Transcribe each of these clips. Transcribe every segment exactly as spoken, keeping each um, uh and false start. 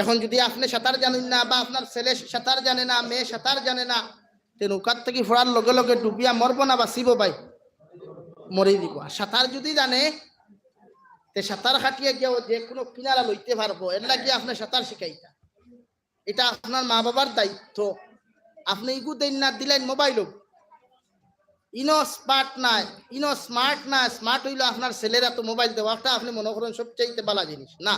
এখন যদি আপনে সাঁতার জানইন না, বা আপনার ছেলে সাঁতার জানে না, মেয়ে সাঁতার জানে না, তে নৌকার থাকি পড়ার লগে লগে ডুবিয়া মরবো না বাঁচিবো ভাই? মরি দিব। আর সাঁতার যদি জানে, তে সাঁতার কাটিয়া গিয়া ও যে কোনো কিনারা লইতে পারবো। এর লাগি আপনে সাঁতার শিখাইতা, এটা আপনার মা বাবার দায়িত্ব। আপনে ইগু দেইন না, দিলাইন মোবাইল। ইনো স্মার্ট নায়, ইনো স্মার্ট নায়, স্মার্ট হইলো আপনার ছেলের আতো মোবাইল দেওয়া। একটা আপনে মনে করেন সবচাইতে ভালা জিনিস না,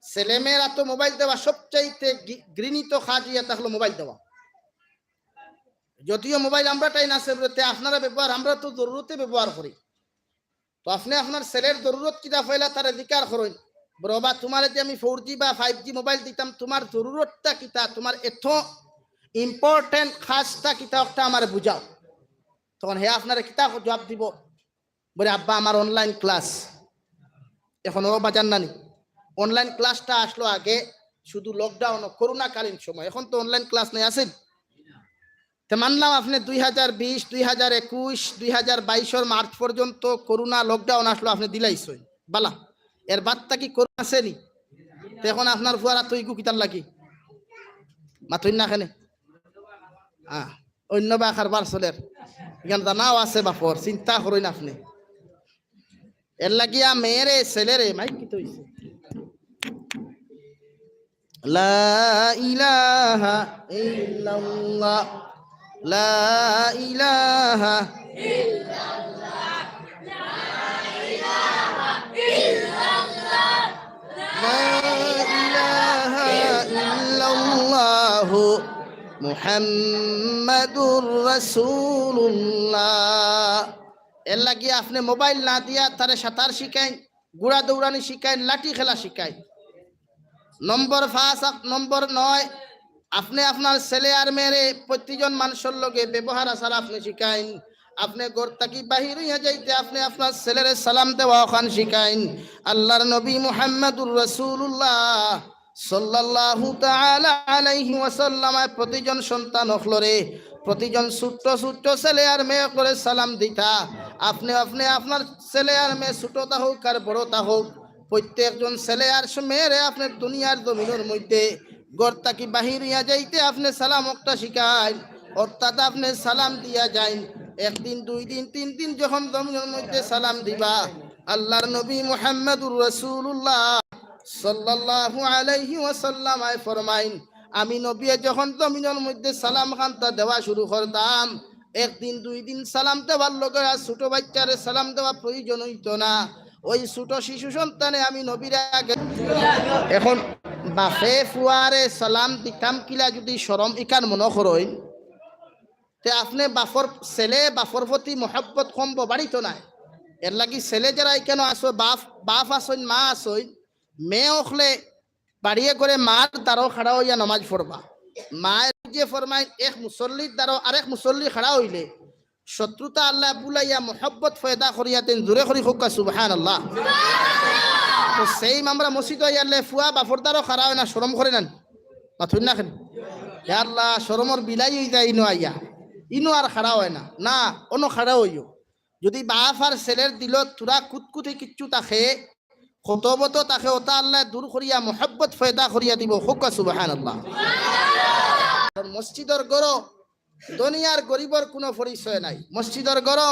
ছেলে মেয়ের আতো মোবাইল দেওয়া সবচাইতে ঘৃ-, ঘৃণিত কাজ ইয়া থাকলো মোবাইল দেওয়া। যদিও মোবাইল আমরা টাইম আছে বলতে আপনারা ব্যবহার, আমরা তো জরুরতে ব্যবহার করি। তো আপনে আপনার ছেলের জরুরত কিতা পয়লা তারে জিকার করইন, "বড় বা, তোমারে যে আমি ফোর জি বা ফাইভ জি মোবাইল দিতাম, তোমার জরুরতটা কিতা, তোমার এত ইম্পর্টেন্ট কাজটা কিতা, একটা আমারে বুঝাও।" তখন হে আপনারে কিতা জবাব দিব? বলে, "আব্বা, আমার অনলাইন ক্লাস।" এখন ও বাজার নানি, অনলাইন ক্লাসটা আসলো আগে শুধু লকডাউন ও করোনাকালীন সময়, এখন তো অনলাইন ক্লাস নাই, আছে? তে মানলাম আপনে দুই হাজার বিশ, দুই হাজার একুশ, দুই হাজার বাইশর মার্চ পর্যন্ত করোনা লকডাউন আসলো, আপনে দিলাইছইন, বালা। এর বাদ থাকি করোনা আছেনি? তে এখন আপনার ফুয়ারা তো ইগু কিতার লাগি মাতইন না কেনে? আহ, অন্য বা কারবার চলের, এখান জানাও আছে বাপর, চিন্তা করইন আপনে। এর লাগিয়া মেয়েরে, ছেলেরে, মাইক কিতা হইছে? লা ইলাহা ইল্লাল্লাহ, লা ইলাহা, লা ইলাহা ইল্লাল্লাহু মুহাম্মাদুর রাসূলুল্লাহ। এর লাগি আপনে মোবাইল না দিয়া তারে সাঁতার শিখাইন, ঘোড়া দৌড়ানি শিখাইন, লাঠি খেলা শিখাইন। নম্বর পাঁচ, আপ-, নম্বর নয়, আপনে আপনার ছেলে আর মেয়েরে প্রতিজন মানুষর লগে ব্যবহার আচার আপনে শিখাইন। আপনে ঘর থাকি বাহির হইয়া যাইতে আপনে আপনার ছেলেরে সালাম দেওয়া ওখান শিখাইন। আল্লাহর নবী মুহাম্মাদুর রাসূলুল্লাহ সাল্লাল্লাহু তাআলা আলাইহি ওয়াসাল্লামে প্রতিজন সন্তান অকলরে, প্রতিজন ছোট্ট ছোট্ট ছেলে আর মেয়ে অকলরে সালাম দিতা। আপনে, আপনে আপনার ছেলে আর মেয়ে ছোট তা হোক আর বড় তা হোক, প্রত্যেকজন ছেলে আর মেয়েরে আপনে দুনিয়ার জমিনর মধ্যে ঘর থাকি বাহির হইয়া যাইতে আপনে সালাম একটা শিখাইন, অর্থাৎ আপনে সালাম দিয়া যাইন। একদিন, দুই দিন, তিন দিন যখন জমিনর মধ্যে সালাম দিবা, আল্লাহর নবী মুহাম্মাদুর রাসূলুল্লাহ সাল্লাল্লাহু আলাইহি ওয়াসাল্লাম আয় ফরমাইন, আমি নবী যখন জমিনর মধ্যে সালাম খানটা দেওয়া শুরু করতাম, একদিন দুই দিন সালাম দেওয়ার লগে আর ছোট বাচ্চারে সালাম দেওয়া প্রয়োজন হইতো না। ওই ছোট শিশু সন্তানে আমি নবীর আগে। এখন বাফে ফুয়ারে সালাম দিতাম কিলা যদি শরম ইখান মনো করইন, তে আপনে বাফর, ছেলে বাফর প্রতি মহব্বত কমবো, বাড়িতো নায়। এর লাগি ছেলে যারা ইখানো আছো, বাফ, বাফ আছইন, মা আছইন, মেয়ে অকলে বাড়িয়ে করে মার দ্বারো খাড়া হইয়া নমাজ পড়বা। মায় যে ফরমাইন এক মুসল্লির দ্বারো আরেক মুসল্লি খাড়া হইলে শত্রুতা আল্লাহ বুলাইয়া মহব্বত পয়দা করিয়া দেইন। জোরে করি কউক্কা সুবহানাল্লাহ। তো same আমরা মসজিদো আইয়ারলে ফুয়া বাফর দ্বারো খাড়া হয় না, শরম করে না নি? মাতইন না কেনে? ইয়া আল্লাহ, শরমর বিলাই হই যায় ইনো আইয়া, ইনো আর খাড়া হয় না। না, অনো খাড়া হইও। যদি বাফ আর ছেলের দিলো থুড়া কুতকুতি কিচ্ছু থাকে, কতবত থাকে, ওটা আল্লাহ দূর করিয়া মহব্বত পয়দা করিয়া দিবো। কউক্কা সুবহানাল্লাহ। কারণ মসজিদর ঘরো ধনী আর গরিবর কোনো পরিচয় নাই। মসজিদর ঘরো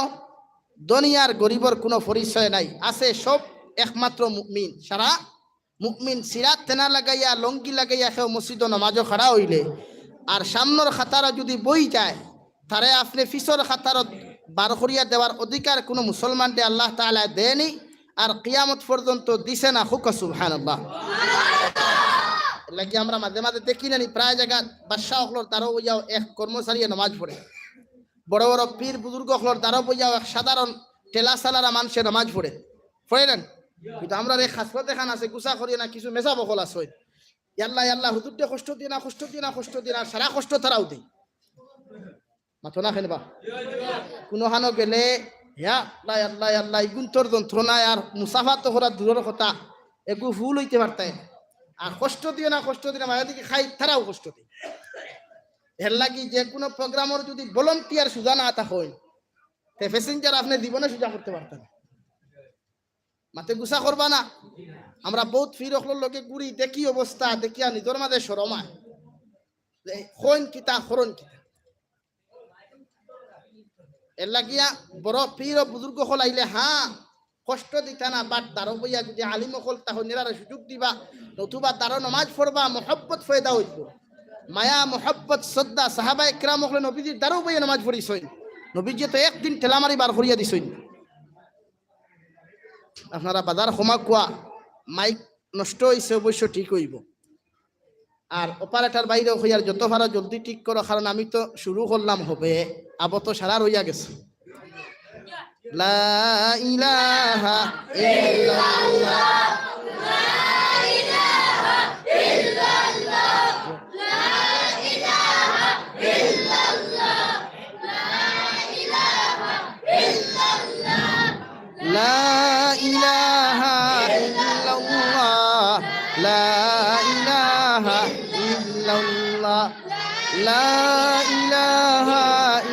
ধনী আর গরিবর কোনো পরিচয় নাই। আছে সব একমাত্র মুমিন। সারা মুমিন সিরাত তেনা লাগাইয়া, লুঙ্গি লাগাইয়া কেউ মসজিদো নমাজো খাড়া হইলে, আর সামনর কাতারো যদি বই যায়, তারে আপনে পিছর কাতারো বার করিয়া দেওয়ার অধিকার কোনো মুসলমানরে আল্লাহ তাআলায় দেয়নি, আর কিয়ামত পর্যন্ত দিছে না। কউক্কা সুবহানাল্লাহ। এর লাগি আমরা মাঝে মাঝে দেখি না নি, প্রায় জাগাত বাদশা অকলর দ্বারো বইয়াও এক কর্মচারীয়ে নমাজ পড়ে, বড় বড় পীর বুজুর্গ অকলর দ্বারো বইয়াও এক সাধারণ ঠেলা চালারা মানষে নমাজ পড়ে, পড়ে না নি? কিন্তু আমরার এই খাসলত এখান আছে, গুছা করিয়া না, কিছু মেসাব অকল আছে, ইয়াল্লা ইয়াল্লা হুজুররে কষ্ট দিও না, কষ্ট দিও না, কষ্ট দিও না, আর সারা কষ্ট তারাও দেই। মাতো না কেনে বা? কুনুখানো গেলে, ইয়া আল্লাহ, আল্লাহ, আল্লাহ, এই গুন্তর যন্ত্রণায় আর মুসাফা তো করা দূরর কথা, এগু ফুল হইতে পারতায় না। আর কষ্ট দিও না, কষ্ট দিও না, মাঝে দেখি খাই, তারাও কষ্ট দেয়। এর লাগি যে কোনো প্রোগ্রামর যদি ভলান্টিয়ার সুজা না থাকইন, তে প্যাসেঞ্জার আপনে জীবনে সুজা করতে পারতা না। মাতে গুছা করবা না। আমরা বউত পীর অকলর লগে ঘুরি, দেখি অবস্থা, দেখিয়া নিজর মাঝে শরম আয়। যে কইন কিতা, করইন কিতা। এর লাগিয়া বড় পীর ও বুজুর্গ অকল আইলে, হ্যাঁ, কষ্ট দিতা না, but দারো বইয়া যদি আলিম অকল তা হইন, এরারে সুযোগ দিবা, নতুবা দারো নমাজ পড়বা, মহব্বত পয়দা অইবো। মায়া, মহব্বত, শ্রদ্ধা, সাহাবায়ে কেরাম অকলে নবীজির দারো বইয়া নমাজ পড়িছইন। নবীজিয়ে তো একদিন ঠেলা মারি বার করিয়া দিছইন। আপনারা বাজার ক্ষমা কুয়া, মাইক নষ্ট অইছে, অবশ্য ঠিক অইবো। আর operator ভাইরেও কইয়ার যত পারো জলদি ঠিক করো, কারণ আমি তো শুরু করলাম হবে, আবো তো সারা রইয়া গেছে। লা ইলাহা ইল্লাল্লাহ। لا إله إلا الله، لا إله إلا الله، لا إله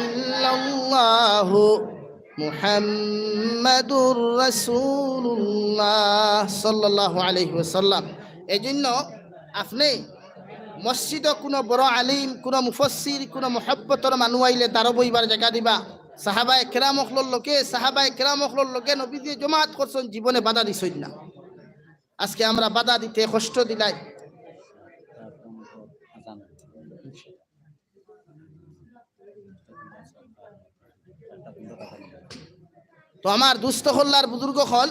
إلا الله، محمد رسول الله صلى الله عليه وسلم। এই জন্য আপনি মসজিদো কোনো বড় আলিম, কোনো মুফাসসির, কোনো মহব্বতর মানুষ আইলে দারো বইবার জাগা দিবা। সাহাবায়ে কেরাম অকলর লগে, সাহাবায়ে কেরাম অকলর লগে নবীজিয়ে জমাত করছইন, জীবনে বাধা দিছইন না। আজকে আমরা বাধা দিতে কষ্ট দিলাই। তো আমার দুস্ত অকল আর বুজুর্গ অকল,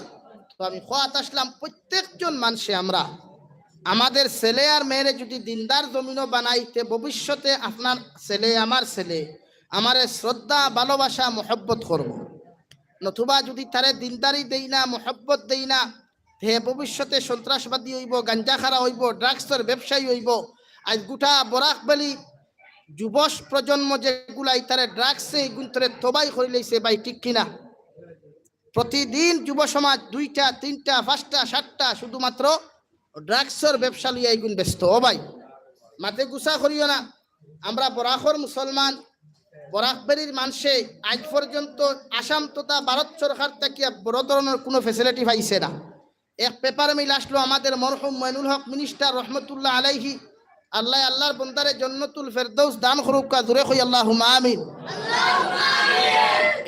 তো আমি কওয়াত আসলাম, প্রত্যেকজন মানষে আমরা আমাদের ছেলে আর মেয়েরে যদি দিনদার জমিনো বানাইতে, ভবিষ্যতে আপনার ছেলে, আমার ছেলে, আমারে শ্রদ্ধা, ভালোবাসা, মহব্বত করবো। নতুবা যদি তারে দিনদারি দেই না, মহব্বত দেই না, হে ভবিষ্যতে সন্ত্রাসবাদী অইবো, গাঞ্জা খারা অইবো, drugs-র ব্যবসায়ী অইবো। আজ গোটা বরাক ভ্যালি যুব প্রজন্ম যেগুলা ইতারে drugs-এ ইগুন্তরে তবাই করিলাইছে ভাই, ঠিক কিনা? প্রতিদিন যুব সমাজ দুইটা, তিনটা, পাঁচটা, সাতটা শুধুমাত্র drugs-র ব্যবসা লইয়া ইগুন ব্যস্ত। ও ভাই, মাতে গুসা করিও না, আমরা বরাকর মুসলমান, বরাক ভ্যালির মানষে আজ পর্যন্ত আসাম তথা ভারত সরকার থাকিয়া বড় ধরনের কোনো facility পাইছে না। এক paper mill আসলো আমাদের মরহুম মইনুল হক minister রহমতুল্লাহ আলাইহি, আল্লায় আল্লার বন্দারে জন্নতুল ফেরদৌস দান করুক্কা, জোরে কই আল্লাহুম্মা আমিন।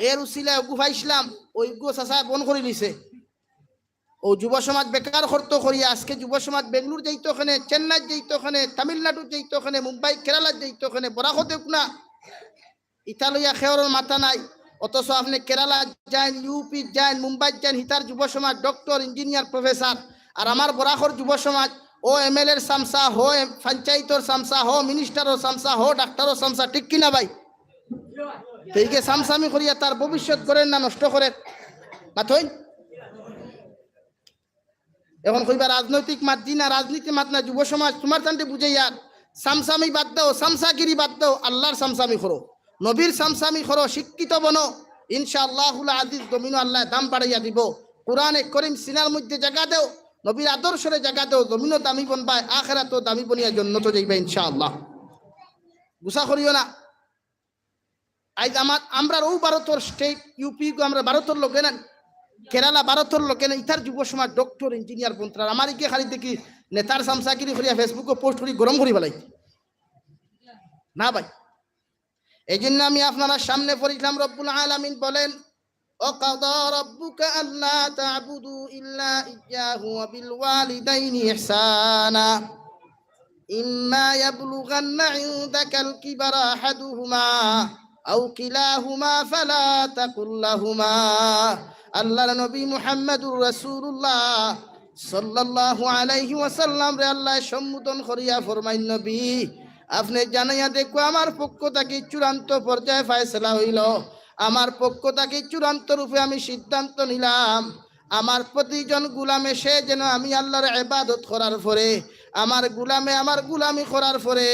এর উসিলায় অগু পাইছলাম, অউ অগু চাচায় বন্ধ করি নিছে। অউ যুব সমাজ বেকার করতো করিয়া আজকে যুব সমাজ বেঙ্গলোর যাইতো কেনে, চেন্নাই যাইতো কেনে, তামিলনাড়ু যাইতো কেনে, মুম্বাই কেরালা যাইতো কেনে, বরাকো দেউক না। ইতা লইয়া কেউরর মাথা নাই। অথচ আপনে কেরালা যাইন, ইউপি যাইন, মুম্বাই যাইন, হিতার যুব সমাজ doctor, engineer, professor। আর আমার বরাকর যুব সমাজ, হো MLA-র চামচা, হো এম-, পঞ্চায়েতর চামচা, হো minister-র চামচা, হো ডাক্তারর চামচা, ঠিক কিনা ভাই? তে ইগে চামচামি করিয়া তার ভবিষ্যৎ গড়ের না নষ্ট করের? মাতইন। এখন কইবা রাজনৈতিক মাত দি না, রাজনীতি মাত না, যুব সমাজ, তুমার তানরে বুঝাইয়ার, চামচামি বাদ দেও, চামচাগিরি বাদ দেও, আল্লার চামচামি করো, নবীর চামচামি করো, শিক্ষিত বনো, ইনশাআল্লাহুল আজিজ জমিনো আল্লায় দাম বাড়াইয়া দিবো। কোরআনে করিম সিনার মধ্যে জাগা দেও, নবীর আদর্শরে জাগা দেও, জমিনো দামি বনবায়, আখেরাতো দামি বনিয়া জন্নতো যাইবা ইনশাআল্লাহ। গুসা করিও না। আইজ আমার, আমরার অউ ভারতর state, ইউপি গো, আমরা ভারতর লগে না, কেরালা ভারতর লগে না, ইতার যুব সমাজ doctor, engineer বনতরার। আমার ইগে খালি দেখি নেতার চামচাগিরি করিয়া Facebook-ও post করি গরম করি ফালাই। না ভাই, এই জন্য আমি আপনারার সামনে পড়ছিলাম, রব্বুল আলামিন বলেন, وقضى ربك ألا تعبدوا إلا إياه وبالوالدين إحسانا إما يبلغن عندك الكبر أحدهما أو كلاهما فلا تقل لهما। আল্লার নবী মুহাম্মাদুর রাসূলুল্লাহ সাল্লাল্লাহু আলাইহি ওয়াসাল্লামরে আল্লায় সম্বোধন করিয়া ফরমাইন, নবী, আপনে জানাইয়া দেখো, আমার পক্ষ থাকি চূড়ান্ত পর্যায়ে ফয়সালা অইলো, আমার পক্ষ থাকি চূড়ান্ত রূপে আমি সিদ্ধান্ত নিলাম, আমার প্রতিজন গুলামে সে যেন আমি আল্লার ইবাদত করার পরে, আমার গুলামে আমার গুলামি করার পরে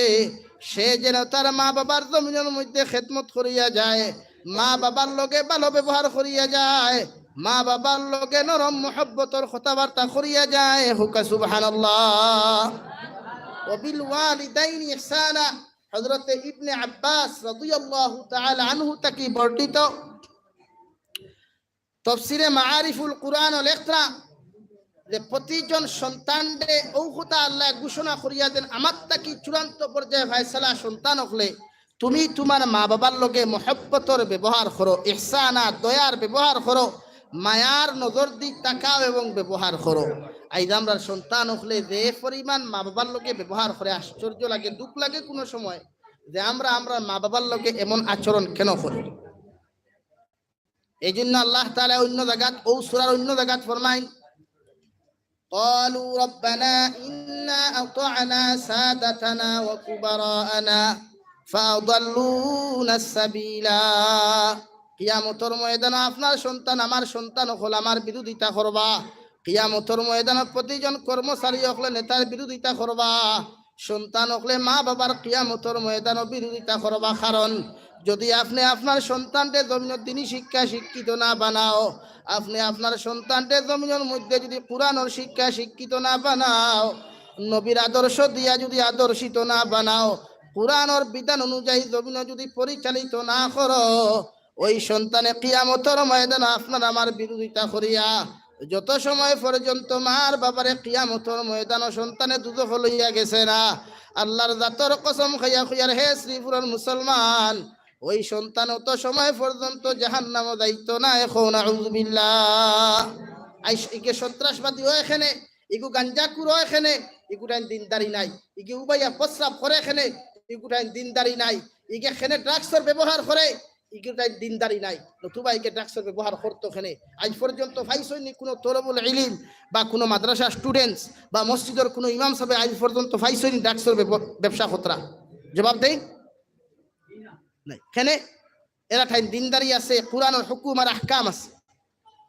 সে যেন তার মা বাবার জমিনর মধ্যে খেদমত করিয়া যায়, মা বাবার লগে ভালো ব্যবহার করিয়া যায়, মা বাবার লগে নরম মহব্বতর কথাবার্তা করিয়া যায়। কউক্কা সুবহানাল্লাহ। ওয়া বিল ওয়ালিদাইনি ইহসানা। হযরতে ইবনে আব্বাস রাদিয়াল্লাহু তাআলা আনহু থাকি বর্ণিত, তফসিরে মাআরিফুল কুরআনো লেখরা, যে প্রতিজন সন্তানরে অউ কথা আল্লায় ঘোষণা করিয়া দেন, আমার থাকি চূড়ান্ত পর্যায়ে ফয়সালা সন্তান অকলে, তুমি তুমার মা বাবার লগে মহব্বতর ব্যবহার করো, ইহসানা, দয়ার ব্যবহার করো, মায়ার নজর দি তাকাও এবং ব্যবহার করো। আইজ আমরার সন্তান অকলে যে পরিমাণ মা বাবার লগে ব্যবহার করে, আশ্চর্য লাগে, দুঃখ লাগে কুনু সময় যে আমরা আমরার মা বাবার লগে এমন আচরণ কেন করি। এই জন্য আল্লাহ তাআলা অন্য জাগাত, অউ সূরার অন্য জাগাত ফরমাইন, قالوا ربنا إنا أطعنا سادتنا وكبراءنا فأضلونا السبيلا। কিয়ামতর ময়দানো আপনার সন্তান, আমার সন্তান অকল আমার বিরোধিতা করবা। কিয়ামতর ময়দানো প্রতিজন কর্মচারী অকলে নেতার বিরোধিতা করবা। সন্তান অকলে মা বাবার কিয়ামতর ময়দানো বিরোধিতা করবা। কারণ যদি আপনে আপনার সন্তানরে জমিনর দিনী শিক্ষা শিক্ষিত না বানাও, আপনে আপনার সন্তানরে জমিনর মধ্যে যদি কুরআনর শিক্ষা শিক্ষিত না বানাও, নবীর আদর্শ দিয়া যদি আদর্শিত না বানাও, কুরআনর বিধান অনুযায়ী জমিনো যদি পরিচালিত না করো, ওই সন্তানে কিয়ামতর ময়দানো আপনার আমার বিরোধিতা করিয়া যত সময় পর্যন্ত মার বাবারে কিয়ামতর ময়দানো সন্তানে দুজখো লইয়া গেছে না, আল্লাহর জাতর কসম খাইয়া কইয়ার, হে শ্রীপুরর মুসলমান, ওই সন্তান অত সময় পর্যন্ত জাহান্নামো যাইতো না। এখন আউযুবিল্লাহ। আইস, ইগে সন্ত্রাসবাদী অয় কেনে, ইগু গাঞ্জাখুর অয় কেনে, ইগুটাইন দিনদারি নাই। ইগে উবাইয়া প্রস্রাব করে কেনে, ইগুটাইন দিনদারি নাই। ইগে কেনে ড্রাগসর ব্যবহার করে, ইগুটাইন দিনদারি নাই। নতুবা ইগে ড্রাগসর ব্যবহার করতো কেনে? আইজ পর্যন্ত পাইছইন নি কুনু তলবুল ইলিম বা কুনু মাদ্রাসা স্টুডেন্টস বা মসজিদর কুনু ইমাম সাবে আইজ পর্যন্ত পাইছইন নি ড্রাগসর ব্যব-, ব্যবসা করতরা? জবাব দেইন। নাই। কেনে? এরাটাইন দিনদারি আছে, কুরআনর হুকুম আর আহকাম আছে।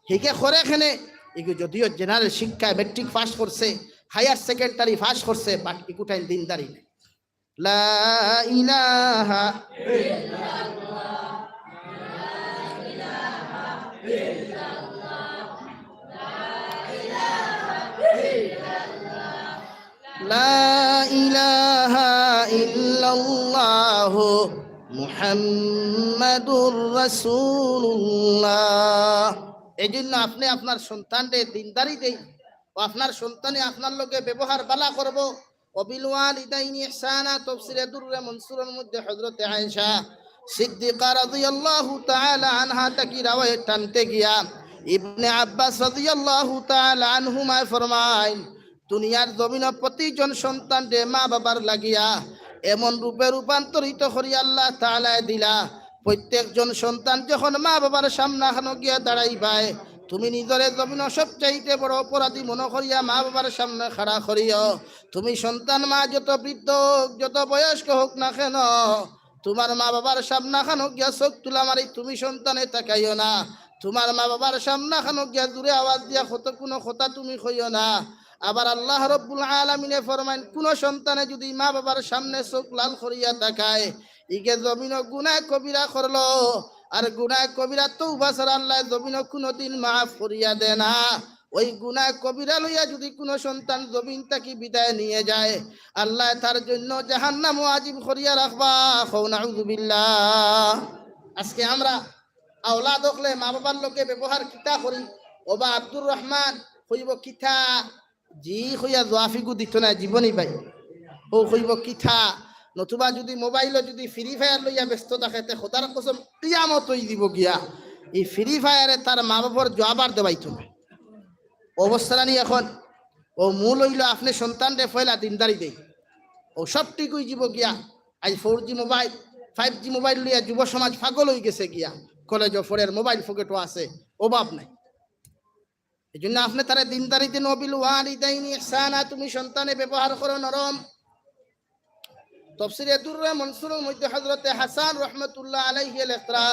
হিগে করে কেনে? ইগু যদিও জেনারেল শিক্ষায় মেট্রিক পাস করছে, হায়ার সেকেন্ডারি পাস করছে, but ইগুটাইন দিনদারি নাই। লা ইলাহা লা ইলাহা ইল্লাল্লাহু মুহাম্মাদুর রাসূলুল্লাহ। এই জন্য আপনে আপনার সন্তানরে দিনদারি দেইন, ও আপনার সন্তানে আপনার লগে ব্যবহার বালা করবো। ওবিল ওয়ালিদাইনি ইহসানা, তফসিরে দুররে মনসুরর মধ্যে হযরতে আয়েশা সিদ্দিকা রাদিয়াল্লাহু তাআলা আনহা থাকি রাওয়ায়েত টানতে গিয়া ইবনে আব্বাস রাদিয়াল্লাহু তাআলা আনহুমায় ফরমাইন, দুনিয়ার জমিনো প্রতিজন সন্তানরে মা বাবার লাগিয়া এমন রূপে রূপান্তরিত করি আল্লাহ তাআলায় দিলা, প্রত্যেকজন সন্তান যখন মা বাবার সামনাখানো গিয়া দাঁড়াইবায়, তুমি নিজরে জমিনো সবচাইতে বড় অপরাধী মনো করিয়া মা বাবার সামনে খাড়া করিও। তুমি সন্তান মা যত বৃদ্ধ হোক, যত বয়স্ক হোক না কেন, তুমার মা বাবার সামনাখানো গিয়া চোখ তুলা মারি তুমি সন্তানে তাকাইও না। তুমার মা বাবার সামনাখানো গিয়া জোরে আওয়াজ দিয়া কত কুনু কথা তুমি কইও না। আবার আল্লাহ রব্বুল আলামিনে ফরমাইন, কুনু সন্তানে যুদি মা বাবার সামনে চোখ লাল করিয়া তাকায়, ইগে জমিনো গুনাহ কবিরা করলো, আর গুনাহ কবিরা তওবা ছাড়া আল্লায় জমিনো কুনুদিন মাফ করিয়া দেয় না। ওই গুনাহ কবিরা লইয়া যুদি কুনু সন্তান জমিন থাকি বিদায় নিয়া যায়, আল্লায় তার জন্য জাহান্নাম ওয়াজিব করিয়া রাখবা। কও নাউযুবিল্লাহ। আজকে আমরা আওলাদ অকলে মা বাবার লগে ব্যবহার কিতা করি? ওবা আব্দুর রহমান কইবো কিতা? জি কইয়া জুয়াফিগু দিতো নায়, জীবনী ভাই। ও কইবো কিতা? নতুবা যুদি মোবাইলো যুদি ফ্রি ফায়ার লইয়া ব্যস্ত থাকে, তে খোদার কসম কিয়ামত অই দিবো গিয়া। ই ফ্রি ফায়ারে তার মা বাবার জুয়াবার দেওয়াইতো না। অবস্থা নি এখন? ও মূল অইলো আপনে সন্তানরে পয়লা দিনদারি দেইন। ও সব ঠিক অই যিবো গিয়া। আইজ four G mobile, five G mobile লইয়া যুব সমাজ পাগল অই গেছে গিয়া। কলেজো পড়ের, মোবাইল পকেটো আছে, অভাব নাই। এই জন্য আপনে তারে দিনদারি দেইন। ওবিল ওয়ালিদাইনি ইহসানা, তুমি সন্তানে ব্যবহার করো নরম। তফসিরে দুররে মনসুরর মধ্যে হযরতে হাসান রহমতুল্লাহ আলাইহি লেখরা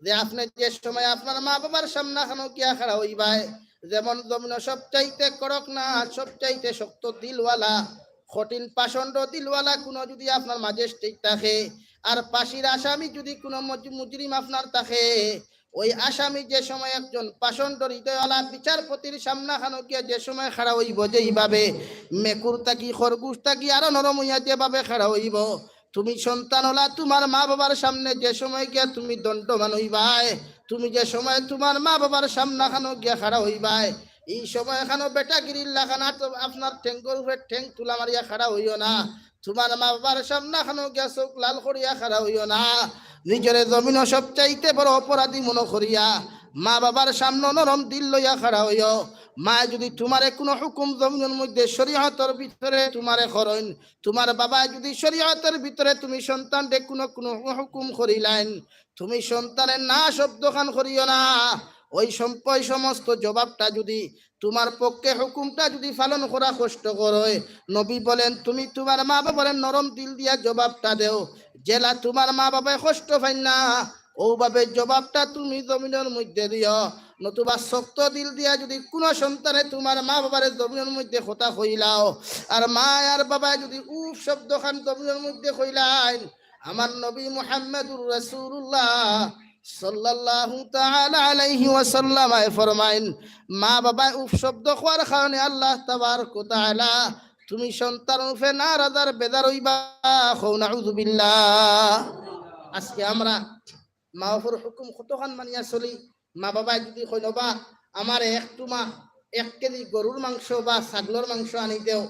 যে আপনে যে সময় আপনার মা বাবার সামনাখানো গিয়া খাড়া অইবায়, যেমন জমিনো সবচাইতে কড়কনাথ, সবচাইতে শক্ত দিলওয়ালা, কঠিন পাষণ্ড দিলওয়ালা কুনু যুদি আপনার ম্যাজিস্ট্রেট থাকে, আর ফাঁসির আসামি যুদি কুনু মজ-, মুজরিম আপনার থাকে, ওই আসামি যে সময় একজন পাষণ্ড হৃদয়ওয়ালা বিচারপতির সামনাখানো গিয়া যে সময় খাড়া অইবো, যেইভাবে মেকুর থাকি, খরগোশ থাকি আরো নরম অইয়া যেভাবে খাড়া অইবো, তুমি সন্তান অলা তুমার মা বাবার সামনে যে সময় গিয়া তুমি দণ্ডমান অইবায়, তুমি যে সময় তুমার মা বাবার সামনাখানো গিয়া খাড়া অইবায়, ই সময় খানো বেটাগিরির লাখান আর তো আপনার ঠেঙ্গর উপরে ঠেং তুলা মারিয়া খাড়া অইও না। তুমার মা বাবার সামনে খানো গিয়া চউখ লাল করিয়া খাড়া অইও না। নিজরে জমিনো সবচাইতে বড় অপরাধী মনো করিয়া মা বাবার সামনে নরম দিল লইয়া খাড়া অইও। মায় যুদি তুমারে কুনু হুকুম জমিনর মধ্যে শরিয়তর ভিতরে তুমারে করইন, তুমার বাবায় যুদি শরিয়তর ভিতরে তুমি সন্তানরে কুনু কুনু হুকুম করিলাইন, তুমি সন্তানরে না শব্দখান করিও না। ওই সম-, ওই সমস্ত জবাবটা যুদি তুমার পক্ষে হুকুমটা যুদি পালন করা কষ্টকর অয়, নবী বলেন, তুমি তুমার মা বাবারে নরম দিল দিয়া জবাবটা দেও, যেলা তুমার মা বাবায় কষ্ট পাইন না, অউভাবে জবাবটা তুমি জমিনর মধ্যে দিও। নতুবা শক্ত দিল দিয়া যুদি কুনু সন্তানে তুমার মা বাবারে জমিনর মধ্যে কথা কইলাও, আর মা আর বাবায় যুদি উফ শব্দখান জমিনর মধ্যে কইলাইন, আমার নবী মুহাম্মাদুর রাসূলুল্লাহ সাল্লাল্লাহু তাআলা আলাইহি ওয়াসাল্লাম আয় ফরমাইন, মা বাবায় উফ শব্দ কওয়ার কারণে আল্লাহ তাবারক ওয়া তাআলা তুমি সন্তানর উপরে নারাজ আর বেজার অইবা। কও নাউজুবিল্লাহ। আজকে আমরা মা বাবার হুকুম কতখান মানিয়া চলি। মা বাবায় যুদি কইন, "বা, আমারে এক তুমা এক কেজি গরুর মাংস বা ছাগলর মাংস আনি দেও",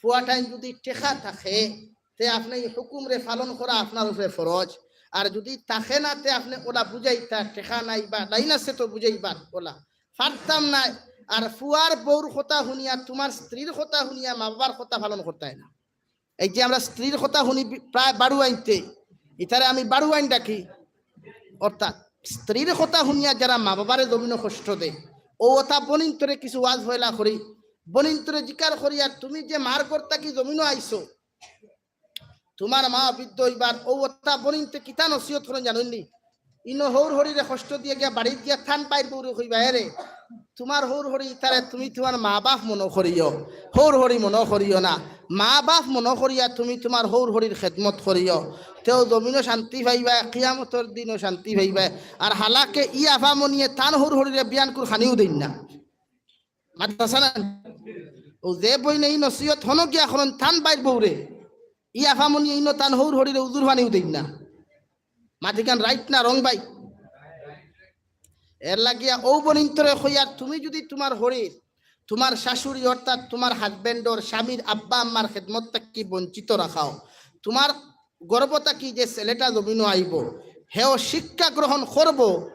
ফুয়াটাইন যুদি টেকা থাকে, তে আপনে ই হুকুমরে পালন করা আপনার উপরে ফরজ। আর যুদি থাকে না, তে আপনে ওলা বুঝাইতা, টেকা নাই বা লাইন আছে তো বুঝাইবার, ওলা পারতাম নায়। আর ফুয়ার বউর কথা হুনিয়া, তুমার স্ত্রীর কথা হুনিয়া মা বাবার কথা পালন করতায় না। এই যে আমরা স্ত্রীর কথা হুনি বি-, প্রায় বারো আইনতে, ইতারে আমি বারো আইন ডাকি, অর্থাৎ স্ত্রীর কথা হুনিয়া যারা মা বাবারে জমিনো কষ্ট দেয়, অউ অতা বনিন্তরে কিছু ওয়াজ ফয়লা করি, বনিন্তরে জিকার করি, আর তুমি যে মার ঘর থাকি জমিনো আইছো, তুমার মা বৃদ্ধ অইবার, অউ অতা বনিন্তে কিতা নসিহত করইন জানইননি? ইনো হউর হরিরে কষ্ট দিয়া গিয়া বাড়িত গিয়া তান বাইর বউরে কইবা, "এরে, তুমার হউর হরি ইতারে তুমি তুমার মা বাপ মনো করিও, হউর হরি মনো করিও না, মা বাপ মনো করিয়া তুমি তুমার হউর হরির খেদমত করিও, তেউ জমিনো শান্তি পাইবা, কিয়ামতর দিনো শান্তি পাইবা।" আর হালাকে ই আফামনিয়ে তান হউর হরিরে বিয়ানকুর খানিউ দেইন না। মাতরা ছাড়া। অউ যে বইনে ই নসিহত হনো গিয়া করইন তান বাইর বউরে, ই আফামনি ইনো তান হউর হরিরে উজুর পানিউ দেইন না। মাতিখান right না wrong ভাই? এর লাগিয়া অউ বনিন্তরে কইয়ার, তুমি যুদি তুমার হরির, তুমার শাশুড়ি অর্থাৎ তুমার husbandর, স্বামীর আব্বা আম্মার খেদমত থাকি বঞ্চিত রাখাও, তুমার গর্ভ থাকি যে ছেলেটা জমিনো আইবো, হেও শিক্ষা গ্রহণ করবো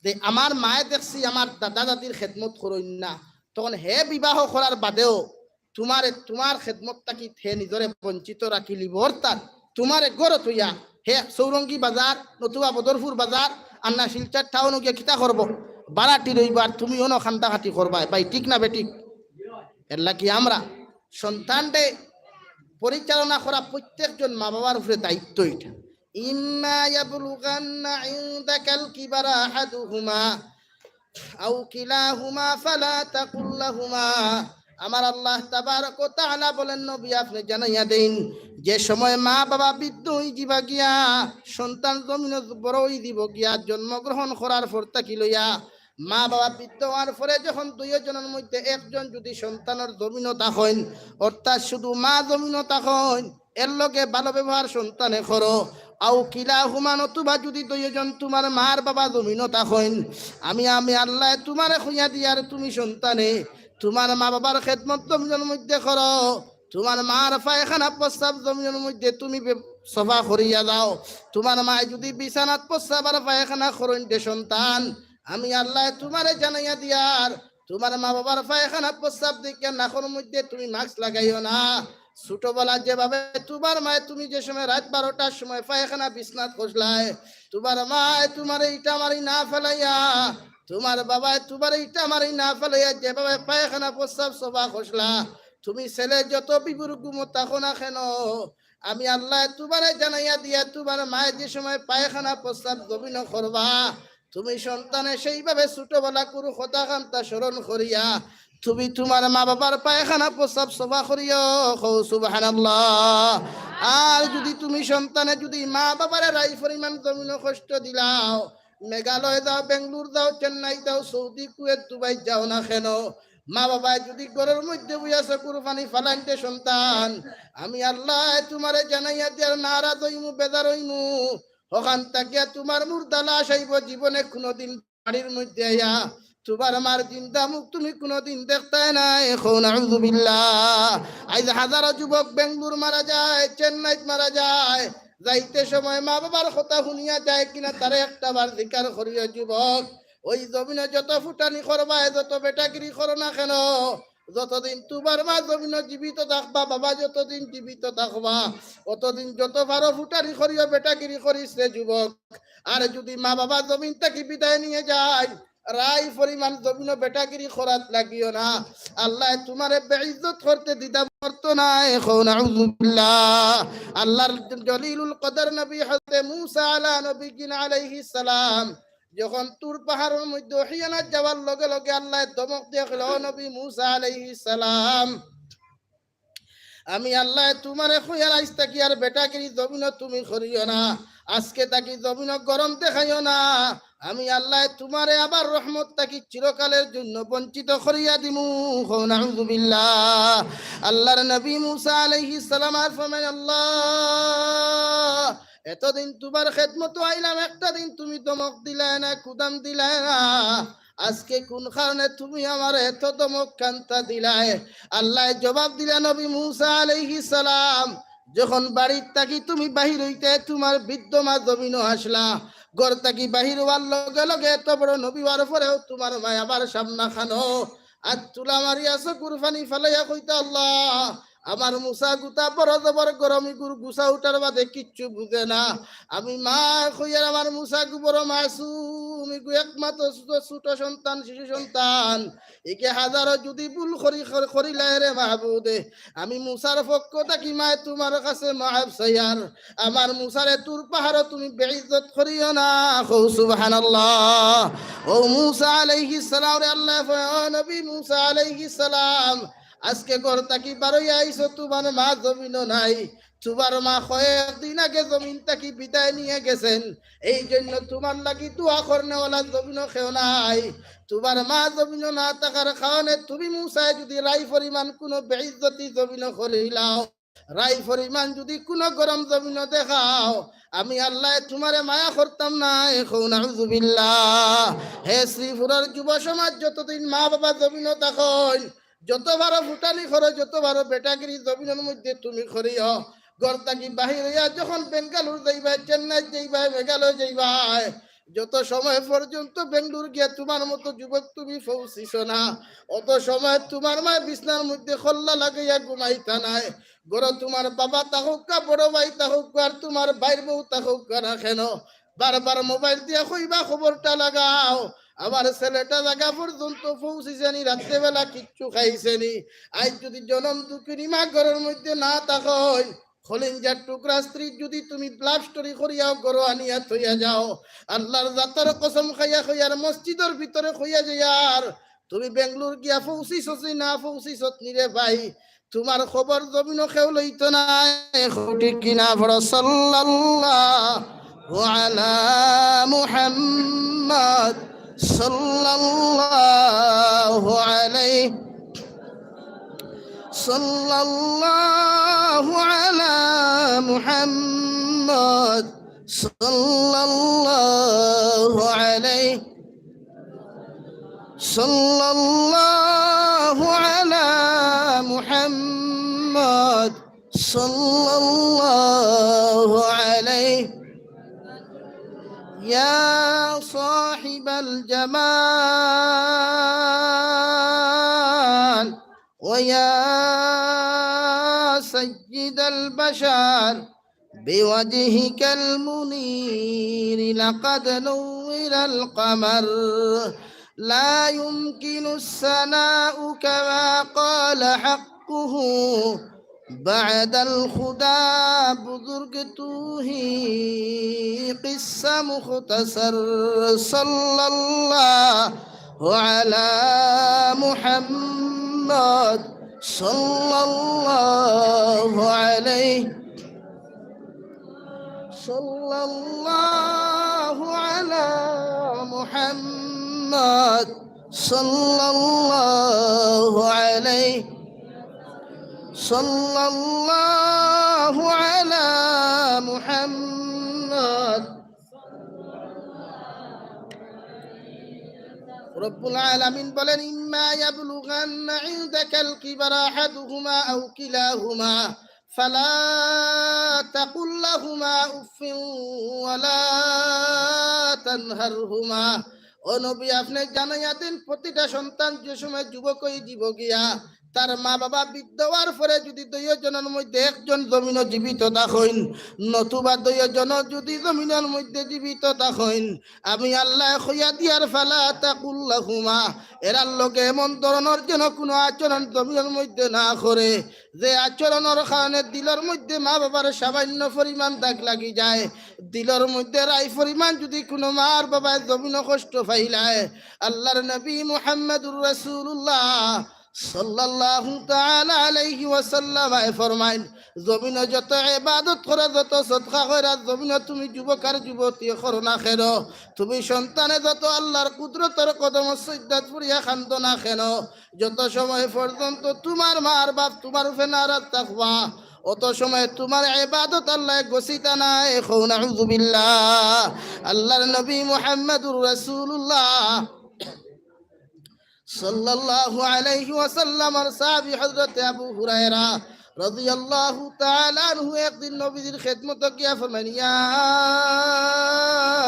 যে আমার মায়ে দেখছি আমার দাদা দাদির খেদমত করইন না, তখন হে বিবাহ করার বাদেও তুমারে, তুমার খেদমত থাকি হে নিজরে বঞ্চিত রাখিলিবো। অর্থাৎ তুমারে ঘরো থইয়া হে চৌরঙ্গী বাজার নতুবা বদরপুর বাজার আর না শিলচর টাউনো গিয়া কিতা করবো? ভাড়াটি রইবো আর তুমি অনো কান্দাকাটি করবায়। ভাই, ঠিক না বেঠিক? এর লাগি আমরা সন্তানরে পরিচালনা করা প্রত্যেকজন মা বাবার উপরে দায়িত্ব ইটা। إما يبلغن عندك الكبر أحدهما أو كلاهما فلا تقل لهما। আমার আল্লাহ তাবারক ওয়া তাআলা বলেন, নবী, আপনে জানাইয়া দেইন, যে সময় মা বাবা বৃদ্ধ অইযিবা গিয়া, সন্তান জমিনো বড় অইযিবো গিয়া, জন্মগ্রহণ করার পর থাকি লইয়া মা বাবা বৃদ্ধ অওয়ার পরে যখন দুইওজনর মধ্যে একজন যুদি সন্তানর জমিনো থাকইন, অর্থাৎ শুধু মা জমিনো থাকইন, এর লগে ভালো ব্যবহার সন্তানে করো। আও কিলাহুমা, নতুবা যুদি দুইওজন তুমার মার বাবা জমিনো থাকইন, আমি, আমি আল্লায় তুমারে কইয়া দিয়ার, তুমি সন্তানে তুমার মা বাবার খেদমত জমিনর মধ্যে করো, তুমার মার পায়খানা প্রস্রাব জমিনর মধ্যে তুমি বে-, সফা করিয়া যাও। তুমার মায় যুদি বিছানাত প্রস্রাব আর পায়খানা করইন রে সন্তান, আমি আল্লায় তুমারে জানাইয়া দিয়ার, তুমার মা বাবার পায়খানা প্রস্রাব দেখিয়া নাকর মধ্যে তুমি mask লাগাইও না। ছোটবেলা যেভাবে তুমার মায় তুমি যে সময় রাইত বারোটার সময় পায়খানা বিছনাত করছলায়, তুমার মায় তুমারে ইটা মারি না ফালাইয়া, তুমার বাবায় তুমারে ইটা মারি না ফালাইয়া যেভাবে পায়খানা প্রস্রাব সফা করছলা, তুমি ছেলে যত বিভোর ঘুমো থাকো না কেন, আমি আল্লায় তুমারে জানাইয়া দিয়া, তুমার মায় যে সময় পায়খানা প্রস্রাব জমিনো করবা, তুমি সন্তানে সেইভাবে ছোটবেলাকুর কথাখান্তা স্মরণ করিয়া তুমি তুমার মা বাবার পায়খানা প্রস্রাব সফা করিও। কও সুবহানাল্লাহ। আর যুদি তুমি সন্তানে যুদি মা বাবারে রাই পরিমাণ জমিনো কষ্ট দিলাও, মেঘালয় যাও, বেঙ্গালুর যাও, চেন্নাই যাও, সৌদি, কুয়েত, দুবাই যাও না কেন, মা বাবায় যুদি ঘরর মধ্যে বইয়া চকুর পানি ফালাইন রে সন্তান, আমি আল্লায় তুমারে জানাইয়া দিয়ার নারাজ অইমু, বেজার অইমু। অখান থাকিয়া তুমার মুর্দা লাশ আইবো, জীবনে কুনুদিন বাড়ির মধ্যে আইয়া তুমার মার জিন্দা মুখ তুমি কুনুদিন দেখতায় নায়। কও নাউজুবিল্লাহ। আইজ হাজারো যুবক বেঙ্গালুর মারা যায়, চেন্নাইত মারা যায়, যাইতে সময় মা বাবার কথা হুনিয়া যায় কিনা, তারে একটা বার জিকার করিও যুবক। ওই জমিনো যত ফুটানি করবায়, যত বেটাগিরি করো না কেন, যতদিন তুমার মা জমিনো জীবিত থাকবা, বাবা যতদিন জীবিত থাকবা, অতদিন যত পারো ফুটানি করিও, বেটাগিরি করিস রে যুবক। আর যুদি মা বাবা জমিন থাকি বিদায় নিয়া যায়, রাই পরিমাণ জমিনো বেটাগিরি করাত লাগিও না। আল্লায় তুমারে বেইজ্জত করতে দ্বিধা করতো নায়। কও নাউজুবিল্লাহ। আল্লার জলিলুল কদর নবী হযরতে মুসা আলা নবিয়্যিনা আলাইহিস সালাম যখন তুর পাহাড়র মধ্যে হিয়ানাত যাওয়ার লগে লগে আল্লায় ধমক দিয়া কইলা, "ও নবী মুসা আলাইহিস সালাম, আমি আল্লায় তুমারে কইয়ার আইজ থাকি আর বেটাগিরি জমিনো তুমি করিও না, আজকে থাকি জমিনো গরম দেখাইও না, আমি আল্লায় তুমারে আবার রহমত থাকি চিরকালের জন্য বঞ্চিত করিয়া দিমু।" কও নাউজুবিল্লাহ। আল্লার নবী মুসা আলাইহিস সালাম আর ফরমাইন, "আল্লাহ, এতদিন তুমার খেদমতো আইলাম, একটা দিন তুমি ধমক দিলায় না, কুদাম দিলায় না, আজকে কুন কারণে তুমি আমারে এত ধমক কান্তা দিলায়?" আল্লায় জবাব দিলা, নবী মুসা আলাইহিস সালাম, যখন বাড়ির থাকি তুমি বাহির অইতে তুমার বৃদ্ধ মা জমিনো আসলা, ঘর থাকি বাহির অওয়ার লগে লগে এত বড় নবী অওয়ার পরেও তুমার মায় আবার সামনা খানো আর তুলা মারিয়া চকুর পানি ফালাইয়া কইতা, "আল্লাহ, আমার মুসা গুতা বড় জবর গরম, ইগুর গুছা উঠার বাদে কিচ্ছু বুঝে না। আমি মা কইয়ার আমার মুসা গু বড় মাসুম, ইগু একমাত্র ছোট, ছোট সন্তান, শিশু সন্তান। ইগে হাজারো যুদি ভুল করি, কর-, করিলায় রে মাবুদে, আমি মুসার পক্ষ থাকি মায় তুমার কাছে মাফ চাইয়ার। আমার মুসারে তুর পাহাড়ো তুমি বেইজ্জত করিও না।" কও সুবহানাল্লাহ। ও মুসা আলাইহিস সালামরে আল্লায় কয়, "ও নবী মুসা আলাইহিস সালাম, আজকে ঘর থাকি বারইয়া আইছো, তুমার মা জমিনো নাই। তুমার মা কয়েকদিন আগে জমিন থাকি বিদায় নিয়া গেছেন, এই জন্য তুমার লাগি দোয়া করনেওয়ালা জমিনো কেউ নাই। তুমার মা জমিনো না থাকার কারণে তুমি মুসায় যুদি রাই পরিমাণ কুনু বেইজ্জতি জমিনো করিলাও, রাই পরিমাণ যুদি কুনু গরম জমিনো দেখাও, আমি আল্লায় তুমারে মায়া করতাম নায়।" কও নাউজুবিল্লাহ। হে শ্রীপুরর যুব সমাজ, যতদিন মা বাবা জমিনো থাকইন, যত পারো ফুটানি করো, যত পারো বেটাগিরি জমিনর মধ্যে তুমি করিও। ঘর থাকি বাহির অইয়া যখন বেঙ্গালুর যাইবায়, চেন্নাই যাইবায়, মেঘালয় যাইবায়, যত সময় পর্যন্ত বেঙ্গালুর গিয়া তুমার মতো যুবক তুমি পৌঁছিছো না, অত সময় তুমার মায় বিছনার মধ্যে কল্লা লাগাইয়া ঘুমাইতা নায়। ঘরো তুমার বাবা থাকউক্কা, বড় ভাই থাকউক্কা, আর তুমার ভাইর বউ থাকউক্কা না কেন, বারবার মোবাইল দিয়া কইবা, "খবরটা লাগাও, আমার ছেলেটা জাগা পর্যন্ত পৌঁছিছেনি, রাত্রেবেলা কিচ্ছু খাইছেনি।" আইজ যুদি জনম দুঃখিনী মা ঘরর মধ্যে না থাকইন, কলিজার টুকরা স্ত্রী যুদি তুমি love story করিয়াও ঘরো আনিয়া থইয়া যাও, আল্লার জাতর কসম খাইয়া কইয়ার, মসজিদর ভিতরে কইয়া যাইয়ার, "তুমি বেঙ্গালুর গিয়া পৌঁছিছস নি না পৌঁছিছত নি রে ভাই, তুমার খবর জমিনো কেউ লইতো নায়।" কও ঠিক কিনা? পড়ো, সাল্লাল্লাহু আলা মুহাম্মদ, সাল্লাল্লাহু আলাইহি, সাল্লাল্লাহু আলা মুহাম্মদ, সাল্লাল্লাহু আলাইহি, সাল্লাল্লাহু আলা মুহাম্মদ, সাল্লাল্লাহু আলাইহি। يا صاحب الجمال ويا سيد البشر بوجهك المنير لقد نور القمر، لا يمكن الثناء كما قال حقه بعد الخدا، بزرگ تو ہی قصہ مختصر، صلی اللہ علی محمد، صلی اللہ علیہ، صلی اللہ علی محمد، صلی اللہ علیہ، صلی اللہ علی محمد۔ রব্বুল আলামিন বলেন, "ইম্মা ইয়াবলুগান্না ইনদাকাল কিবারা আহাদুহুমা আও কিলাহুমা ফালা তাকুল লাহুমা উফফিন ওয়ালা তানহারহুমা।" ও নবী, আপনে জানাইয়া দিন, প্রতিটা সন্তান যে সময় যুবক অইযিবো গিয়া, তার মা বাবা বৃদ্ধ অওয়ার পরে যুদি দুইও জনর মধ্যে একজন জমিনো জীবিত থাকইন, নতুবা দুইও জন যুদি জমিনর মধ্যে জীবিত থাকইন, আমি আল্লায় কইয়া দিয়ার, ফালা তাকুল লাহুমা, এরার লগে এমন ধরনর যেন কুনু আচরণ জমিনর মধ্যে না করে, যে আচরণর কারণে দিলর মধ্যে মা বাবার সামান্য পরিমাণ দাগ লাগি যায়, দিলর মধ্যে রাই পরিমাণ যুদি কুনু মার বাবায় জমিনো কষ্ট পাইলায়, আল্লার নবী মুহাম্মাদুর রাসূলুল্লাহ সাল্লাল্লাহু তাআলা আলাইহি ওয়াসাল্লাম আয় ফরমাইন, জমিনো যত ইবাদত করো, যত সদকা করো, আর জমিনো তুমি যুবক আর যুবতী করো না কেন, তুমি সন্তানে যত আল্লার কুদরতর কদমো সিজদাত পড়িয়া কান্দো না কেন, যত সময় পর্যন্ত তুমার মার বাপ তুমার উপরে নারাজ থাকবা, অত সময় তুমার ইবাদত আল্লায় গছিতা নায়। কও নাউজুবিল্লাহ। আল্লার নবী মুহাম্মাদুর রাসূলুল্লাহ সাল্লাল্লাহু আলাইহি ওয়াসাল্লামর সাহাবী হযরতে আবু হুরায়রা রাদিয়াল্লাহু তাআলা আনহু একদিন নবীজির খেদমতো গিয়া ফরমাইন, "ইয়া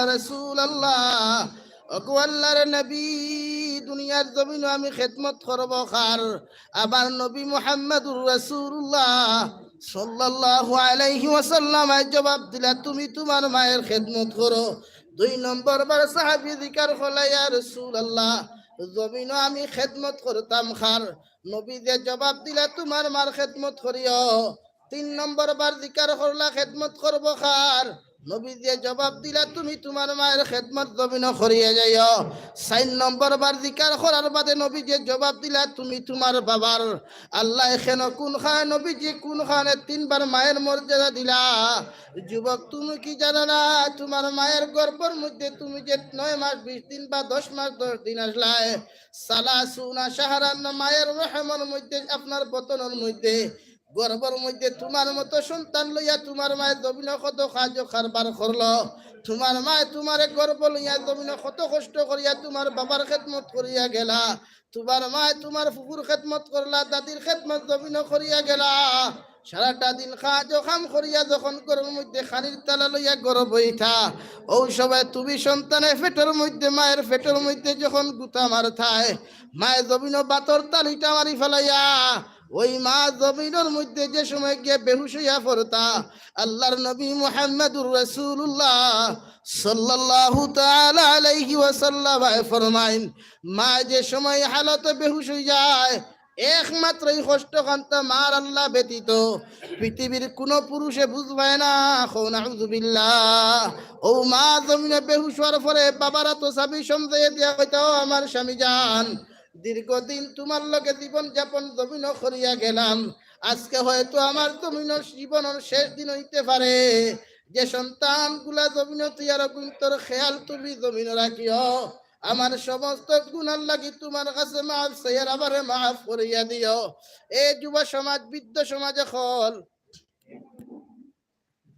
রাসূলুল্লাহ, ওগো আল্লার নবী, দুনিয়ার জমিনো আমি খেদমত করবো কার?" আবার নবী মুহাম্মাদুর রাসূলুল্লাহ সাল্লাল্লাহু আলাইহি ওয়াসাল্লাম আয় জবাব দিলা, "তুমি তুমার মায়ের খেদমত করো।" দুই নম্বর বার সাহাবী জিকার করলা, "ইয়া রাসূলুল্লাহ, জমিনো আমি খেদমত করতাম কার?" নবীজিয়ে জবাব দিলা, "তুমার মার খেদমত করিও।" তিন নম্বর বার জিকার করলা, "খেদমত করবো কার?" নবীজিয়ে জবাব দিলা, "তুমি তুমার মায়ের খেদমত জমিনো করিয়া যাইও।" চাইর নম্বর বার জিকার করার বাদে নবীজিয়ে জবাব দিলা, "তুমি তুমার বাবার।" আল্লায় কেন কুন কারণে নবীজিয়ে কুন কারণে তিনবার মায়ের মর্যাদা দিলা? যুবক, তুমি কি জানো না, তুমার মায়ের গর্ভর মধ্যে তুমি যে নয় মাস বিশ দিন বা দশ মাস দশ দিন আছলায়, সালাসুনা শাহরান, মায়ের রহমর মধ্যে, আপনার বতনর মধ্যে, গর্ভর মধ্যে তুমার মতো সন্তান লইয়া তুমার মায়ে জমিনো কত কাজ কারবার করলো। তুমার মায়ে তুমারে গর্ভ লইয়া জমিনো কত কষ্ট করিয়া তুমার বাবার খেদমত করিয়া গেলা। তুমার মায়ে তুমার ফুফুর খেদমত করলা, দাদির খেদমত জমিনো করিয়া গেলা। সারাটা দিন কাজ কাম করিয়া যখন ঘরর মধ্যে খানির তালা লইয়া ঘরো বইতা, অউ সময় তুমি সন্তানে পেটর মধ্যে, মায়ের পেটর মধ্যে যখন গুতা মারতায়, মায়ে জমিনো ভাতর থালিটা মারি ফালাইয়া, ওই মা জমিনর মধ্যে যে সময় গিয়া বেহুশ অইয়া পড়তা, আল্লার নবী মুহাম্মাদুর রাসূলুল্লাহ সাল্লাল্লাহু তাআলা আলাইহি ওয়াসাল্লাম আয় ফরমাইন, মা যে সময় হালতে বেহুশ অইযায়, একমাত্র ই কষ্টখানতা মার আল্লা ব্যতীত পৃথিবীর কুনু পুরুষে বুঝবায় না। কও নাউজুবিল্লাহ। অউ মা জমিনো বেহুশ অওয়ার পরে বাবার আতো চাবি সমজাইয়া দিয়া কইতা, "ও আমার স্বামী জান, দীর্ঘদিন তুমার লগে জীবন যাপন জমিনো করিয়া গেলাম, আজকে হয়তো আমার জমিনর জীবনর শেষ দিন অইতে পারে। যে সন্তানগুলা জমিনো তুই আর গুণতর খেয়াল তুমি জমিনো রাখিও, আমার সমস্ত গুনার লাগি তুমার কাছে মাফ চাইয়ার, আমারে মাফ করিয়া দিও।" এ যুব সমাজ, বৃদ্ধ সমাজ অকল,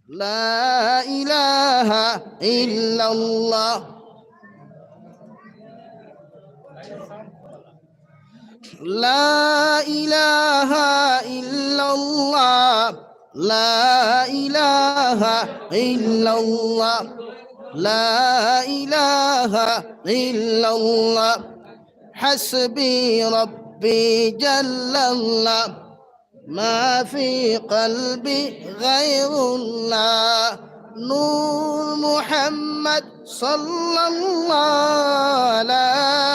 لا إله إلا الله. لا إله إلا الله. لا إله إلا الله. لا إله إلا الله. حسبي ربي جل الله. ما في قلبي غير الله. نور محمد صلى الله. لا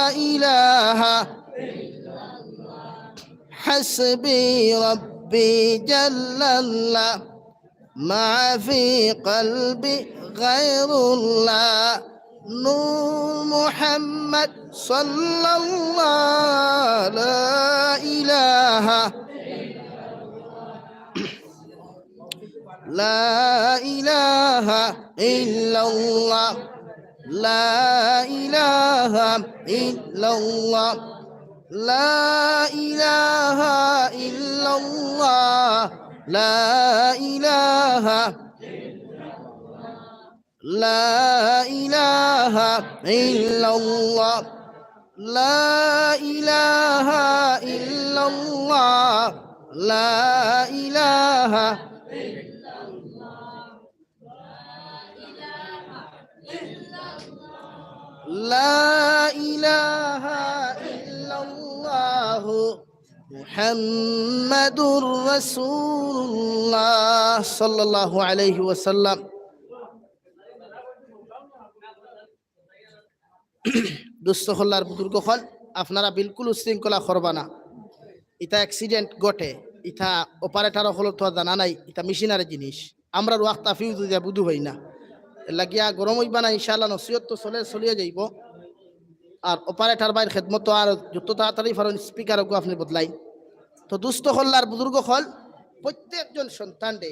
إله. حسبي ربي جل الله. ما في قلبي غير الله. نور محمد صلى الله. لا إله. لا إله إلا الله. لا إله إلا الله. لا إله إلا الله. لا إله. لا إله إلا الله. لا إله إلا الله. لا إله. لا إله إلا الله. محمد رسول الله صلى الله عليه وسلم. দুস্ত অকল আর বুজুর্গ অকল, আপনারা বিলকুল উশৃঙ্খলা করবা না। ইতা accident ঘটে, ইতা operator অকলর তো জানা নাই, ইতা machinery জিনিস। আমরার ওয়াক্ত আফিউ দিয়া বুধু অয় না। এর লাগিয়া গরম অইবা না, ইনশাআল্লাহ নসিহত তো চলে, চলিয়া যাইব। আর operator ভাইর খেদমত আর যত তাড়াতাড়ি পারইন speaker ওগু আপনে বদলাইন। তো দুস্ত অকল আর বুজুর্গ অকল, প্রত্যেকজন সন্তানরে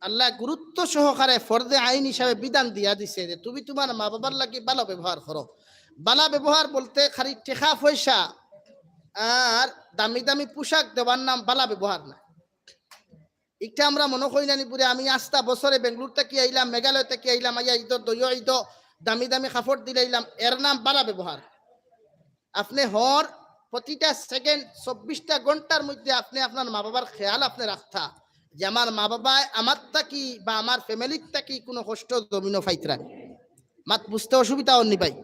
আল্লায় গুরুত্ব সহকারে ফরজে আইন হিসাবে বিধান দিয়া দিছে যে তুমি তুমার মা বাবার লাগি ভালা ব্যবহার করো। ভালা ব্যবহার বলতে খালি টেকা পয়সা আর দামি দামি পোশাক দেওয়ার নাম ভালা ব্যবহার না। ইটা আমরা মনো করি না নি বুলে, আমি আস্তা বছরে বেঙ্গালুর থাকি আইলাম, মেঘালয় থাকি আইলাম, আইয়া ইদো দইও ইদো দামি দামি কাপড় দিলাইলাম, এর নাম ভালা ব্যবহার। আপনে হর প্রতিটা second, চব্বিশটা ঘন্টার মধ্যে আপনে আপনার মা বাবার খেয়াল আপনে রাখতা যে আমার মা বাবায় আমার থাকি বা আমার family-র থাকি কুনু কষ্ট জমিনো পাইতরা নি। মাত বুঝতে অসুবিধা অর নি ভাই?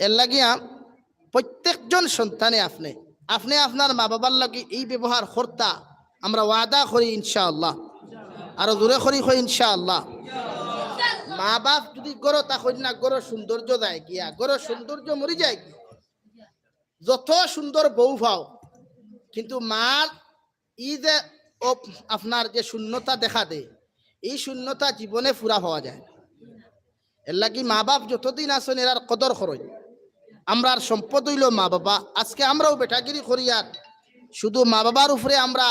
এর লাগিয়া প্রত্যেকজন সন্তানে আপনে, আপনে আপনার মা বাবার লাগি এই ব্যবহার করতা, আমরা ওয়াদা করি ইনশাআল্লাহ। আরো জোরে করি কই ইনশাআল্লাহ। মা বাপ যদি ঘরো থাকইন না, ঘরর সৌন্দর্য যায় গিয়া, ঘরর সৌন্দর্য মরি যায় গিয়া। যত সুন্দর বউ পাও, কিন্তু মার ই যে অপ-, আপনার যে শূন্যতা দেখা দেয়, এই শূন্যতা জীবনে পুরা পাওয়া যায় না। এর লাগি মা বাপ যতদিন আছইন, এরার কদর করইন। আমরার সম্পদ অইলো মা বাবা। আজকে আমরাও বেটাগিরি করি আর শুধু মা বাবার উপরে আমরা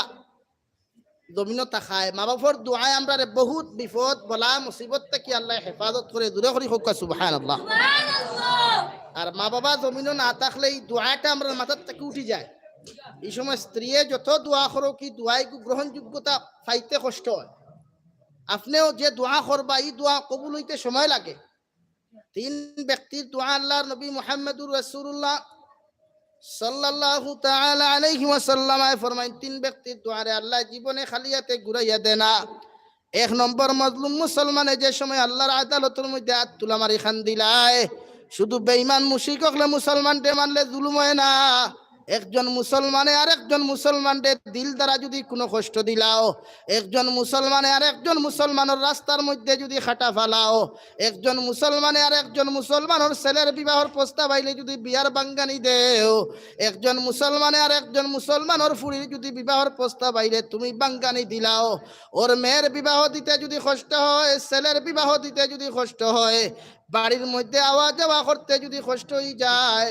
জমিনো থাকায়। মা বাপর দোয়ায় আমরারে বহুত বিপদ, বালা, মুসিবত থাকি আল্লায় হেফাজত করে। জোরে করি কউক্কা সুবহানাল্লাহ। আর মা বাবা জমিনো না থাকলে ই দোয়াটা আমরার মাথার থাকি উঠি যায়। ই সময় স্ত্রীয়ে যত দোয়া করউক, ই দোয়াইগু গ্রহণযোগ্যতা পাইতে কষ্ট অয়। আপনেও যে দোয়া করবা, ই দোয়া কবুল অইতে সময় লাগে। তিন ব্যক্তির দোয়া আল্লাহর নবী মুহাম্মাদুর রাসূলুল্লাহ সাল্লাল্লাহু তাআলা আলাইহি ওয়াসাল্লাম আয় ফরমাইন, তিন ব্যক্তির দোয়ারে আল্লায় জীবনে খালি আতে ঘুরাইয়া দেয় না। এক নম্বর, মজলুম মুসলমানে যে সময় আল্লাহর আদালতর মধ্যে আত তুলা মারি কান্দিলায়, শুধু বেঈমান মুশরিক অকলে মুসলমানরে মারলে জুলুম অয় না। একজন মুসলমানে আরেকজন মুসলমানরে দিল দ্বারা যদি কুনু কষ্ট দিলাও, একজন মুসলমানে আরেকজন মুসলমানর রাস্তার মধ্যে যদি কাটা ফালাও, একজন মুসলমানে আরেকজন মুসলমানর ছেলের বিবাহর প্রস্তাব আইলে যদি বিয়ার বাঙ্গানি দেও, একজন মুসলমানে আরেকজন মুসলমানর ফুড়ির যদি বিবাহর প্রস্তাব আইলে তুমি বাঙ্গানি দিলাও, ওর মেয়ের বিবাহ দিতে যদি কষ্ট হয়, ছেলের বিবাহ দিতে যদি কষ্ট হয়, বাড়ির মধ্যে আওয়া যাওয়া করতে যদি কষ্ট অই যায়,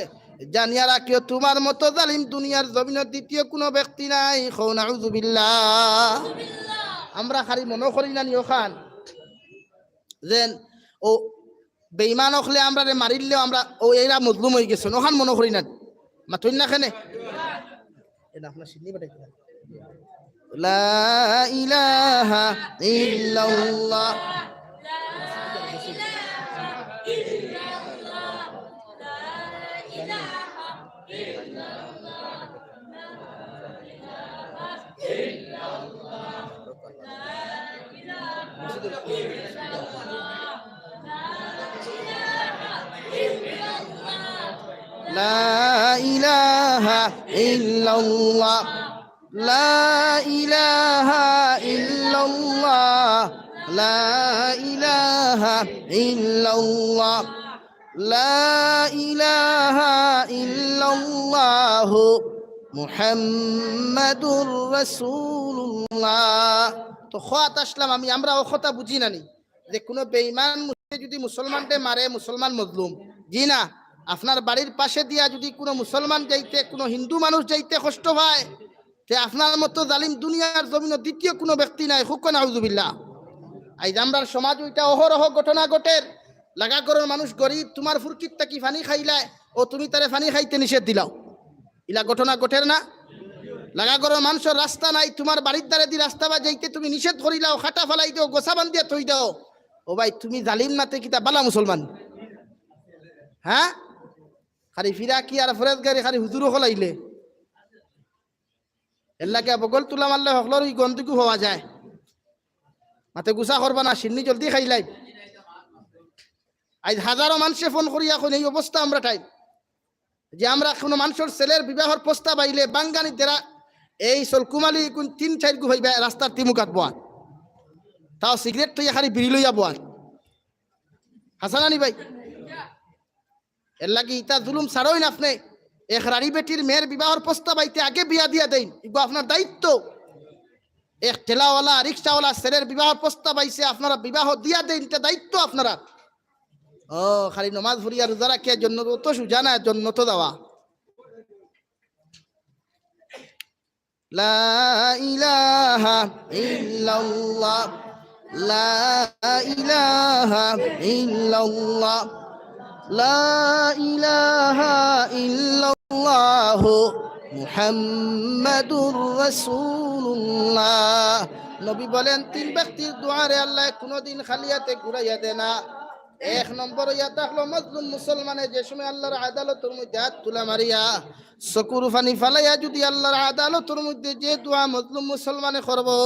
জানিয়া রাখিও, তুমার মতো জালিম দুনিয়ার জমিনো দ্বিতীয় কুনু ব্যক্তি নাই। কও নাউজুবিল্লাহ। আমরা খালি মনো করি না নি অখান যেন ও বেঈমান অকলে আমরারে মারিলেও আমরা ও এরা মজলুম অই গেছইন, অখান মনো করি না নি? মাতইন না কেনে? এ না, আপনার সিন্নি বাটাই দিলাম। لا إله إلا الله. لا إله إلا الله. لا إله إلا الله. لا إله إلا الله. لا إله إلا الله. محمد رسول الله. তো খোয়াত আসলাম আমি, আমরা ও কথা বুঝি না নি যে কুনু বেঈমান মুশরিকে যদি মুসলমানরে মারে, মুসলমান মজলুম। জি না, আপনার বাড়ির পাশে দিয়া যদি কুনু মুসলমান যাইতে, কুনু হিন্দু মানুষ যাইতে কষ্ট পায়, তে আপনার মতো জালিম দুনিয়ার জমিনো দ্বিতীয় কুনু ব্যক্তি নাই। কউক্কা নাউজুবিল্লাহ। আইজ আমরার সমাজ ওইটা অহরহ ঘটনা ঘটের। লাগা ঘরর মানুষ গরিব, তুমার ফুরকিত থাকি পানি খাইলায়, ও তুমি তারে পানি খাইতে নিষেধ দিলাও। ইলা ঘটনা ঘটের না? লাগা ঘরর মানষর রাস্তা নাই, তুমার বাড়ির দ্বারেদি রাস্তা বা যাইতে তুমি নিষেধ করিলাও, কাটা ফালাই দেও, গোছা বান্ধিয়া থই দেও। ও ভাই, তুমি জালিম নাতে কিতা বালা মুসলমান? হ্যাঁ, খালি ফিরাকি আর ফরেজগারি খালি হুজুরও খোলাইলে। এর লাগে বগল তুলা মারলে হকলর ওই গন্ধগু হওয়া যায়। মাতে গুসা করবা না, শিন্নি জলদি খাইলাই। আজ হাজারো মানষে ফোন করিয়া কইন, এই অবস্থা আমরা টাইম। যে আমরা কোনো মানুষের ছেলের বিবাহর প্রস্তাব আইলে বাঙ্গানি দেরা এই সলকুমালি কোন তিন চাইর গু হইবা রাস্তার তিমুকাত বওয়ার, তাও সিগারেট থইয়া খালি বিড়ি লইয়া বওয়ার। হাসানানি ভাই, এর লাগি ইতা জুলুম ছাড়ইন আপনে। এক রাড়ি বেটির মেয়ের বিবাহর প্রস্তাব আইতে আগে বিয়া দিয়া দেইন, ইগু আপনার দায়িত্ব। এক ঠেলাওয়ালা, রিক্সাওয়ালা ছেলের বিবাহর প্রস্তাব আইছে, আপনারা বিবাহ দিয়া দেইন, ইটা দায়িত্ব আপনারা। ও, খালি নমাজ পড়িয়া রোজা রাখিয়া জন্নত অত সুজা না, জন্নত যাওয়া। لا إله إلا الله، لا إله إلا الله، لا إله إلا الله، محمد رسول الله। নবী বলেন, তিন ব্যক্তির দুয়ারে আল্লাহ কোনোদিন খালি হাতে ঘুরাইয়া দেয় না। এক নম্বর অইয়া থাকলো মজলুম মুসলমানে যে সময় আল্লাহর আদালতর মধ্যে আত তুলা মারিয়া চকুর পানি ফালাইয়া যদি আল্লাহর আদালতর মধ্যে যে দোয়া মজলুম মুসলমানে করবো,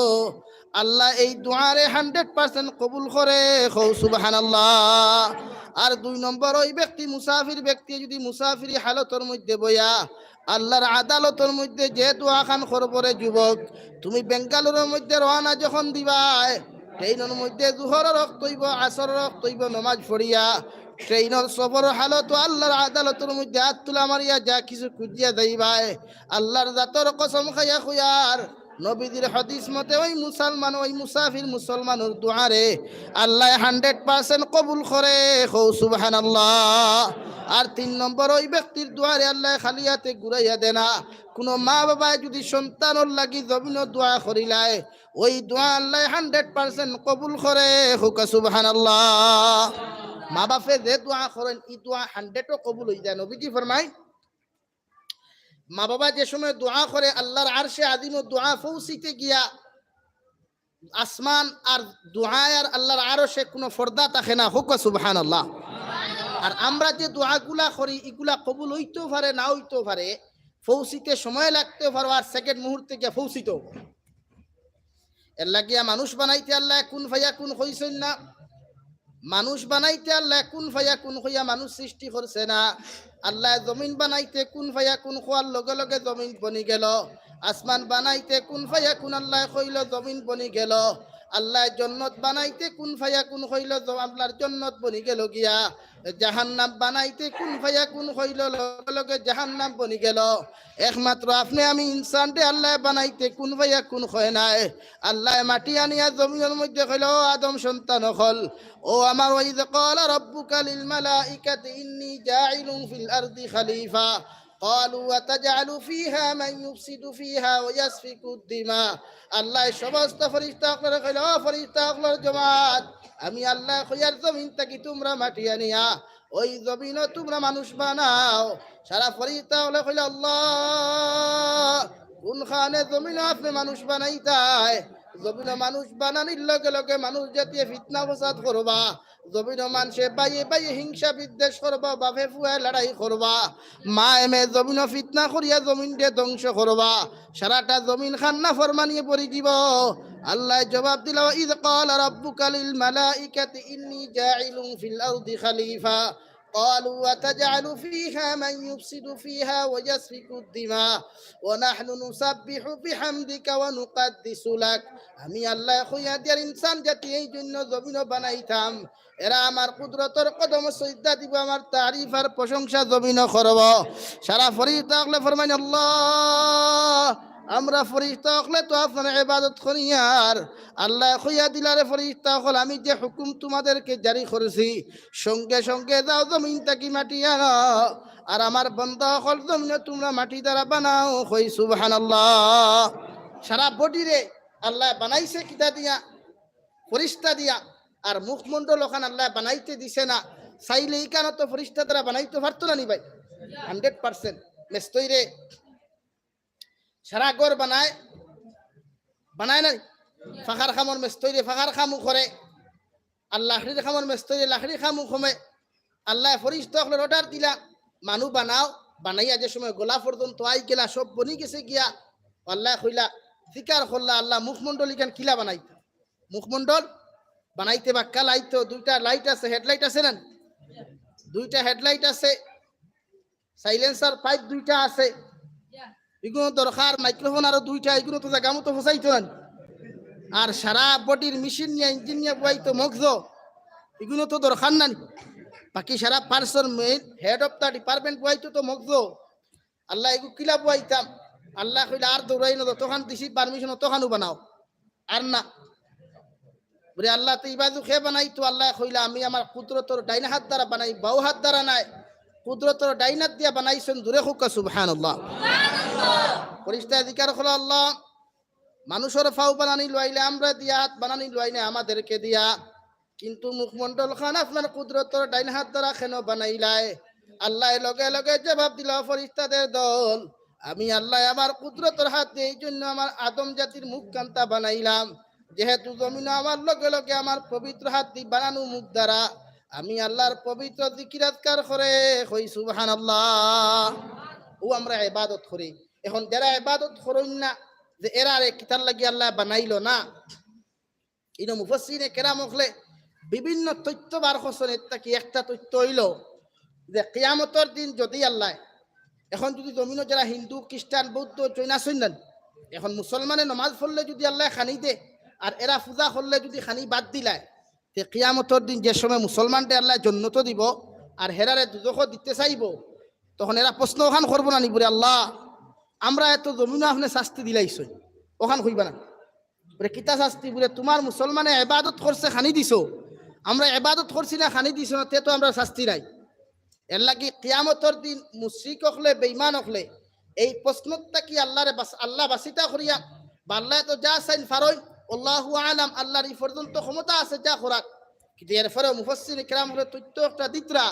আল্লাহ এই দোয়ারে হান্ড্রেড পার্সেন্ট কবুল করে। কও সুবহানাল্লাহ। আর দুই নম্বর, ওই ব্যক্তি মুসাফির ব্যক্তি যদি মুসাফিরি হালতর মধ্যে বইয়া আল্লাহর আদালতর মধ্যে যে দোয়া খান করবো রে যুবক, তুমি বেঙ্গালুরুর মধ্যে রওনা যখন দিবায়, ট্রেইনর মধ্যে জুহরর ওয়াক্ত অইবো, আসরর ওয়াক্ত অইবো, নমাজ পড়িয়া ট্রেইনর সফরর হালতো আল্লাহর আদালতর মধ্যে আত তুলা মারিয়া যা কিছু খুজিয়া যাইবায়, আল্লাহর জাতর কসম খাইয়া কইয়ার, নবীজির হাদিস মতে ওই মুসলমান, ওই মুসাফির মুসলমানর দুয়ারে আল্লাহ হান্ড্রেড পার্সেন্ট কবুল করে। কও সুবহানাল্লাহ। আর তিন নম্বর, ওই ব্যক্তির দুয়ারে আল্লাহ খালি হাতে ঘুরাইয়া দেয় না। কোনো মা বাবায় যদি সন্তানর লাগি জমিনো দোয়া করিলায়, ওই দোয়া আল্লাহ হান্ড্রেড পার্সেন্ট কবুল করে। কউক্কা সুবহানাল্লাহ। মা বাপে যে দোয়া করইন, ই দোয়া হান্ড্রেডও কবুল অই যায়। নবীজি ফরমাইন, মা বাবা যে সময় দোয়া করে, আল্লাহর আরশে আজিমো দোয়া পৌঁছিতে গিয়া আসমান আর দোয়ায় আর আল্লাহর আরশে কোনো পর্দা থাকে না। কউক্কা সুবহানাল্লাহ। আর আমরা যে দোয়াগুলা করি, ইগুলা কবুল অইতেও পারে, না অইতেও পারে, পৌঁছিতে সময় লাগতেও পারে, আর সেকেন্ড মুহূর্তে গিয়া পৌঁছিতেও পারে। এর লাগিয়া মানুষ বানাইতে আল্লাহ কুন ফায়াকুন কইছইন না। মানুষ বানাইতে আল্লাহ কুন ফায়াকুন কইয়া মানুষ সৃষ্টি করছে না। আল্লাহ জমিন বানাইতে কুন ফায়াকুন কওয়ার লগে লগে জমিন বনি গেল। আসমান বানাইতে কুন ফায়াকুন আল্লাহ কইল, জমিন বনি গেল। আল্লাহ জন্নত বানাইতে কুন ফায়াকুন কইল, জ-, আল্লাহর জন্নত বনি গেল গিয়া। জাহান্নাম বানাইতে কুন ফায়াকুন কইল, লগে লগে জাহান্নাম বনি গেল। একমাত্র আপনে আমি ইনসানরে আল্লাহ বানাইতে কুন ফায়াকুন কয় নায়। আল্লাহ মাটি আনিয়া জমিনর মধ্যে কইল, "ও আদম সন্তান অকল, ও আমার, وإذ قال ربك للملائكة إني جاعل في الأرض خليفة قالوا أتجعل فيها من يفسد فيها ويسفك الدماء।" আল্লাহ সমস্ত ফিরিস্তা অকলরে কইল, "ও ফিরিস্তা অকলর জমাত, আমি আল্লাহ কইয়ার জমিন থাকি তুমরা মাটি আনিয়া ওই জমিনো তুমরা মানুষ বানাও।" সারা ফিরিস্তা অকলে কইল, "আল্লাহ, কুনখানে জমিনো আপনে মানুষ বানাইতায়? জমিনো মানুষ বানানির লগে লগে মানুষ জাতিয়ে ফিতনা ফসাদ করবা, জমিনো মানষে বাইয়ে বাইয়ে হিংসা বিদ্বেষ করবা, বাপে ফুয়ায় লড়াই করবা, মায়ে মেয়ে জমিনো ফিতনা করিয়া জমিনরে ধ্বংস করবা, সারাটা জমিন খান নাফরমানিয়ে ভরি দিবো।" আল্লাহ জবাব দিলা, "وإذ قال ربك للملائكة إني جاعل في الأرض خليفة قالوا أتجعل فيها من يفسد فيها ويسفك الدماء ونحن نسبح بحمدك ونقدس لك।" আমি আল্লাহ কইয়া দিয়ার ইনসান জাতি এই জন্য জমিনো বানাইতাম, এরা আমার কুদরতর কদমো সইজদা দিবো, আমার তারিফ আর প্রশংসা জমিনো করবো। সারা ফিরিস্তা অকলে ফরমাইন, "আল্লাহ, আমরা ফিরিস্তা অকলে তো আপনার ইবাদত করিয়ার।" আল্লাহ কইয়া দিলা, "রে ফিরিস্তা অকল, আমি যে হুকুম তোমাদেরকে জারি করছি, সঙ্গে সঙ্গে যাও জমিন থাকি মাটি আনো, আর আমার বন্দা অকল জমিনো তুমরা মাটি দ্বারা বানাও।" কই সুবহানাল্লাহ। সারা বডিরে আল্লাহ বানাইছে কিতা দিয়া? ফিরিস্তা দিয়া। আর মুখমণ্ডল অখান আল্লাহ বানাইতে দিছে না। চাইলে ইখানো তো ফিরিস্তা দ্বারা বানাইতো পারতো না নি ভাই? Hundred percent. মেস্তইরে সারা ঘর বানায়, বানায় না নি? ফাখার কামর মেস্তইরে ফাখার কামও করে। আর লাকড়ির কামর মেস্তরি লাকড়ির কামও কমে। আল্লায় ফিরিস্তা অকলরে অর্ডার দিলা, মানু বানাও, বানাইয়া যে সময় গলা পর্যন্ত আই গেলা, সব বনি গেছে গিয়া, আল্লায় কইলা, জিকার করলা, আল্লাহ মুখমণ্ডল ইখান কিলা বানাইতা? মুখমণ্ডল বানাইতে বাক্কা লাইট তো, দুইটা লাইট আছে, হেডলাইট আছে না? দুইটা হেডলাইট আছে, সাইলেন্সার পাইপ দুইটা আছে, ইগুনো দরকার, মাইক্রোফোন আরো দুইটা, ইগুনো তো জাগা মতো ফসাইতো না। আর সারা বডির মেশিন নিয়া, ইঞ্জিন নিয়া বওয়াইতো মগজ, ইগুনো তো দরকার না। বাকি সারা person main head of the department বওয়াইতো তো মগজ। আল্লাহ এগু কিলা বওয়াইতাম? আল্লাহ কইলা, আর দৌড়াই না, যতখান দিছি পারমিশন, অতখানও বানাও। আর না। বুলে, আল্লাহ, তো ইবাদু কে বানাইতো? আল্লাহ কইলা, আমি আমার কুদরতর ডাইন হাত দ্বারা বানাই, বাউ হাত দ্বারা নায়। কুদরতর ডাইন হাত দিয়া বানাইছইন, জোরে কউক্কা সুবহানাল্লাহ। ফিরিস্তায় জিকার করলা, আল্লাহ, মানুষর ফাও বানানি লইলে আমরা দিয়া, হাত বানানি লইলে আমাদেরকে দিয়া, কিন্তু মুখমণ্ডল খান আপনার কুদরতর ডাইন হাত দ্বারা কেন বানাইলায়? আল্লাহ লগে লগে জবাব দিলা, ফিরিস্তাদের দল, আমি আল্লাহ আমার কুদরতর হাত দিয়া এই জন্য আমার আদম জাতির মুখ কান্তা বানাইলাম, যেহেতু জমিন আমার লগে লগে আমার পবিত্র হাত দি বানানো মুখ দ্বারা আমি আল্লাহর পবিত্র জিকির আজকার করে কই সুবহানাল্লাহ। ও আমরা ইবাদত করি। এখন যারা ইবাদত করইন না, যে এরারে কিতার লাগি আল্লাহ বানাইলো না, ইনো মুফাসসিরিনে কেরাম অকলে বিভিন্ন তথ্য বার করছইন। এর থাকি একটা তথ্য অইলো যে কিয়ামতর দিন যদি আল্লাহ, এখন যদি জমিনো যারা হিন্দু, খ্রিস্টান, বৌদ্ধ, জৈন আছইন না, এখন মুসলমানে নমাজ পড়লে যদি আল্লাহ খানি দে, আর এরা পূজা করলে যদি খানি বাদ দিলায়, তে কিয়ামতর দিন যে সময় মুসলমানরে আল্লাহ জন্নতো দিবো, আর হেরারে দুজখো দিতে চাইবো, তখন এরা প্রশ্ন অখান করবো না নি, বুলে, আল্লাহ, আমরা এত জমিনো আপনে শাস্তি দিলাইছইন, অখান কইবা না? বুলে, কিতা শাস্তি? বুলে, তুমার মুসলমানে ইবাদত করছে, খানি দিছো, আমরা ইবাদত করছি না, খানি দিছো না, তে তো আমরার শাস্তি নাই। এর লাগি কিয়ামতর দিন মুশরিক অকলে, বেঈমান অকলে এই প্রশ্ন থাকি আল্লাহরে বাস-, আল্লাহ বাসিতা করিয়া, বা আল্লাহ তো যা চাইন পারইন, আল্লাহু আলাম, আল্লাহর ই পর্যন্ত ক্ষমতা আছে যা করার। কিন্তু এরপরেও মুফাসসিরিনে কেরাম অকলে তথ্য একটা দিতরা,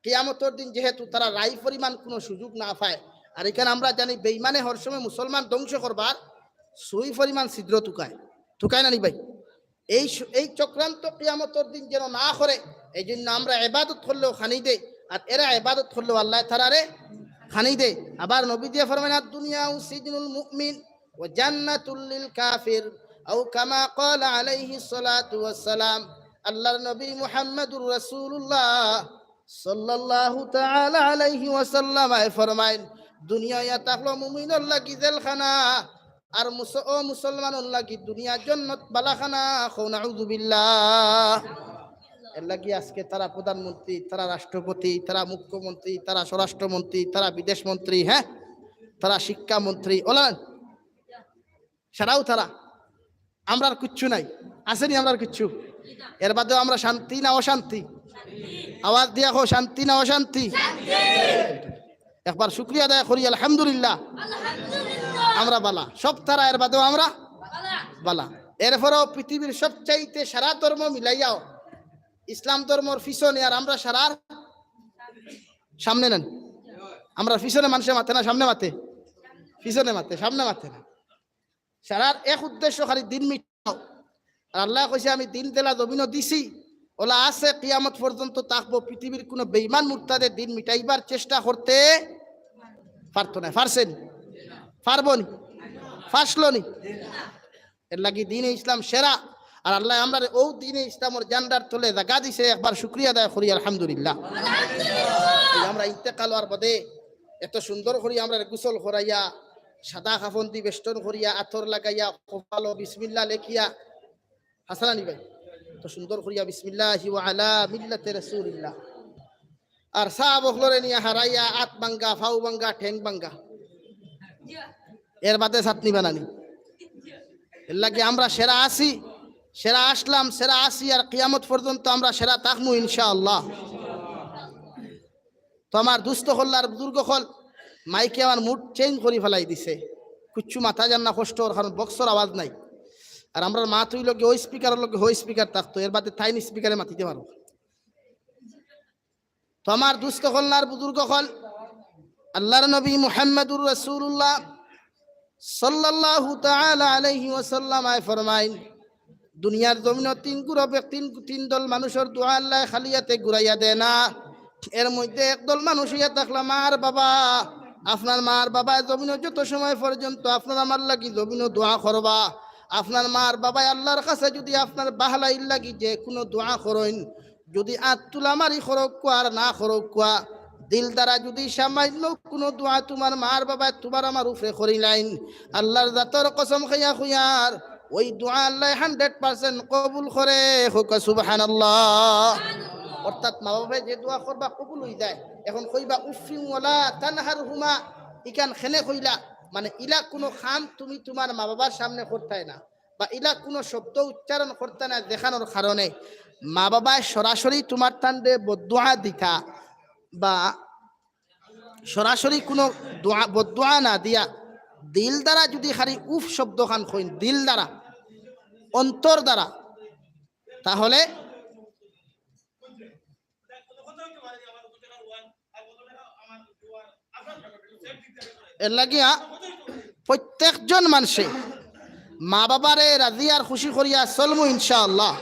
কিয়ামতর দিন যেহেতু তারা রায় পরিমাণ কোনো সুযোগ না পায়, আর ইখান আমরা জানি বেঈমানে হর সময় মুসলমান ধ্বংস করবার সুই পরিমাণ ছিদ্র তুকায়, তুকায় না নি ভাই? এই স-, এই চক্রান্ত কিয়ামতর দিন যেন না করে, এই জন্য আমরা ইবাদত করলেও খানি দেই, আর এরা ইবাদত করলেও আল্লাহ তারারে খানি দেয়। আবার নবীজি ফরমাইন, "আদ-দুনিয়া সিজনুল মুমিন ওয়া জান্নাতুল লিল কাফির, আও কামা ক্বালা আলাইহিস সালাতু ওয়াস সালাম।" আল্লাহর নবী মুহাম্মাদুর রাসূলুল্লাহ সাল্লাল্লাহু তাআলা আলাইহি ওয়াসাল্লাম আয় ফরমাইন, দুনিয়া ইয়া থাকলো মুমিনর লাগি জেলখানা, আর মুস-, ও মুসলমানর লাগি দুনিয়া জন্নত বালাখানা, কও নাউজুবিল্লাহ। এর লাগি আজকে তারা প্রধানমন্ত্রী, তারা রাষ্ট্রপতি, তারা মুখ্যমন্ত্রী, তারা স্বরাষ্ট্রমন্ত্রী, তারা বিদেশ মন্ত্রী, হ্যাঁ, তারা শিক্ষা মন্ত্রী, ওলা সারাও তারা। আমরার কিচ্ছু নাই, আছে নি আমরার কিচ্ছু? এর বাদেও আমরা শান্তি না অশান্তি? আওয়াজ দিয়া কও, শান্তি না অশান্তি? একবার শুকরিয়া আদায় করি, আলহামদুলিল্লাহ। আমরা বালা, সব তারা, এর বাদেও আমরা বালা। এরপরেও পৃথিবীর সবচাইতে সারা ধর্ম মিলাইয়াও ইসলাম ধর্মর পিছনে, আর আমরা সারার সামনে নেন। আমরা পিছনে মানুষে মাতে না, সামনে মাতে? পিছনে মাতে, সামনে মাতে না। সারার এক উদ্দেশ্য খালি দিন মিটাও। আর আল্লাহ কইছে, "আমি দিন যেলা জমিনো দিছি, ওলা আছে, কিয়ামত পর্যন্ত থাকবো।" পৃথিবীর কোনো বেঈমান মুরতাদে দিন মিটাইবার চেষ্টা করতে পারতো না। পারছে নি? পারবো নি? পারলো নি? এর লাগি দিনে ইসলাম সেরা। আর আল্লাহ আমরারে ও দিনে ইসলামর জান্ডার তলে জাগা দিছে, একবার শুকরিয়া আদায় করি, আলহামদুলিল্লাহ। এই আমরা ইন্তেকাল হওয়ার বাদে এত সুন্দর করি আমরারে গোসল করাইয়া, সাদা কাফন দি বেষ্টন করিয়া, আতর লাগাইয়া, কপালো বিসমিল্লাহ লেখিয়া, হাসান আলী ভাই, তো সুন্দর করিয়া বিসমিল্লাহি ওয়া আলা মিল্লাতি রাসূলিল্লাহ। আর সাহাব অকলরে নিয়া হারাইয়া, আত ভাঙ্গা, ফাউ ভাঙ্গা, ঠেং ভাঙ্গা, এর বাদে চাটনি বানানি। এর লাগি আমরা সেরা আছি, সেরা আসলাম, সেরা আছি, আর কিয়ামত পর্যন্ত আমরা সেরা থাকমু ইনশাআল্লাহ। তো আমার দুস্ত অকল আর বুজুর্গ অকল, মাইকে আমার মুড চেঞ্জ করি ফেলাই দিছে। কুচ্ছু মাথা যার না কষ্ট অর, কারণ বক্সর আওয়াজ নাই। আর আমরার মাত অইলো গি ওই স্পিকারর লগে ওই স্পিকার থাকতো, এর বাদে তাইন স্পিকারে মাতিতে পারো। তো আমার দুস্ত অকল আর বুজুর্গ অকল, আল্লাহর নবী মুহাম্মাদুর রাসূলুল্লাহ সাল্লাল্লাহু তাআলা আলাইহি ওয়াসাল্লাম আয় ফরমাইন, দুনিয়ার জমিনো তিন গ্রুপ, তিন, তিন দল মানুষর দোয়া আল্লায় খালি আতে ঘুরাইয়া দেয় না। এর মধ্যে এক দল মানুষ ইয়া থাকলা, মার বাবা, আপনার মার বাবায় জমিনো যত সময় পর্যন্ত আপনার আমার লাগি জমিনো দোয়া করবা, আপনার মার বাবায় আল্লার কাছে যুদি আপনার বাহলাইর লাগি যে কুনু দোয়া করইন, যুদি আত তুলা মারি করউক্কা আর না করউক্কা, দিল দ্বারা যুদি সামান্য কুনু দোয়া তুমার মার বাবায় তুমার আমার উপরে করিলাইন, আল্লার জাতর কসম খাইয়া কইয়ার, ওই দোয়া আল্লায় hundred percent কবুল করে। কউক্কা সুবহানাল্লাহ। অর্থাৎ মা বাবায় যে দোয়া করবা কবুল অইযায়। এখন কইবা, "উফিন ওয়ালা তানহারহুমা", ইখান কেনে কইলা? মানে ইলা কুনু কাম তুমি তুমার মা বাবার সামনে করতায় না, বা ইলা কুনু শব্দ উচ্চারণ করতায় না, যেখানোর কারণে মা বাবায় সরাসরি তুমার তানরে বদদোয়া দিতা, বা সরাসরি কুনু দোয়া, বদদোয়া না দিয়া দিল দ্বারা যুদি খালি উফ শব্দ খান কইন, দিল দ্বারা, অন্তর দ্বারা, তাহলে এর লাগিয়া প্রত্যেকজন মানষে মা বাবারে রাজি আর খুশি করিয়া চলমু ইনশাআল্লাহ।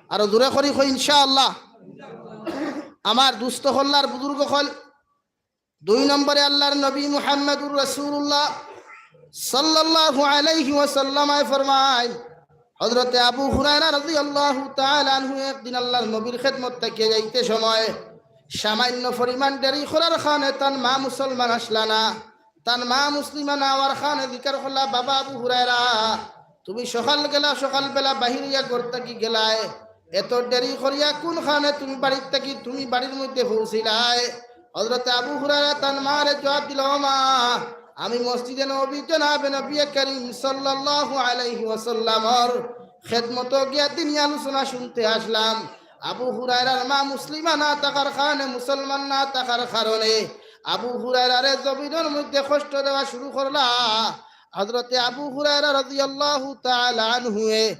আরো জোরে করি কই ইনশাআল্লাহ। আমার দুস্ত অকল আর বুজুর্গ অকল, দুই নম্বরে আল্লার নবী মুহাম্মাদুর রাসূলুল্লাহ সাল্লাল্লাহু আলাইহি ওয়াসাল্লাম আয় ফরমাইন, হযরতে আবু হুরায়রা রাদিয়াল্লাহু তাআলা আনহু একদিন আল্লার নবীর খেদমত থাকিয়া যাইতে সময় সামান্য পরিমাণ দেরি করার কারণে তান মা মুসলমান আসলা না। তান মা মুসলিমা না অওয়ার কারণে জিকার করলা, "বাবা আবু হুরায়রা, তুমি সকাল গেলা, সকাল বেলা বাহির অইয়া ঘর থাকি গেলায়, এত দেরি করিয়া কুন কারণে তুমি বাড়ির থাকি, তুমি বাড়ির মধ্যে পৌঁছিলায়?" হযরতে আবু হুরায়রা তান মারে জবাব দিলা, "ও মা, আমি মসজিদে নববী জনাবে নবী করিম সাল্লাল্লাহু আলাইহি ওয়াসাল্লামর খেদমতো গিয়া দিনি আলোচনা শুনতে আসলাম।" আবু হুরায়রার মা মুসলিমা না থাকার কারণে, মুসলমান না থাকার কারণে আবু হুরায়রারে জমিনর মধ্যে কষ্ট দেওয়া শুরু করলা। হযরতে আবু হুরায়রা রাদিয়াল্লাহু তাআলা আনহুয়ে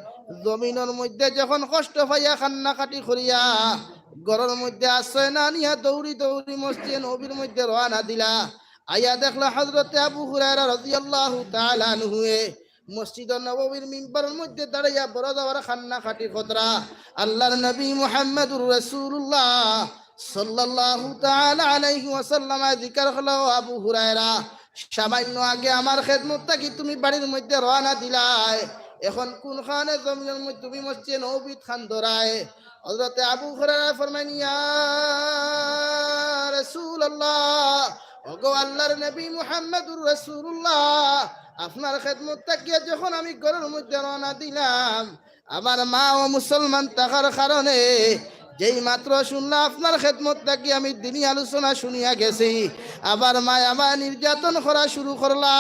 জমিনর মধ্যে যখন কষ্ট পাইয়া কান্নাকাটি করিয়া ঘরর মধ্যে আশ্রয় না নিয়া দৌড়ি দৌড়ি মসজিদে নববীর মধ্যে রওয়ানা দিলা। আইয়া দেখলা হযরতে আবু হুরায়রা রাদিয়াল্লাহু তাআলা আনহুয়ে মসজিদে নববীর মিম্বরর মধ্যে দাঁড়াইয়া বড় জবর কান্নাকাটি করতরা। আল্লার নবী মুহাম্মাদুর রাসূলুল্লাহ সাল্লাল্লাহু তাআলা আলাইহি ওয়াসাল্লামে জিকার করলা, "ও আবু হুরায়রা, সামান্য আগে আমার খেদমত থাকি তুমি বাড়ির মধ্যে রওয়ানা দিলায়, এখন কুন কারণে জমিনর মধ্যে তুমি মসজিদে নববীত কান্দরায়?" হযরতে আবু হুরায়রা ফরমাইন, "ইয়া রাসূলুল্লাহ, ওগো আল্লার নবী মুহাম্মাদুর রাসূলুল্লাহ, আপনার খেদমত থাকিয়া যখন আমি ঘরর মধ্যে রওয়ানা দিলাম, আমার মা ও মুসলমান থাকার কারণে যেই মাত্র শুনলা আপনার খেদমত থাকি আমি দিনি আলোচনা শুনিয়া গেছি, আমার মায় আমায় নির্যাতন করা শুরু করলা।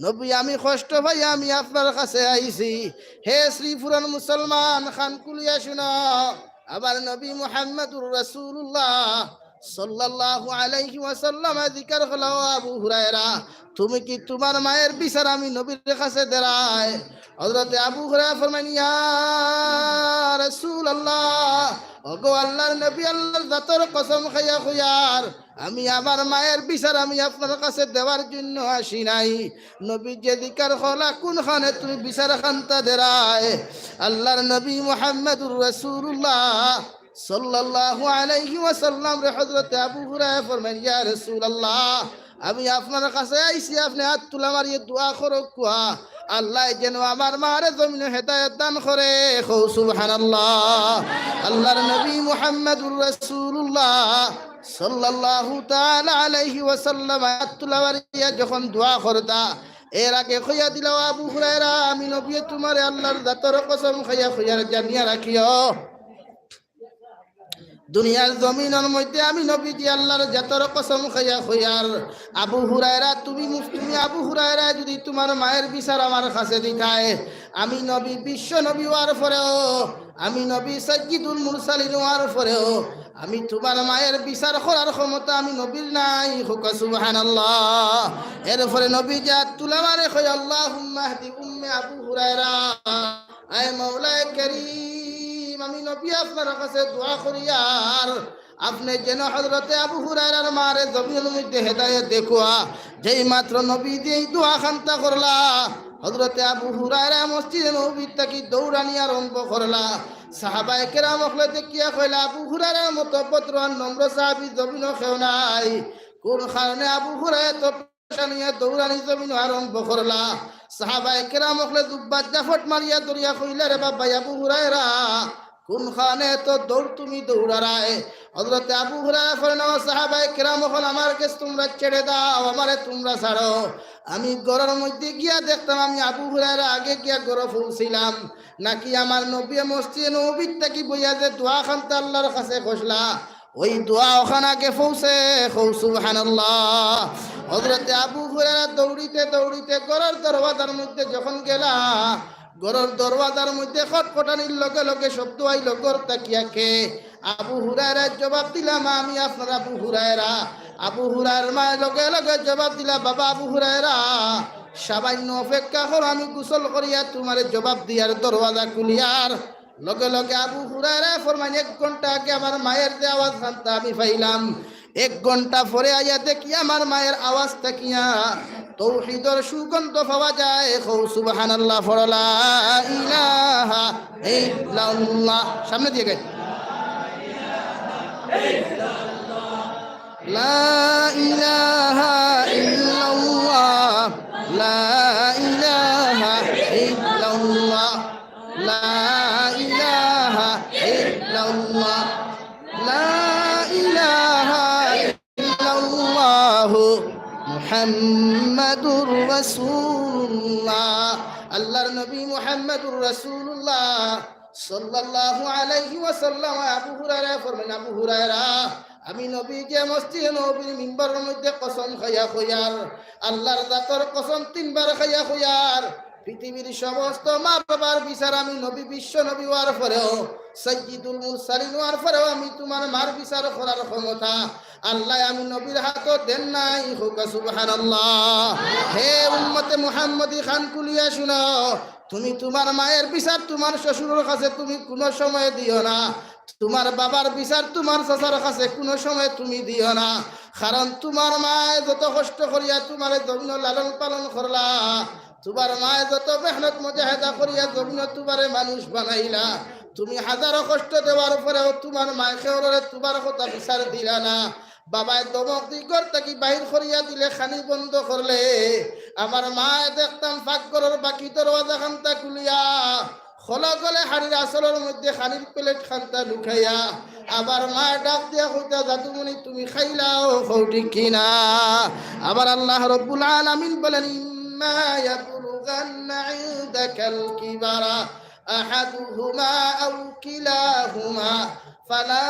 নবী, আমি কষ্ট পাইয়া আমি আপনার কাছে আইছি। হে শ্রীপুরর মুসলমান, কান খুলিয়া শুনো, আমার নবী মুহাম্মাদুর রাসূলুল্লাহ সাল্লাল্লাহু আলাইহি ওয়াসাল্লামে জিকার করলা, ও আবু হুরায়রা, তুমি কি তুমার মায়ের বিচার আমি নবীর কাছে দেরায়?" হযরতে আবু হুরায়রা ফরমাইন, "ইয়া রাসূলুল্লাহ, ওগো আল্লার নবী, আল্লার জাতর কসম খাইয়া কইয়ার, আমি আমার মায়ের বিচার আমি আপনার কাছে দেওয়ার জন্য আসি নাই।" নবীজিয়ে জিকার করলা, "কুন কারণে তুমি বিচার কান্তা দেরায়?" আল্লার নবী মুহাম্মাদুর রাসূলুল্লাহ সাল্লাল্লাহু আলাইহি ওয়াসাল্লামরে হযরতে আবু হুরায়রা ফরমাইন, "ইয়া রাসূলুল্লাহ, আমি আপনার কাছে আইছি, আপনে আত তুলা মারিয়া দোয়া করউক্কা, আল্লায় যেন আমার মারে জমিনো হেদায়েত দান করে।" কও সুবহানাল্লাহ। আল্লার নবী মুহাম্মাদুর রাসূলুল্লাহ সাল্লাল্লাহু তাআলা আলাইহি ওয়াসাল্লাম আত তুলা মারিয়া যখন দোয়া করতা, এর আগে কইয়া দিলা, "ও আবু হুরায়রা, আমি নবীয়ে তুমারে আল্লার জাতর কসম খাইয়া কইয়ার জানিয়া রাখিও, দুনিয়ার জমিনর মধ্যে আমি নবীজি আল্লার জাতর কসম খাইয়া কইয়ার, আবু হুরায়রা, তুমি মুফ-, তুমি আবু হুরায়রা যুদি তুমার মায়ের বিচার আমার কাছে দিতায়, আমি নবী, বিশ্ব নবী অওয়ার পরেও, আমি নবী সাইয়্যিদুল মুরসালিন অওয়ার পরেও, আমি তুমার মায়ের বিচার করার ক্ষমতা আমি নবীর নাই।" কউক্কা সুবহানাল্লাহ। এরপরে নবীজিয়ে আত তুলা মারে কয়, "আল্লাহুম্মা ইহদি উম্মে আবু হুরায়রা।" আয় মাওলায়ে করিম, আমি নবী আপনার কাছে দোয়া করিয়ার, আপনে যেন হযরতে আবু হুরায়রার মারে জমিনর মধ্যে হেদায়েত দেওয়া।" যেই মাত্র নবীজি এই দোয়া খান্তা করলা, হযরতে আবু হুরায়রা মসজিদে নববীত থাকি দৌড়ানি আরম্ভ করলা। সাহাবায়ে কেরাম অকলে দেখিয়া কইলা, "আবু হুরায়রার মতো ভদ্র আর নম্র সাহাবী জমিনো কেউ নাই। কোন কারণে আবু হুরায়রা তো পেরেশান অইয়া দৌড়ানি জমিনো আরম্ভ করলা?" সাহাবায়ে কেরাম অকলে জুব্বাত জাফট মারিয়া ধরিয়া কইলা, "রে বাবা, আবু হুরায়রা, কোন কারণে এত দৌড় তুমি দৌড়ারায়?" হযরতে আবু হুরায়রা ফরমাইন, "ও সাহাবায়ে কেরাম অকল, আমার গেছ তুমরা ছেড়ে দাও, আমারে তুমরা ছাড়ো। আমি ঘরর মধ্যে গিয়া দেখতাম, আমি আবু হুরায়রা আগে গিয়া ঘরো পৌঁছিলাম, নাকি আমার নবীয়ে মসজিদে নববীত থাকি বইয়া যে দোয়া খান্তা আল্লাহর কাছে করলা, ওই দোয়া অখান আগে পৌঁছে।" কও সুবহানাল্লাহ। হযরতে আবু হুরায়রা দৌড়িতে দৌড়িতে ঘরর দরওয়াজার মধ্যে যখন গেলা, ঘরর দরওয়াজার মধ্যে খটখটানির লগে লগে শব্দ আইলো, "ঘর থাকিয়া কে?" আবু হুরায়রায় জবাব দিলা, "মা, আমি আপনার আবু হুরায়রা।" আবু হুরায়রার মায়ে লগে লগে জবাব দিলা, "বাবা আবু হুরায়রা, সামান্য অপেক্ষা করো, আমি গোসল করিয়া তুমারে জবাব দিয়ার দরওয়াজা খুলিয়ার।" লগে লগে আবু হুরায়রায় ফরমাইন, "এক ঘন্টা আগে আমার মায়ের যে আওয়াজ খান্তা আমি পাইলাম, এক ঘন্টা পরে আইয়া দেখি আমার মায়ের আওয়াজ থাকিয়া তৌহিদর সুগন্ধ পাওয়া যায়।" কও সুবহানাল্লাহ, পড়ো লা ইলাহা ইল্লাল্লাহ। সামনে দিয়া গাইন। লা ইলাহা ইল্লাল্লাহ, লা ইলাহা ইল্লাল্লাহ, লা ইলাহা ইল্লাল্লাহ, লা ইলাহা ইল্লাল্লাহু মুহাম্মাদুর রাসূলুল্লাহ। আল্লাহর নবী মুহাম্মাদুর রাসূলুল্লাহ সাল্লাল্লাহু আলাইহি ওয়াসাল্লাম আবু হুরায়রায় ফরমাইন, "আবু হুরায়রা, আমি নবীজিয়ে মসজিদে নববীর মিম্বরর মধ্যে কসম খাইয়া কইয়ার, আল্লাহর জাতর কসম তিনবার খাইয়া কইয়ার, পৃথিবীর সমস্ত মা বাবার বিচার আমি নবী, বিশ্ব নবী অওয়ার পরেও, সাইয়্যিদুল মুরসালিন অওয়ার পরেও আমি তুমার মার বিচার করার ক্ষমতা আল্লায় আমি নবীর হাতো দেন নাই।" কউক্কা সুবহানাল্লাহ। হে উম্মতে মুহাম্মদী, কান খুলিয়া শুনো, তুমি তুমার মায়ের বিচার তুমার শ্বশুরর কাছে তুমি কুনু সময় দিও না, তুমার বাবার বিচার তুমার চাচার কাছে কুনু সময় তুমি দিও না। কারণ তুমার মায়ে যত কষ্ট করিয়া তুমারে জমিনো লালন পালন করলা, তুমার মায়ে যত মেহনত মুজাহেদা করিয়া জমিনো তুমারে মানুষ বানাইলা, তুমি হাজারো কষ্ট দেওয়ার পরেও তুমার মায়ে কেউররে তুমার কথা বিচার দিলা না। বাবায় ধমক দি ঘর থাকি বাইর করিয়া দিলে, খানি বন্ধ করলে, আমার মায়ে দেখতাম পাকঘরর বাকি দরওয়াজা খান্তা খুলিয়া, খলখলে হাড়ির আঁচলর মধ্যে খানির প্লেট খান্তা লুকাইয়া, আবার মায়ে ডাক দিয়া কইতা, "জাদুমণি, তুমি খাইলাও।" কও ঠিক কি না? আবার আল্লাহ রব্বুল আলামিন বলেন, "ইম্মা ইয়াবলুগান্না ইনদাকাল কিবারা আহাদুহুমা আও কিলাহুমা ফালা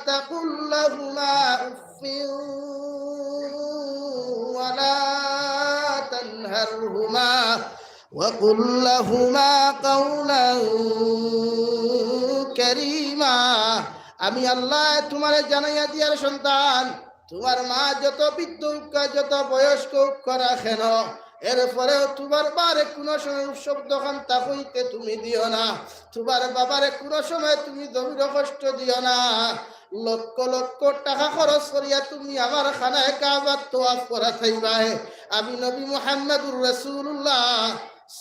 তাকুল লাহুমা উফফিন ওয়ালা তানহারহুমা ওয়াকুল লাহুমা কাওলান কারীমা।" আমি আল্লায় তুমারে জানাইয়া দিয়ার সন্তান, তুমার মা যত বৃদ্ধ অউক্কা, যত বয়স্ক অউক্কা না কেন, এরপরেও তুমার মারে কুনু সময় অপশব্দ খান্তা কইতে তুমি দিও না, তুমার বাবারে কুনু সময় তুমি জমিনো কষ্ট দিও না। লক্ষ লক্ষ টাকা খরচ করিয়া তুমি আমার খানায়ে কাবার তওয়াফ করাইতায়। আমি নবী মুহাম্মাদুর রাসূলুল্লাহ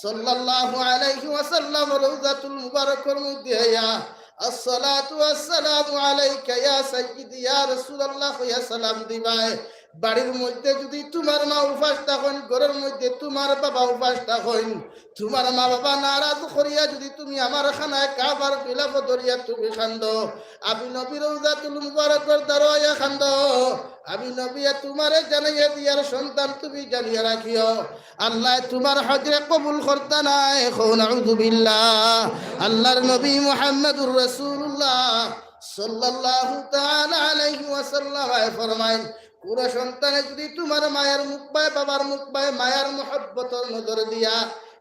সাল্লাল্লাহু আলাইহি ওয়াসাল্লাম রওজাতুল মুবারকর মধ্যে আইয়া, "আসসালাতু ওয়াসসালামু আলাইকা ইয়া সাইয়্যিদি ইয়া রাসূলুল্লাহ" কইয়া সালাম দিবায়। বাড়ির মধ্যে যুদি তুমার মা উপাস থাকইন, ঘরর মধ্যে তুমার বাবা উপাস থাকইন, তুমার মা বাবা নারাজ করিয়া যুদি তুমি আমার খানায়ে কাবার গিলাফো ধরিয়া তুমি কান্দো, আমি নবী রওজাতুল মুবারকর দ্বারো আইয়া কান্দো, আমি নবীয়ে তুমারে জানাইয়া দিয়ার সন্তান তুমি জানিয়া রাখিও, আল্লায় তুমার হজরে কবুল করতা নায়। কও নাউযুবিল্লাহ। আল্লাহর নবী মুহাম্মাদুর রাসূলুল্লাহ সাল্লাল্লাহু তাআলা আলাইহি ওয়াসাল্লাম ফরমাইন, কুনু সন্তানে যুদি তুমার মায়ের মুখ বায়, বাবার মুখ বায় মায়ার মহব্বতর নজর দিয়া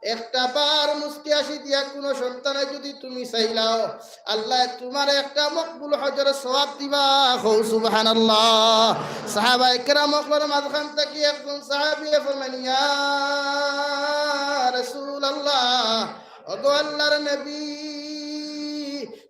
একটা বার মুচকি হাসি দিয়া কুনু সন্তানে যুদি তুমি চাইলাও, আল্লায় তুমারে একটা মকবুল হজর সওয়াব দিবা। কও সুবহানাল্লাহ। সাহাবায়ে কেরাম অকলর মাঝখান থাকি একজন সাহাবিয়ে ফরমাইন, "ইয়া রাসূলুল্লাহ, ওগো আল্লাহর নবী,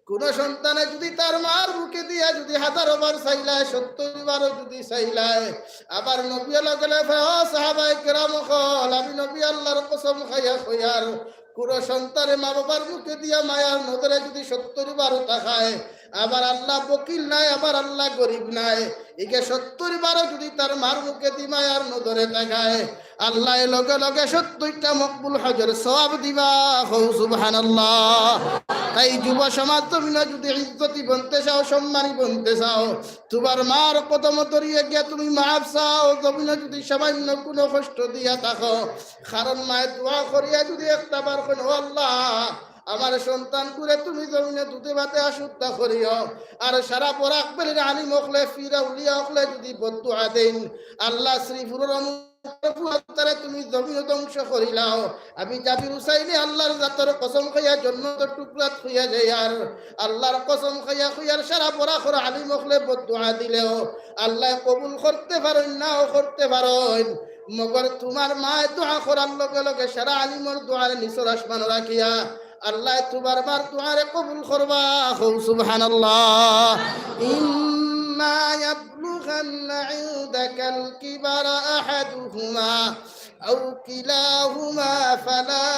কুনু সন্তানে যুদি তার মার বুকে দিয়া যুদি হাজারো বার চাইলায়, সত্তইর বারও যুদি চাইলায়, আবার নবীয়ে লগে লগে ফে-, ও সাহাবায়ে কেরাম অকল, আমি নবী আল্লাহর কসম খাইয়া কইয়ার, কুনু সন্তানে মা বাবার মুখে দিয়া মায়ার নজরে যুদি সত্তইর বারও তাকায়, আমার আল্লাহ বকিল নায়, আমার আল্লাহ গরিব নায়। ইগে সত্তইর বারও যুদি তার মার মুখে দি মায়ার নজরে তাকায়, আল্লায় লগে লগে সত্তইরটা মকবুল হজর সওয়াব দিবা। কও সুবহানাল্লাহ। তাই যুব সমাজ, জমিনো যুদি ইজ্জতি বনতে চাও, সম্মানী বনতে চাও, তুমার মার কদম ধরিয়া গিয়া তুমি মাফ চাও। জমিনো যুদি সামান্য কুনু কষ্ট দিয়া থাকো, কারণ মায়ে দোয়া করিয়া যুদি একটা বার কইন, "ও আল্লাহ, আমার সন্তানগুরে তুমি জমিনো দুধে ভাতে আসুদ্ধা করিও।" আর সারা বরাক ভ্যালির আলিম অকলে, পীর আউলিয়া অকলে যুদি বদদোয়া দেইন, "আল্লাহ, শ্রীপুরর অমুক ফুয়ারে তুমি জমিনো ধ্বংস করিলাও।" আমি জাবির হুসাইনে আল্লাহর জাতর কসম খাইয়া জন্নতর টুকরাত হইয়া যাইয়ার, আল্লাহর কসম খাইয়া কইয়ার, সারা বরাকর আলিম অকলে বদদোয়া দিলেও আল্লায় কবুল করতে পারইন, নাও করতে পারইন। মগর তুমার মায়ে দোয়া করার লগে লগে সারা আলিমর দোয়ারে নিচর আসমানো রাখিয়া আল্লায় তুমার মার দোয়ারে কবুল করবা। কও সুবহানাল্লাহ। إما يبلغن عندك الكبر أحدهما أو كلاهما فلا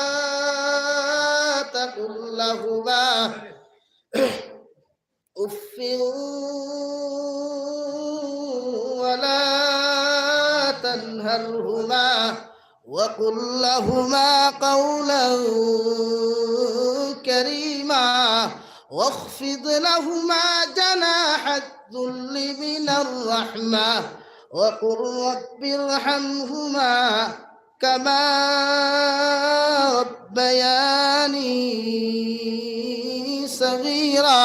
تقل لهما أف ولا تنهرهما وقل لهما قولا كريما واخفض لهما جناح الذل من الرحمة وقل رب ارحمهما كما ربياني صغيرا।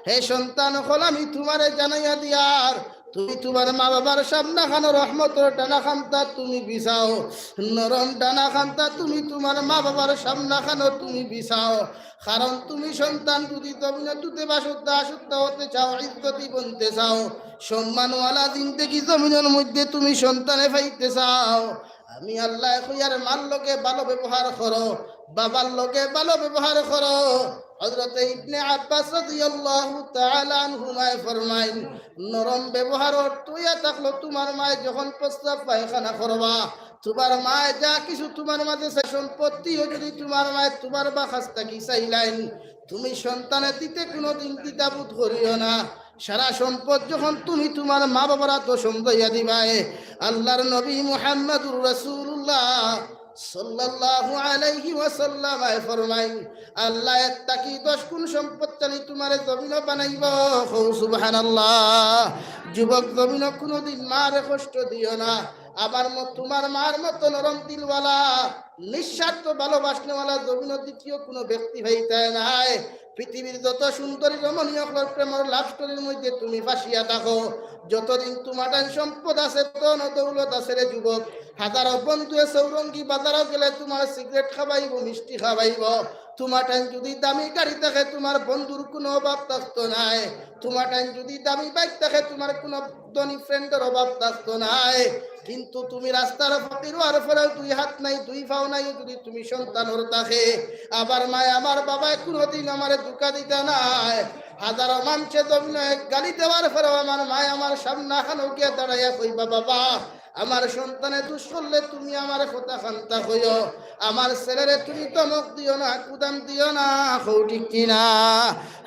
হে সন্তান অকল, আমি তুমারে জানাইয়া দিয়ার, তুমি তুমার মা বাবার সামনাখানো রহমতর ডানাখান্তা তুমি বিছাও, নরম ডানাখান্তা তুমি তুমার মা বাবার সামনাখানো তুমি বিছাও। কারণ তুমি সন্তান যুদি জমিনো দুধে ভাতে আসুদ্ধা হতে চাও, ইজ্জতি বনতে চাও, সম্মানওয়ালা জিন্দেগি জমিনর মধ্যে তুমি সন্তানে পাইতে চাও, আমি আল্লায় কইয়ার মার লগে ভালো ব্যবহার করো, বাবার লগে ভালো ব্যবহার করো। হযরতে ইবনে আব্বাস রাদিয়াল্লাহু তাআলা আনহুমায় ফরমাইন, নরম ব্যবহার অর্থ অইয়া থাকলো তুমার মায়ে যখন প্রস্রাব পায়খানা করবা, তুমার মায়ে যা কিছু তুমার মাঝে চায়, সম্পত্তিও যুদি তুমার মায়ে তুমার বা কাছ থাকি চাইলাইন, তুমি সন্তানে দিতে কুনুদিন দ্বিধাবোধ করিও না। সারা সম্পদ যখন তুমি তুমার মা বাবার আতো সমজাইয়া দিবায়, আল্লাহর নবী মুহাম্মাদুর রাসূলুল্লাহ সাল্লাল্লাহু আলাইহি ওয়াসাল্লাম আয় ফরমাইন, আল্লায় এর থাকি দশ গুণ সম্পদশালী তুমারে জমিনো বানাইবো। কও সুবহানাল্লাহ। যুবক, জমিনো কুনুদিন মারে কষ্ট দিও না। আমার মত-, তুমার মার মতো নরম দিলওয়ালা, নিঃস্বার্থ ভালোবাসনেওয়ালা জমিনো দ্বিতীয় কুনু ব্যক্তি পাইতায় নায়। পৃথিবীর যত সুন্দরী রমণী অকলর প্রেমর love story-র মধ্যে তুমি ফাঁসিয়া থাকো, যতদিন তুমার টাইন সম্পদ আছে, ধন দৌলত আছে রে যুবক, হাজারো বন্ধুয়ে চৌরঙ্গী বাজারো গেলে তুমার সিগারেট খাবাইবো, মিষ্টি খাবাইবো। তুমার টাইন যুদি দামি গাড়ি থাকে, তুমার বন্ধুর কুনু অভাব থাকতো নায়। তুমার টাইন যুদি দামি বাইক থাকে, তুমার কুনু ধনী friend-র অভাব থাকতো নায়। কিন্তু তুমি রাস্তার ফকির অওয়ার পরেও দুই হাত নাই, দুই পাও নাই, যুদি তুমি সন্তানর থাকে, আবার মায় আমার বাবায় কুনুদিন আমারে ধোকা দিতা নায়। হাজারো মানষে জমিনো এক গালি দেওয়ার পরেও আমার মায় আমার সামনাখানো গিয়া দাঁড়াইয়া কইবা, "বাবা, আমার সন্তানে দুষ করলে তুমি আমারে কথাখান্তা কইও, আমার ছেলেরে তুমি ধমক দিও না, কুদাম দিও না।" কও ঠিক কি না?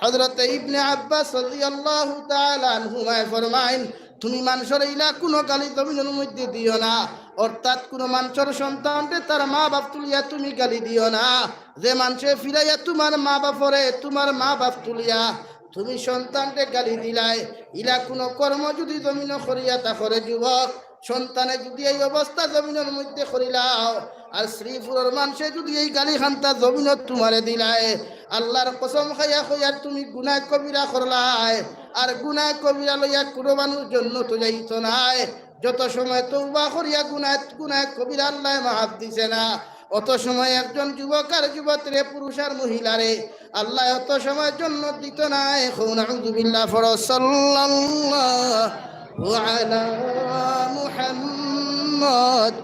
হযরতে ইবনে আব্বাস রাদিয়াল্লাহু তাআলা আনহুমায় ফরমাইন, তুমি মানষরে ইলা কুনু গালি জমিনর মধ্যে দিও না, অর্থাৎ কুনু মানষর সন্তানরে তার মা বাপ তুলিয়া তুমি গালি দিও না। যে মানষে ফিরাইয়া তুমার মা বাপরে, তুমার মা বাপ তুলিয়া তুমি সন্তানরে গালি দিলায়, ইলা কুনু কর্ম যুদি জমিনো করিয়া থাকো রে যুবক, সন্তানে যুদি এই অবস্থা জমিনর মধ্যে করিলাও, আর শ্রীপুরর মানষে যুদি এই গালিখান্তা জমিনো তুমারে দিলায়, আল্লাহর কসম খাইয়া কইয়ার তুমি গুনাহ কবিরা করলায়, আর গুনাহ কবিরা লইয়া কুনু মানুষ জন্নতো যাইতো নায়। যত সময় তওবা করিয়া গুনাহ, গুনাহ কবিরা আল্লায় মাফ দিছে না, অত সময় একজন যুবক আর যুবতীরে, পুরুষ আর মহিলারে, আল্লায় অত সময় জন্নত দিতো নায়। কও নাউযুবিল্লাহ পড়ো। সাল্লাল্লাহু আলা মুহাম্মদ,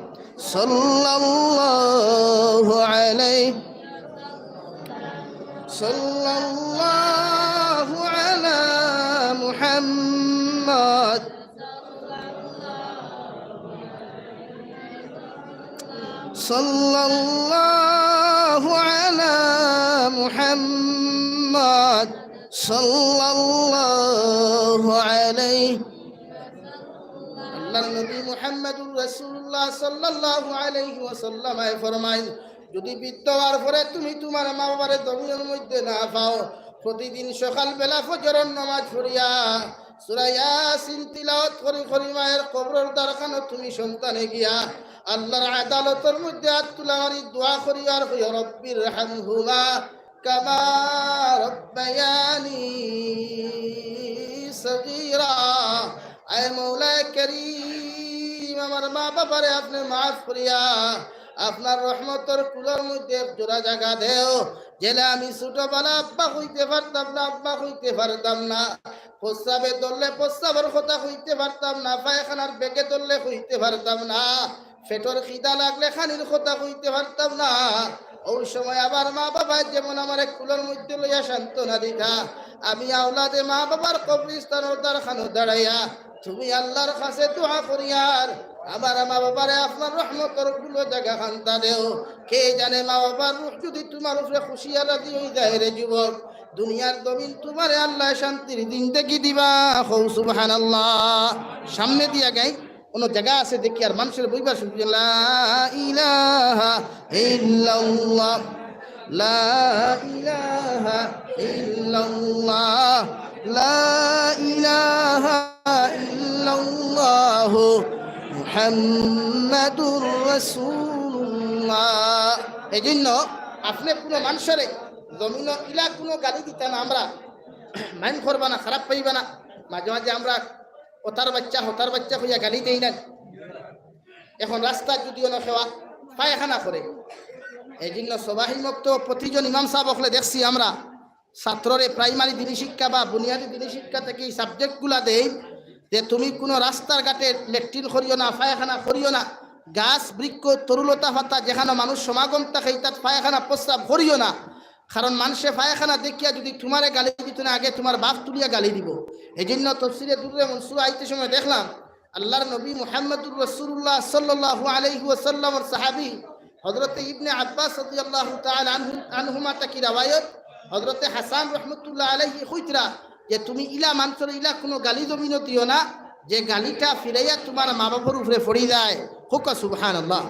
সাল্লাল্লাহু আলাইহি صلى الله على محمد. صلى الله على محمد. صلى الله عليه. আল্লাহর নবী মুহাম্মাদুর রাসূলুল্লাহ সাল্লাল্লাহু আলাইহি ওয়াসাল্লাম ফরমাইন, যদি বৃদ্ধ হওয়ার পরে তুমি তুমার মা বাবারে জমিনর মধ্যে না পাও, প্রতিদিন সকালবেলা ফজরর নামাজ পড়িয়া সূরা ইয়াসিন তিলাওয়াত করি করি মায়ের কবরর দ্বারখানো তুমি সন্তানে গিয়া আল্লাহর আদালতর মধ্যে আত তুলা মারি দোয়া করি আর কইও, "রব্বির হামহুমা কামা রব্বায়ানি সগীরা।" আয় মৌলায় করিম, আমার মা বাবারে আপনে মাফ করিয়া আপনার রহমতর কুলর মধ্যে এক জোড়া জাগা দেও, যেলা আমি ছোটবেলা আব্বা কইতে পারতাম না, আম্মা কইতে পারতাম না, প্রস্রাবে ধরলে প্রস্রাবর কথা কইতে পারতাম না, পায়খানার বেগে ধরলে কইতে পারতাম না, পেটর খিদা লাগলে খানির কথা কইতে পারতাম না। ওই সময় আমার মা বাবায় যেমন আমারে কুলর মধ্যে লইয়া সান্ত্বনা দিতা, আমি আওলাদে মা বাবার কবরস্থানর দ্বারখানো দাঁড়াইয়া তুমি আল্লাহর কাছে দোয়া করিয়ার আমার মা বাবারে আপনার রহমতর কুলো জাগা খান্তা দেও। কে জানে মা বাবার রুহ যদি তুমার উপরে খুশি আর রাজি হই যায় রে যুবক, দুনিয়ার জমিন তুমারে আল্লায় শান্তির জিন্দেগি দিবা। কও সুবহানাল্লাহ। সামনে দিয়া গাই, কোনো জাগা আছে দেখি আর মানুষের বইবার শুনতে, লা ইলাহা ইল্লাল্লাহ, লা ইলাহা ইল্লাল্লাহ, লা ইলাহা ইল্লাল্লাহ, মুহাম্মাদুর রাসূলুল্লাহ। এই জন্য আপনে কোনো মানুষরে জমিন ইলা কোনো গালি দিতা না, আমরা মাইন্ড করবা না, খারাপ পাইবা না। মাঝে মাঝে আমরা ওতার বাচ্চা, হতার বাচ্চা কইয়া গালি দেই না। এখন রাস্তাত যদি অনো কেউ পায়খানা করে, এই জন্য সবাই মক্ত প্রতিজন ইমাম সাহেব অকলে দেখছি আমরা ছাত্ররে প্রাইমারি দিনী শিক্ষা বা বুনিয়াদী দিনী শিক্ষা থেকে এই সাবজেক্টগুলা দেই যে তুমি কোনো রাস্তার ঘাটে লেট্রিন করিও না, পায়খানা করিও না, গাছ, বৃক্ষ, তরুলতা, পাতা যেখানো মানুষ সমাগম থাকে, ইতাত পায়খানা প্রস্রাব করিও না। কারণ মানষে পায়খানা দেখিয়া যদি তুমারে গালি দিত না, আগে তুমার বাপ তুলিয়া গালি দিব। এই জন্য তফসিরে দুররে মনসুর আইতে সময় দেখলাম, আল্লাহর নবী মুহাম্মাদুর রাসূলুল্লাহ সাল্লাল্লাহু আলাইহি ওয়াসাল্লামর সাহাবী হযরতে ইবনে আব্বাস রাদিয়াল্লাহু তাআলা আনহু, আনহুমা তাকি রাওয়ায়াত, হযরতে হাসান রহমতুল্লাহ আলাইহি কইতরা যে তুমি ইলা মানষরে ইলা কোনো গালি জমিনো দিও না, যে গালিটা ফিরাইয়া তুমার মা বাপর উপরে পড়ি যায়। কউক্কা সুবহানাল্লাহ।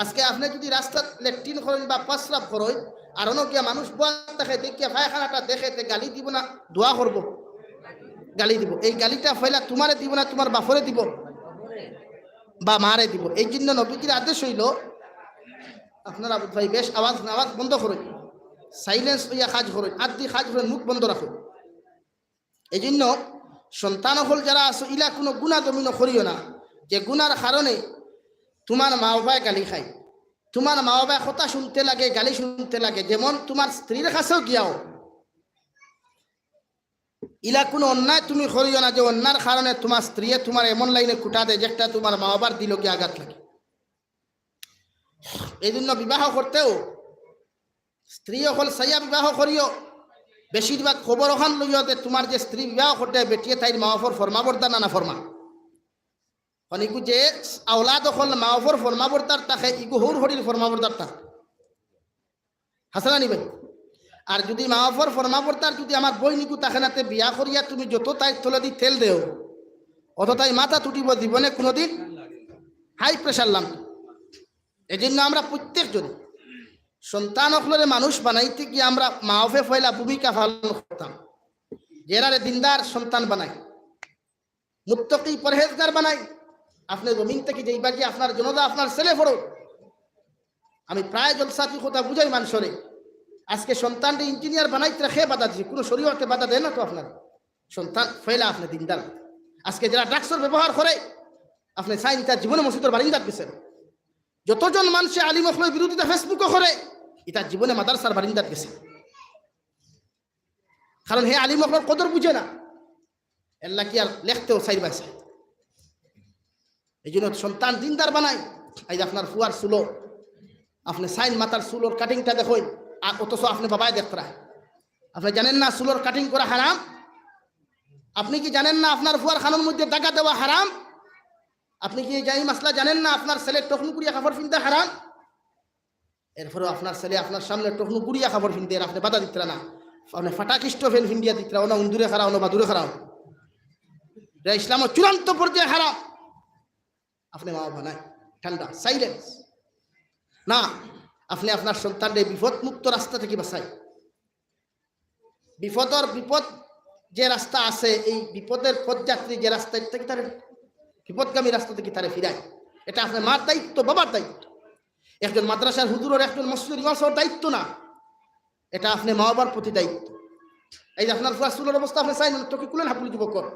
আজকে আপনে যদি রাস্তাত লেট্রিন করইন বা প্রস্রাব করইন, আর অনো গিয়া মানুষ বওয়া থাকে দেখিয়া পায়খানাটা দেখে, তে গালি দিব না, দোয়া করব? গালি দিব। এই গালিটা পয়লা তুমারে দিব না, তুমার বাপরে দিব বা মারে দিব। এই জন্য নবীজির আদেশ অইলো, আপনারা বুঝ ভাই বেশ আওয়াজ, আওয়াজ বন্ধ করইন, সাইলেন্স অইয়া কাজ করইন, আত দি কাজ করইন, মুখ বন্ধ রাখইন। এই জন্য সন্তান অকল যারা আছো, ইলা কোনো গুনা জমিনো করিও না, যে গুনার কারণে তুমার মা বাবায় গালি খায়, তুমার মা বাবায় কথা শুনতে লাগে, গালি শুনতে লাগে। যেমন তুমার স্ত্রীর কাছেও গিয়াও ইলা কোনো অন্যায় তুমি করিও না, যে অন্যার কারণে তুমার স্ত্রীয়ে তুমার এমন লাইনে কুটা দেয়, যেটা তুমার মা বাবার দিলো গিয়া আঘাত লাগে। এই জন্য বিবাহ করতেও স্ত্রী অকল চাইয়া বিবাহ করিও। বেশিরভাগ খবর অখান লইও যে তুমার যে স্ত্রী বিবাহ করতে বেটিয়ে তাইর মা বাপর ফরমাবরদার না, না ফরমা। অনেকু যে আওলাদ অকল মা বাপর ফরমাবরদার থাকে, ইগু হউর হরির ফরমাবরদার থাকে। হাছা না নি ভাই? আর যদি মা বাপর ফরমাবরদার যদি আমার বইন ইগু থাকে না, তে বিয়া করিয়া তুমি যত তাইর তলেদি তেল দেও, অত তাই মাথা তুটিব, জীবনে কোনোদিন হাই প্রেশার লাম। এই জন্য আমরা প্রত্যেকজন সন্তান অকলরে মানুষ বানাইতে গিয়া আমরা মা বাপে পয়লা ভূমিকা পালন করতাম। যেরারে দিনদার সন্তান বানাই, মুত্তাকি পরহেজগার বানাই, আপনে জমিন থাকি যাইবা গিয়া আপনার জনাজা আপনার ছেলে পড়ো। আমি প্রায় জলসাত ই কথা বুঝাই মানষরে, আজকে সন্তানরে ইঞ্জিনিয়ার বানাইতে কে বাধা দিছে? কোনো শরীয়তে বাধা দেয় না তো আপনার। সন্তান পয়লা আপনে দিনদার। আজকে যেরা ড্রাগসর ব্যবহার করে, আপনে চাইন ইতা জীবনে মসজিদর বারিন্দাত গেছে না। যতজন মানষে আলিম অকলর বিরোধিতা Facebook-ও করে, ইতা জীবনে মাদ্রাসার বারিন্দাত গেছে না। কারণ হে আলিম অকলর কদর বুঝে না, এর লাগি আর লেখতেও চাইর বায় চাইর। এই জন্য সন্তান দিনদার বানাই। এই যে আপনার ফুয়ার চুলো, আপনে চাইন মাথার চুলর কাটিংটা দেখইন, আর অথচ আপনে বাবায় দেখতরা। আপনে জানেন না চুলর কাটিং করা হারাম? আপনে কি জানেন না আপনার ফুয়ার কানর মধ্যে দাগা দেওয়া হারাম? আপনে কি এই মাসলা জানেন না আপনার ছেলের টকনুকুরিয়া কাপড় পিন্দা হারাম? এরপরেও আপনার ছেলে আপনার সামনে টকনুকুরিয়া কাপড় পিন্দের, আপনে বাধা দিতরা না, আপনে ফাটাকিষ্ট ফেন ফিন্দিয়া দিতরা, অনো উন্দুরে খাড়া, অনো বাদুরে খাড়া। ইটা ইসলামর চূড়ান্ত পর্যায়ে হারাম। আপনে মা বাবা নাই, ঠান্ডা, silence। না, আপনে আপনার সন্তানরে বিপদ মুক্ত রাস্তা থাকি বাঁচাই। বিপদর বিপদ যে রাস্তা আছে, এই বিপদের পথযাত্রী যে রাস্তা, ইটা থাকি তারে, বিপদগামী রাস্তা থাকি তারে ফিরাই। ইটা আপনার মার দায়িত্ব, বাবার দায়িত্ব। একজন মাদ্রাসার হুজুরর, একজন মসজিদর ইমাম সাবর দায়িত্ব না, ইটা আপনে মা বাবার প্রতি দায়িত্ব। এই যে আপনার ফুয়ার চুলর অবস্থা আপনে চাইন, মানে, টকি কুলেন হাবুল যুবকর।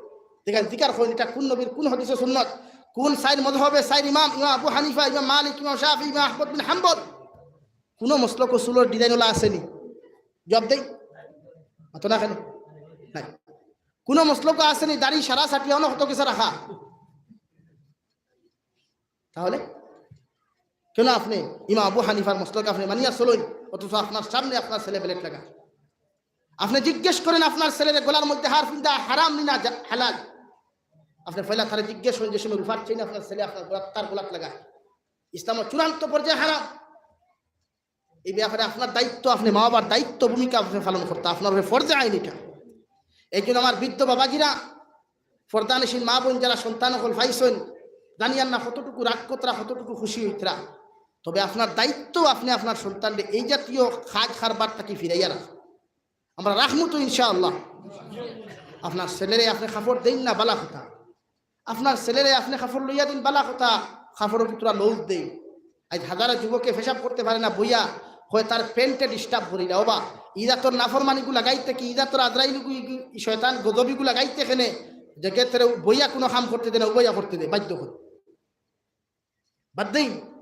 দেখেন, জিকার কইন, ইটা কোন নবীর, কোন হাদিসে সুন্নত, কোন চাইর মজহবে, চাইর ইমাম, ইমাম আবু হানিফা, ইমাম মালিক, ইমাম শাফি, ইমাম আহমদ বিন হাম্বল, কোন মসলকো চুলর design ওলা আছেনি? জবাব দেই, মাতো না কেনে? নাই। কোন মসলকো আছেনি দাড়ি সারা সাটিয়া অনো কত কিছু রাখা? তাহলে কেন আপনে ইমাম আবু হানিফার মসলক আপনে মানিয়া চলইন, অথচ আপনার সামনে আপনার ছেলে blade লাগা? আপনে জিজ্ঞেস করেন আপনার ছেলের গলার মধ্যে হার ফিন্দা হারাম নি না জা-, হালাল? আপনে পয়লা তারে জিজ্ঞেস করেন, যে সময় রুফার চেইন আপনার ছেলে আপনার গলাত, তার গলাত লাগা, ইসলামর চূড়ান্ত পর্যায়ে হারাম। এই ব্যাপারে আপনার দায়িত্ব, আপনে মা বাবার দায়িত্ব, ভূমিকা আপনে পালন করতা, আপনার উপরে ফরজে আইন ইটা। এই জন্য আমার বৃদ্ধ বাবাজিরা, পর্দানশীল মা বোন যারা সন্তান অকল পাইছইন, জানিয়ার না কতটুকু রাগ করতরা, কতটুকু খুশি অইতরা। তবে আপনার দায়িত্ব, আপনে আপনার সন্তানরে এই জাতীয় কাজ কারবার থাকি ফিরাইয়া রাখা। আমরা রাখমু তো ইনশাআল্লাহ। আপনার ছেলেরে আপনে কাপড় দেইন না, বালা কথা। আপনার ছেলেরে আপনে কাপড় লইয়া দিন, বালা কথা, কাপড়র ভিতরে লউজ দেইন। আইজ হাজারো যুবকে পেশাব করতে পারে না, বইয়া কয় তার প্যান্টে disturb করিলা। ওবা, ইজাতর নাফরমানিগু লাগাইতে কি, ইজাতর আজরাইলগু, ইগু, ই শয়তান গজবিগু লাগাইতে কেনে, যে গেতরে বইয়া কুনু কাম করতে দেয় না, উবাইয়া করতে দেয়, বাধ্য করে। বাদ দেইন।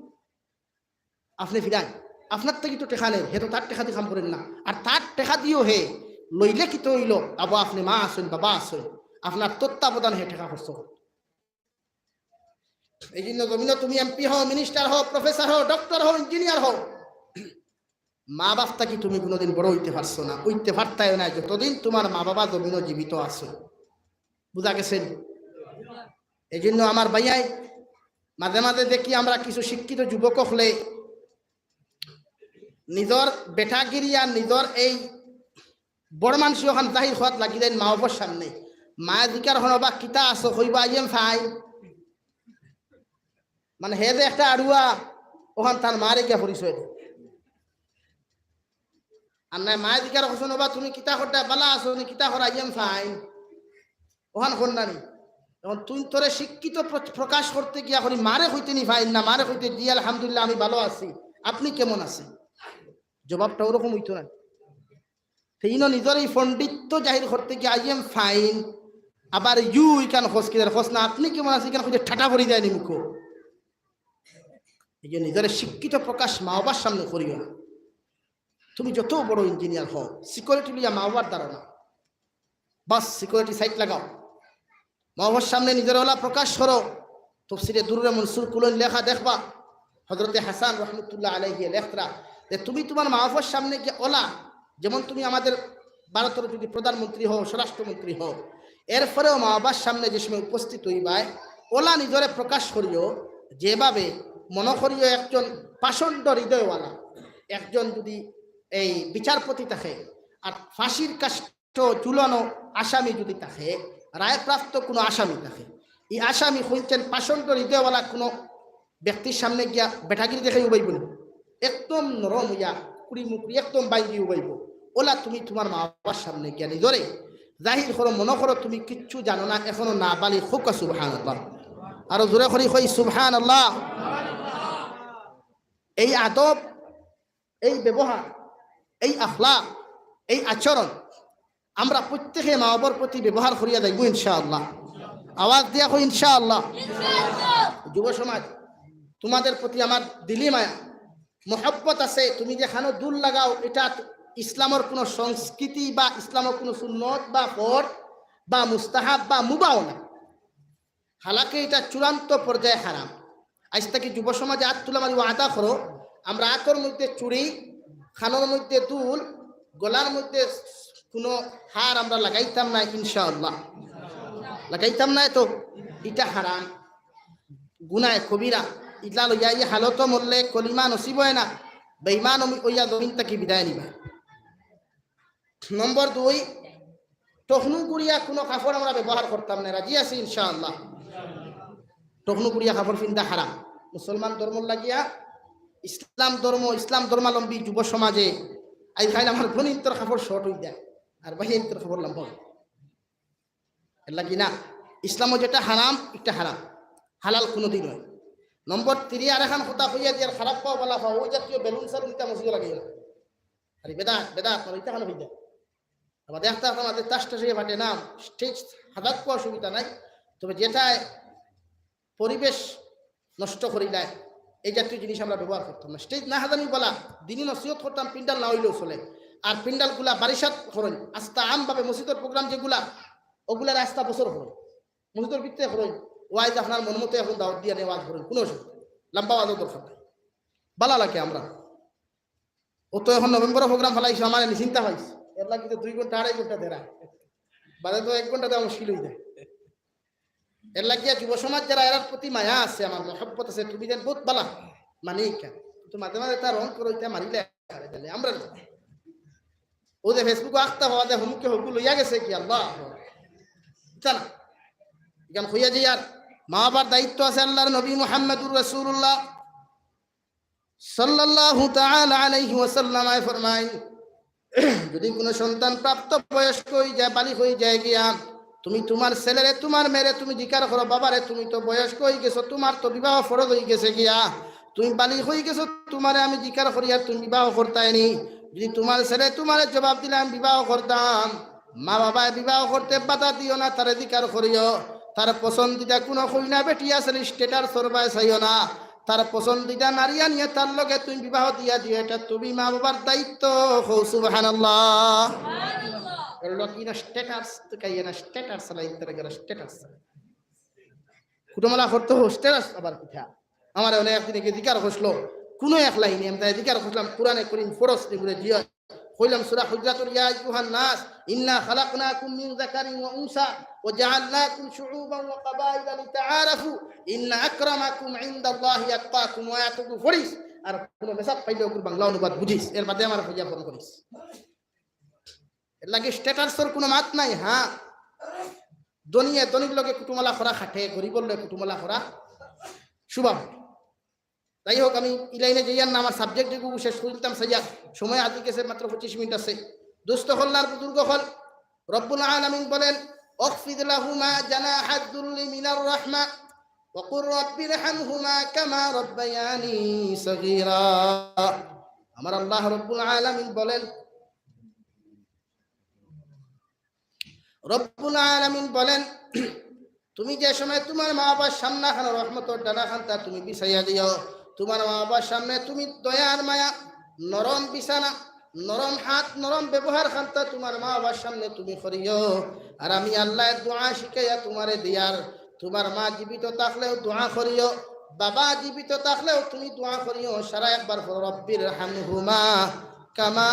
আপনে ফিরাইন, আপনার থাকি তো টেকা নেয়, হে তো তার টেকা দি কাম করের না, আর তার টেকা দিও হে লইলে কিতা অইলো? আবো, আপনে মা আছইন, বাবা আছইন, আপনার তত্ত্বাবধানে হে টেকা খরচ করে। এই জন্য জমিনো তুমি এমপি হও, মিনিস্টার হও, প্রফেসর হও, ডক্টর হও, ইঞ্জিনিয়ার হও, মা বাপ থাকি তুমি কুনুদিন বড় অইতে পারছো না, অইতে পারতায়ও না, যতদিন তুমার মা বাবা জমিনো জীবিত আছইন। বুঝা গেছেনি? এই জন্য আমার ভাইয়াই, মাঝে মাঝে দেখি আমরা কিছু শিক্ষিত যুবক অকলে নিজর বেটাগিরি আর নিজর এই বড় মানষি অখান জাহির করাত লাগি যাইন মা বাবার সামনে। মায়ে জিকার করইন, "ওবা কিতা আছো?" কইবা, "I am fine।" মানে হে যে একটা আড়ুয়া, অখান তার মারে গিয়া পরিচয় দেয়। আর নায় মায়ে জিকার করছইন, "ওবা তুমি কিতা কররায়, বালা আছো নি, কিতা কররায়?" "I am fine।" অখান কর না নি? এখন তুই তোরে শিক্ষিত প্র-, প্রকাশ করতে গিয়া করি মারে কইতে নি fine না, মারে কইতে, "জি আলহামদুলিল্লাহ আমি ভালো আছি, আপনি কেমন আছেন?" জবাবটা ওরকম অইতো না। তে ইনো নিজর এই পণ্ডিত্য জাহির করতে গিয়া "I am fine", আবার "you" ইখান কস কিতার, কস না "আপনি কেমন আছেন" ইখান কইতে ঠাটা পড়ি যায় নি মুখো। এই যে নিজরে শিক্ষিত প্রকাশ মা বাবার সামনে করিও না। তুমি যত বড় ইঞ্জিনিয়ার হও, সিকিউরিটি লইয়া মা বাবার ধারণা, বাস সিকিউরিটি সাইড লাগাও। মা বাবার সামনে নিজরে ওলা প্রকাশ করো। তফসিরে দুররে মনসুর কুলইন লেখা দেখবা, হজরতে হাসান রহমতুল্লাহ আলাইহি লেখরা যে তুমি তুমার মা বাবার সামনে গিয়া ওলা, যেমন তুমি আমাদের ভারতর যদি প্রধানমন্ত্রী হও, স্বরাষ্ট্রমন্ত্রী হও, এরপরেও মা বাবার সামনে যে সময় উপস্থিত অইবায়, ওলা নিজরে প্রকাশ করিও, যেভাবে মনো করিও একজন পাষণ্ড হৃদয়ওয়ালা, একজন যদি এই বিচারপতি থাকে আর ফাঁসির কাষ্ঠ ঝুলানো আসামি যদি থাকে, রায়প্রাপ্ত কুনু আসামি থাকে, ই আসামি কইনছেন পাষণ্ড হৃদয়ওয়ালা কুনু ব্যক্তির সামনে গিয়া বেটাগিরি দেখাই উবাইবো নি? একদম নরম অইয়া, কুড়ি মুকুড়ি একদম বাইঙ্গি উবাইবো। ওলা তুমি তুমার মা বাবার সামনে গিয়া নিজরে জাহির করো, মনো করো তুমি কিচ্ছু জানো না, এখনো নাবালিগ। কউক্কা সুবহানাল্লাহ। আরো জোরে করি কই সুবহানাল্লাহ। এই আদব, এই ব্যবহার, এই আখলাক, এই আচরণ আমরা প্রত্যেকে মা বাবার প্রতি ব্যবহার করিয়া যাইবো ইনশাআল্লাহ। আওয়াজ দিয়া কই ইনশাআল্লাহ। যুব সমাজ, তোমাদের প্রতি আমার দিলি মায়া, মহব্বত আছে। তুমি যে কানো দুল লাগাও, ইটা ইসলামর কুনু সংস্কৃতি বা ইসলামর কুনু সুন্নত বা ফরজ বা মুস্তাহাব বা মুবাহ না। হালাকে ইটা চূড়ান্ত পর্যায়ে হারাম। আইজ থাকি যুব সমাজে আত তুলা মারি ওয়াদা করো, আমরা আতর মধ্যে চুড়ি, কানর মধ্যে দুল, গলার মধ্যে কুনু হার আমরা লাগাইতাম না ইনশাআল্লাহ। লাগাইতাম না তো, ইটা হারাম, গুনায় কবিরা। ইলা লইয়া ই হালতো মরলে কলিমা নসিব অয় না, বেঈমান অমি-, অইয়া জমিন থাকি বিদায় নিবা। নম্বর দুই, টখনু করিয়া কুনু কাপড় আমরা ব্যবহার করতাম না, রাজি আছি ইনশাআল্লাহ। টখনু করিয়া কাপড় পিন্দা হারাম। মুসলমান ধর্ম লাগিয়া, ইসলাম ধর্ম, ইসলাম ধর্মাবলম্বী যুব সমাজে আইজ কাইল আমার বইনতর কাপড় short অই যায়, আর ভাইয়াইন্তর কাপড় লম্বা অয়। এর লাগি না, ইসলামো যেটা হারাম, ইটা হারাম, হালাল কুনুদিন অয়। নম্বর থ্রি, আরেকখান কথা কইয়া দিয়ার, খারাপ পাও, বালা পাও, ওই জাতীয় বেলুন সেলুন ইতা মসজিদো লাগাইও না। আরে বেদাত, বেদাত, মানে ইতা খানো অই যায়। আবার দেখতা দেখতা মাঝে তাস টাস অইয়া ফাটে না, stage হাজার কোয়া অসুবিধা নাই, তবে যেটায় পরিবেশ নষ্ট করিলায়, এই জাতীয় জিনিস আমরা ব্যবহার করতাম না। Stage না হাজানি বালা, দিনি নসিহত করতাম, পিন্ডাল না অইলেও চলে। আর পিন্ডালগুলা বারিশাত করইন, আস্তা আমভাবে মসজিদর program যেগুলা, ওগুলা আস্তা বছর করইন, মসজিদর ভিতরে করইন। ওয়াইজ আপনার মন মতো এখন দাওয়াত দিয়া নিয়া ওয়াজ করইন, কুনু অসুবিধা নাই। লম্বা ওয়াজও দরকার নাই, বালা লাগে আমরা। ও তো এখন নভেম্বরো program ফালাইছে, আমার নিশ্চিন্তা পাইছে। এর লাগি তো দুই ঘন্টা, আড়াই ঘন্টা দেরা, বাদে তো এক ঘন্টা দেওয়া মুশকিল অই যায়। এর লাগিয়া যুব সমাজ যারা, এরার প্রতি মায়া আছে, আমার মহব্বত আছে, তুমি যেন বহুত বালা, মানে ইখান। কিন্তু মাঝে মাঝে তার রং করো, ইটা মারিলে আরে জানে আমরা না। ও যে Facebook-ও আখতা হওয়া যায়, হুমুকে হকু লইয়া গেছে কি আল্লাহ? ইতা না। ইখান কইয়া যে আর মা বাবার দায়িত্ব আছে। আল্লাহর নবী মুহাম্মাদুর রাসূলুল্লাহ সাল্লাল্লাহু তাআলা আলাইহি ওয়াসাল্লাম আয় ফরমাইন, যদি কুনু সন্তান প্রাপ্ত বয়স্ক অই যায়, বালিগ অই যায় গিয়া, তুমি তুমার ছেলেরে, তুমার মেয়েরে তুমি জিকার করো, "বাবারে, তুমি তো বয়স্ক অই গেছো, তুমার তো বিবাহ ফরজ অই গেছে গিয়া, তুমি বালিগ অই গেছো, তুমারে আমি জিকার করিয়ার তুমি বিবাহ করতায় নি।" যদি তুমার ছেলে তুমারে জবাব দিলে, "আমি বিবাহ করতাম," মা বাবায় বিবাহ করতে বাধা দিও না, তারে জিকার করিও। তার পছন্দিদা কুনু কইনা বেটি আছে নি, status-র বায় চাইও না। তার পছন্দিদা নারী আনিয়া তার লগে তুমি বিবাহ দিয়া দিও, এটা তুমি মা বাবার দায়িত্ব। কও সুবহানাল্লাহ। এর লোক ইনা status তো খাইয়ে না, status চালাই, তারা গেরা status চালাই। কুটুমলা করতে হো, status আবার কিতা? আমার অনেক একদিন একে জিকার করছিল, কুনু এক লাইনে আমি তাই জিকার করছিলাম, কোরআনে করিম ফরজ নিগুরে জিয়া কইলাম সূরা হুজুরাতুর, "ইয়া আইয়ুহান নাস, ইন্না খালাকনাকুম মিন যাকারিন ওয়া উনসা ওয়া জাআলনাকুম শুউবান ওয়া কাবাইলা লিতাআরাফু, ইন্না আকরামাকুম ইনদাল্লাহি আতকাকুম।" ওই আয়াতটুকু পড়িস, আর কুনু message পাইলে ওগুর বাংলা অনুবাদ বুঝিস, এর বাদে আমার ফোন করিস। এর লাগি status-র কুনু মাত নাই। হ্যাঁ, ধনীয়ে ধনীর লগে কুটুমলা করা খাটে, গরিবর লগে কুটুমলা করা শোভা পায়। যাই হোক, আমি ই লাইনে যাইয়ার না, আমার subject যেগু শেষ করিতাম চাইয়া, সময় আজি গেছে মাত্র পঁচিশ মিনিট আছে। দোস্ত হল্লার বুজুর্গ হল, রব্বুল আলামিন বলেন, "ওয়াখফিদ লাহুমা জানাহাদ দুল্লি মিনার রাহমা ওয়া কুর রাব্বির হামহুমা কামা রাব্বায়ানি সগীরা।" আমার আল্লাহ রব্বুল আলামিন বলেন, রব্বুল আলামিন বলেন, তুমি যে সময় তুমার মা বাবার সামনে খানো রহমতর ডানা খান্তা তুমি বিছাইয়া দিও, তুমার মা বাবার সামনে তুমি দয়ার মায়া, নরম বিছানা, নরম হাত, নরম ব্যবহার খান্তা তুমার মা বাবার সামনে তুমি করিও। আর আমি আল্লায় দোয়া শিখাইয়া তুমারে দিয়ার, তুমার মা জীবিত থাকলেও দোয়া করিও, বাবা জীবিত থাকলেও তুমি দোয়া করিও। সারা একবার পড়ো, "রব্বির হামহুমা কামা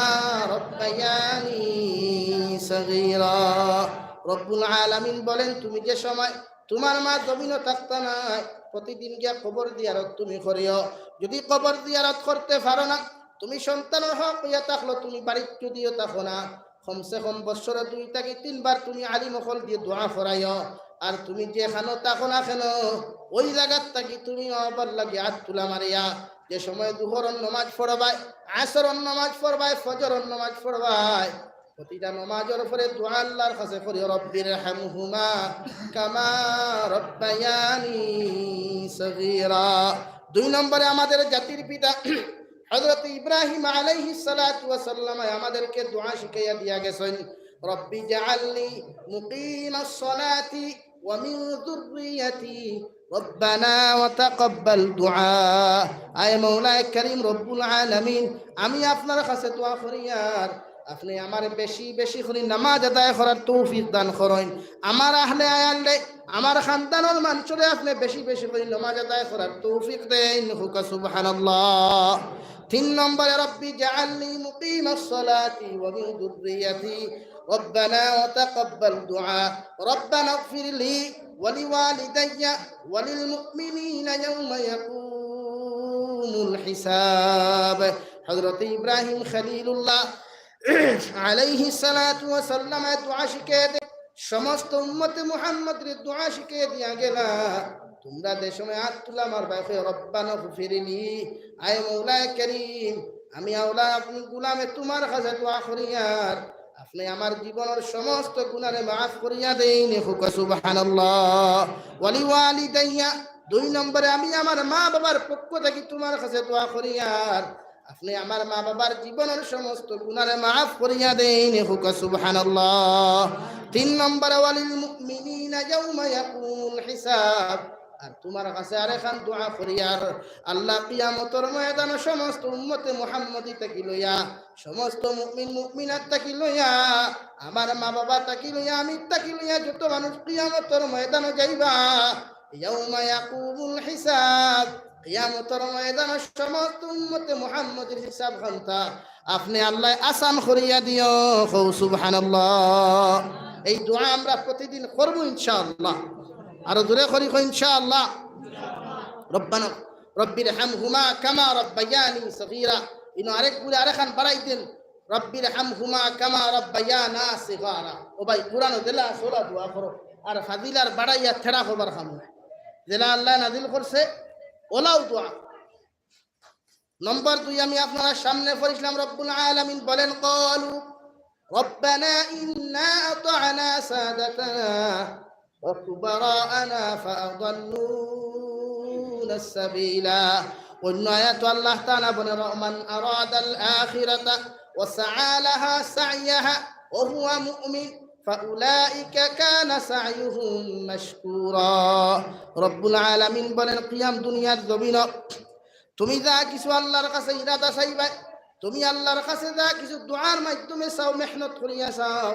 রব্বায়ানি সগীরা।" রব্বুল আলামিন বলেন, তুমি যে সময় তুমার মা জমিনো থাকতা নায়, প্রতিদিন গিয়া কবর জিয়ারত তুমি করিও। যদি কবর জিয়ারত করতে পারো না, তুমি সন্তানর হক অইয়া থাকলো, তুমি বাড়িত যদিও থাকো না, কমসে কম বৎসরো দুই থাকি তিনবার তুমি আলিম অকল দিয়া দোয়া করাইও। আর তুমি যেখানো থাকো না কেনো, ওই জাগাত থাকি তুমি আবার লাগি আত তুলা মারিয়া, যে সময় জুহরর নমাজ পড়বায়, আসরর নমাজ পড়বায়, ফজরর নমাজ পড়বায়, প্রতিটা নমাজর পরে দোয়া আল্লাহর কাছে করিও, "রব্বির হামহুমা কামা রব্বায়ানি সগীরা।" দুই নম্বরে আমাদের জাতির পিতা হযরত ইব্রাহিম আলাইহিস সালাতু ওয়াস সালাম আমাদেরকে দোয়া শিখাইয়া দিয়া গেছেন, "রব্বি জাআলনি মুকিমাস সালাতি ওয়া মিন যুররিয়াতি রব্বানা ওয়া তাকাব্বাল দুআ।" আয় মাওলায়ে করিম রব্বুল আলামিন, আমি আপনার কাছে দোয়া করিয়ার, আপনে আমারে বেশি বেশি করি নামাজ আদায় করার তৌফিক দান করইন। আমার আহলে আয়ালরে, আমার খানদানর মানষরে আপনে বেশি বেশি করি নামাজ আদায় করার তৌফিক দেইন। কউক্কা সুবহানাল্লাহ। তিন নম্বরে, "রব্বি জাআলনি মুকিমাস সালাতি ওয়া মিন যুররিয়াতি ربنا وتقبل دعاء، ربنا اغفر لي ولوالدي وللمؤمنين يوم يقوم الحساب। হযরত ইব্রাহিম খলিলুল্লাহ আলাইহিস সালাতু ওয়াস সালামে দোয়া শিখাইয়া দেইন, সমস্ত উম্মতে মুহাম্মদরে দোয়া শিখাইয়া দিয়া গেলা, তুমরা যে সময় আত তুলা আমার বাফে, রব্বানা গফিরলি, আয় মৌলায় করিম, আমি আওলা আপনে গুলামে তুমার কাছে দোয়া করিয়ার, আপনে আমার জীবনর সমস্ত গুনারে মাফ করিয়া দেইন, কউক্কা সুবহানাল্লাহ। ওয়ালি ওয়ালিদাইয়া, দুই নম্বরে আমি আমার মা বাবার পক্ষ থাকি তুমার কাছে দোয়া করিয়ার, আপনে আমার মা বাবার জীবনর সমস্ত গুনারে মাফ করিয়া দেইন, কউক্কা সুবহানাল্লাহ। তিন নম্বরে ওয়ালিল মুমিনিনা ইয়াউমা ইয়াকুমুল হিসাব। আর তুমার কাছে আরেকখান দোয়া করিয়ার, আল্লাহ কিয়ামতর ময়দানো সমস্ত উম্মতে মুহাম্মদী থাকি লইয়া, সমস্ত মুমিন মুমিনাত থাকি লইয়া, আমার মা বাবা থাকি লইয়া, আমি থাকি লইয়া যত মানুষ কিয়ামতর ময়দানো যাইবা, ইয়াউমা ইয়াকুমুল হিসাব, কিয়ামতর ময়দানো সমস্ত উম্মতে মুহাম্মদীর হিসাব খান্তা আপনে আল্লায় আসান করিয়া দিও, কও সুবহানাল্লাহ। এই দোয়া আমরা প্রতিদিন করব ইনশাআল্লাহ। আরো জোরে করি কই ইনশাআল্লাহ। রব্বানা, রব্বির হামহুমা কামা রব্বায়ানি সগীরা। ইনো আরেক গুরে আরেকখান বাড়াই দেন, রব্বির হামহুমা কামা রব্বায়ানা সিগারা। ও ভাই, কোরআনো যেলা আছে ওলা দোয়া করো, আর ফাজিলার বাড়াইয়া ঠেড়া করবার কাম নাই। যেলা আল্লায় নাজিল করছে, ওলাও দোয়া। নম্বর দুই, আমি আপনারার সামনে পড়ছিলাম, রব্বুল আলামিন বলেন, ক্বালু রব্বানা ইন্না আতা'না সাদাতানা ওয়া কুবারা'না ফাআদাল্লুনাস সাবিলা। অন্য আয়াতো আল্লাহ তাআলা বলেন, ওয়া মান আরাদাল আখিরাতা ওয়া সাআ লাহা সা'য়াহা ওয়া হুয়া মুমিন ফাউলাইকা কানা সা'য়ুহুম মাশকুরা। রব্বুল আলামিন বলেন, কিয়াম দুনিয়ার জমিনো তুমি যা কিছু আল্লাহর কাছে ইরাদা চাইবায়, তুমি আল্লাহর কাছে যা কিছু দোয়ার মাধ্যমে চাও, মেহনত করিয়া চাও,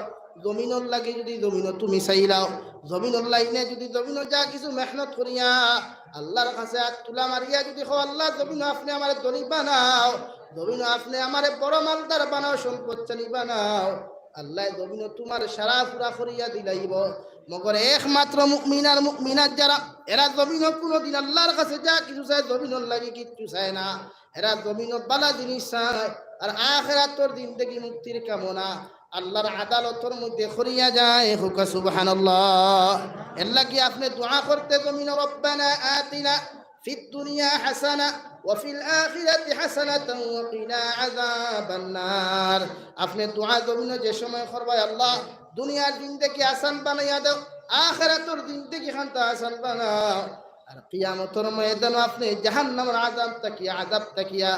জমিনর লাগি যুদি জমিনো তুমি চাইলাও, জমিনর লাইনে যুদি জমিনো যা কিছু মেহনত করিয়া আল্লাহর কাছে আত তুলা মারিয়া যুদি কও, আল্লাহ, জমিনো আপনে আমারে ধনী বানাও, জমিনো আপনে আমারে বড় মালদার বানাও, সম্পদশালী বানাও, আল্লায় জমিনো তুমার সারা পুরা করিয়া দিলাইবো। মগর একমাত্র মুমিন আর মুমিনাত যারা, এরা জমিনো কুনুদিন আল্লাহর কাছে যা কিছু চায়, জমিনর লাগি কিচ্ছু চায় না। এরা জমিনো বালা জিনিস চায়, আর আখিরাতর দিন থাকি মুক্তির কামনা আল্লাহর আদালতর মধ্যে করিয়া যায়। কউক্কা সুবহানাল্লাহ। এরলাগি আপনে দোয়া করতে জমিনো, রব্বানা আতিনা ফিদ দুনিয়া হাসানা ওয়া ফিল আখিরাতি হাসানাতাও ওয়া কিনা আযাবান নার। আপনে দোয়া জমিনো যে সময় করবায়, আল্লাহ, দুনিয়ার দিন থাকি আসান বানাইয়া দেও, আখিরাতর দিন থাকি খান্তা আসান বানাও। আর কিয়ামতর ময়দানো আপনে জাহান্নামর আযাব থাকিয়া, আযাব থাকিয়া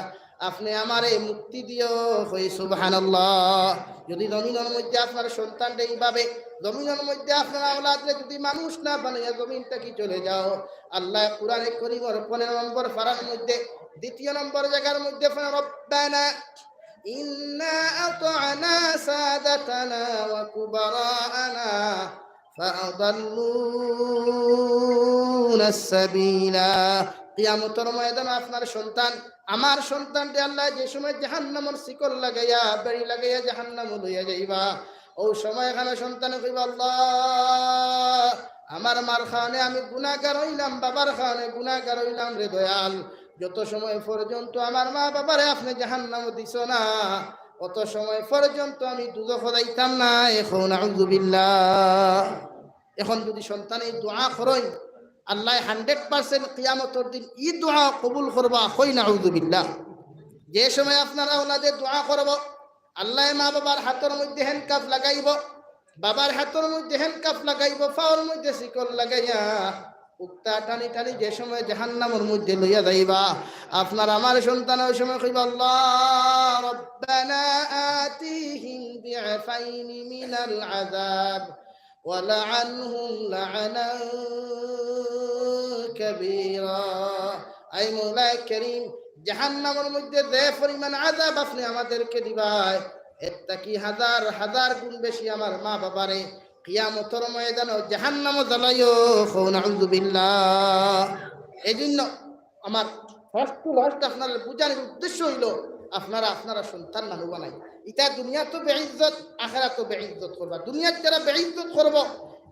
আপনে আমারে মুক্তি দিও, কই সুবহানাল্লাহ। যুদি জমিনর মধ্যে আপনার সন্তানরে এইভাবে, জমিনর মধ্যে আপনার আওলাদরে যুদি মানুষ না বানাইয়া জমিন থাকি চলে যাও, আল্লায় কোরআনে করিমর পনেরো নম্বর পারার মধ্যে, দ্বিতীয় নম্বর জাগার মধ্যে ফরমায়, রব্বানা ইন্না আতা'না সাদাতানা ওয়া কুবারা'না ফাআদাল্লুনাস সাবিলা। কিয়ামতর ময়দানো আপনার সন্তান, আমার সন্তানরে আল্লায় যে সময় জাহান্নামর শিকল লাগাইয়া, বেড়ি লাগাইয়া জাহান্নামো লইয়া যাইবা, অউ সময় খানো সন্তানে কইবা, আল্লাহ, আমার মার কারণে আমি গুনাহগার অইলাম, বাবার কারণে গুনাহগার অইলাম রে দয়াল। যত সময় পর্যন্ত আমার মা বাবারে আপনে জাহান্নামো দিছো না, অত সময় পর্যন্ত আমি দুজখো যাইতাম না। কও নাউজুবিল্লাহ। এখন যুদি সন্তানে ই দোয়া করইন, আল্লায় hundred percent কিয়ামতর দিন ই দোয়া কবুল করবা। কই নাউজুবিল্লাহ। যে সময় আপনার আওলাদে দোয়া করবো, আল্লায় মা বাবার হাতর মধ্যে handcuff লাগাইবো, বাবার হাতর মধ্যে handcuff লাগাইবো, পাওর মধ্যে শিকল লাগাইয়া, উক্তা টানি টানি যে সময় জাহান্নামর মধ্যে লইয়া যাইবা, আপনার আমার সন্তানে অউ সময় কইবা, আল্লাহ, রব্বানা আতিহিম দি'ফাইনি মিনাল আযাব ওয়ালআনহুম লা'নান কাবীরা। আই মৌলায় করিম, জাহান্নামর মধ্যে যে পরিমাণ আযাব আপনে আমাদেরকে দিবায়, এর থাকি হাজার হাজার গুণ বেশি আমার মা বাবারে কিয়ামতর ময়দানো জাহান্নামো জ্বালাইও। কও নাউজুবিল্লাহ। এই জন্য আমার First to last আপনারারে বুঝানির উদ্দেশ্য অইলো, আপনারা আপনারার সন্তান মানুষ বানাইন। ইতা দুনিয়াত তো বেইজ্জত, আখেরাত তো বেইজ্জত করবা। দুনিয়াত যারা বেইজ্জত করবো,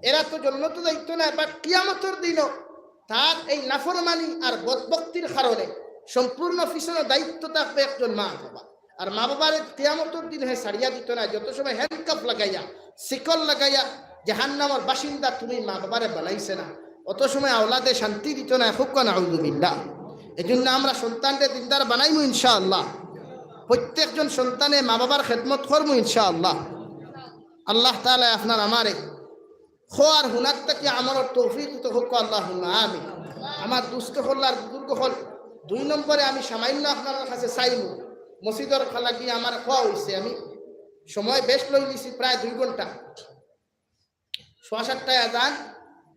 এরা তো জন্নতো যাইতো নায়, but কিয়ামতর দিনও তার এই নাফরমানি আর বদবখতির কারণে সম্পূর্ণ পিছনে দায়িত্ব থাকবো একজন মা বাবা। আর মা বাবারে কিয়ামতর দিন হে ছাড়িয়া দিতো নায়, যত সময় handcuff লাগাইয়া, শিকল লাগাইয়া জাহান্নামর বাসিন্দা তুমি মা বাবারে বানাইছে না, অত সময় আওলাদে শান্তি দিতো নায়। হুক্কা নাউজুবিল্লাহ। এজন্য আমরা সন্তানরে দিনদার বানাইমু ইনশাআল্লাহ। প্রত্যেকজন সন্তানে মা বাবার খেদমত করমু ইনশাআল্লাহ। আল্লাহ তাআলা আপনার আমারে কওয়ার হুনার থাকি আমলর তৌফিক দিতে হউক, আল্লাহুম্মা আমিন। আমার দুস্ত অকল আর বুজুর্গ অকল, দুই নম্বরে আমি সামান্য আপনারার কাছে চাইমু, মসজিদর লাগি আমার কওয়া অইছে, আমি সময় বেশ লই নিছি, প্রায় দুই ঘন্টা, সোয়া সাতটায় আজান,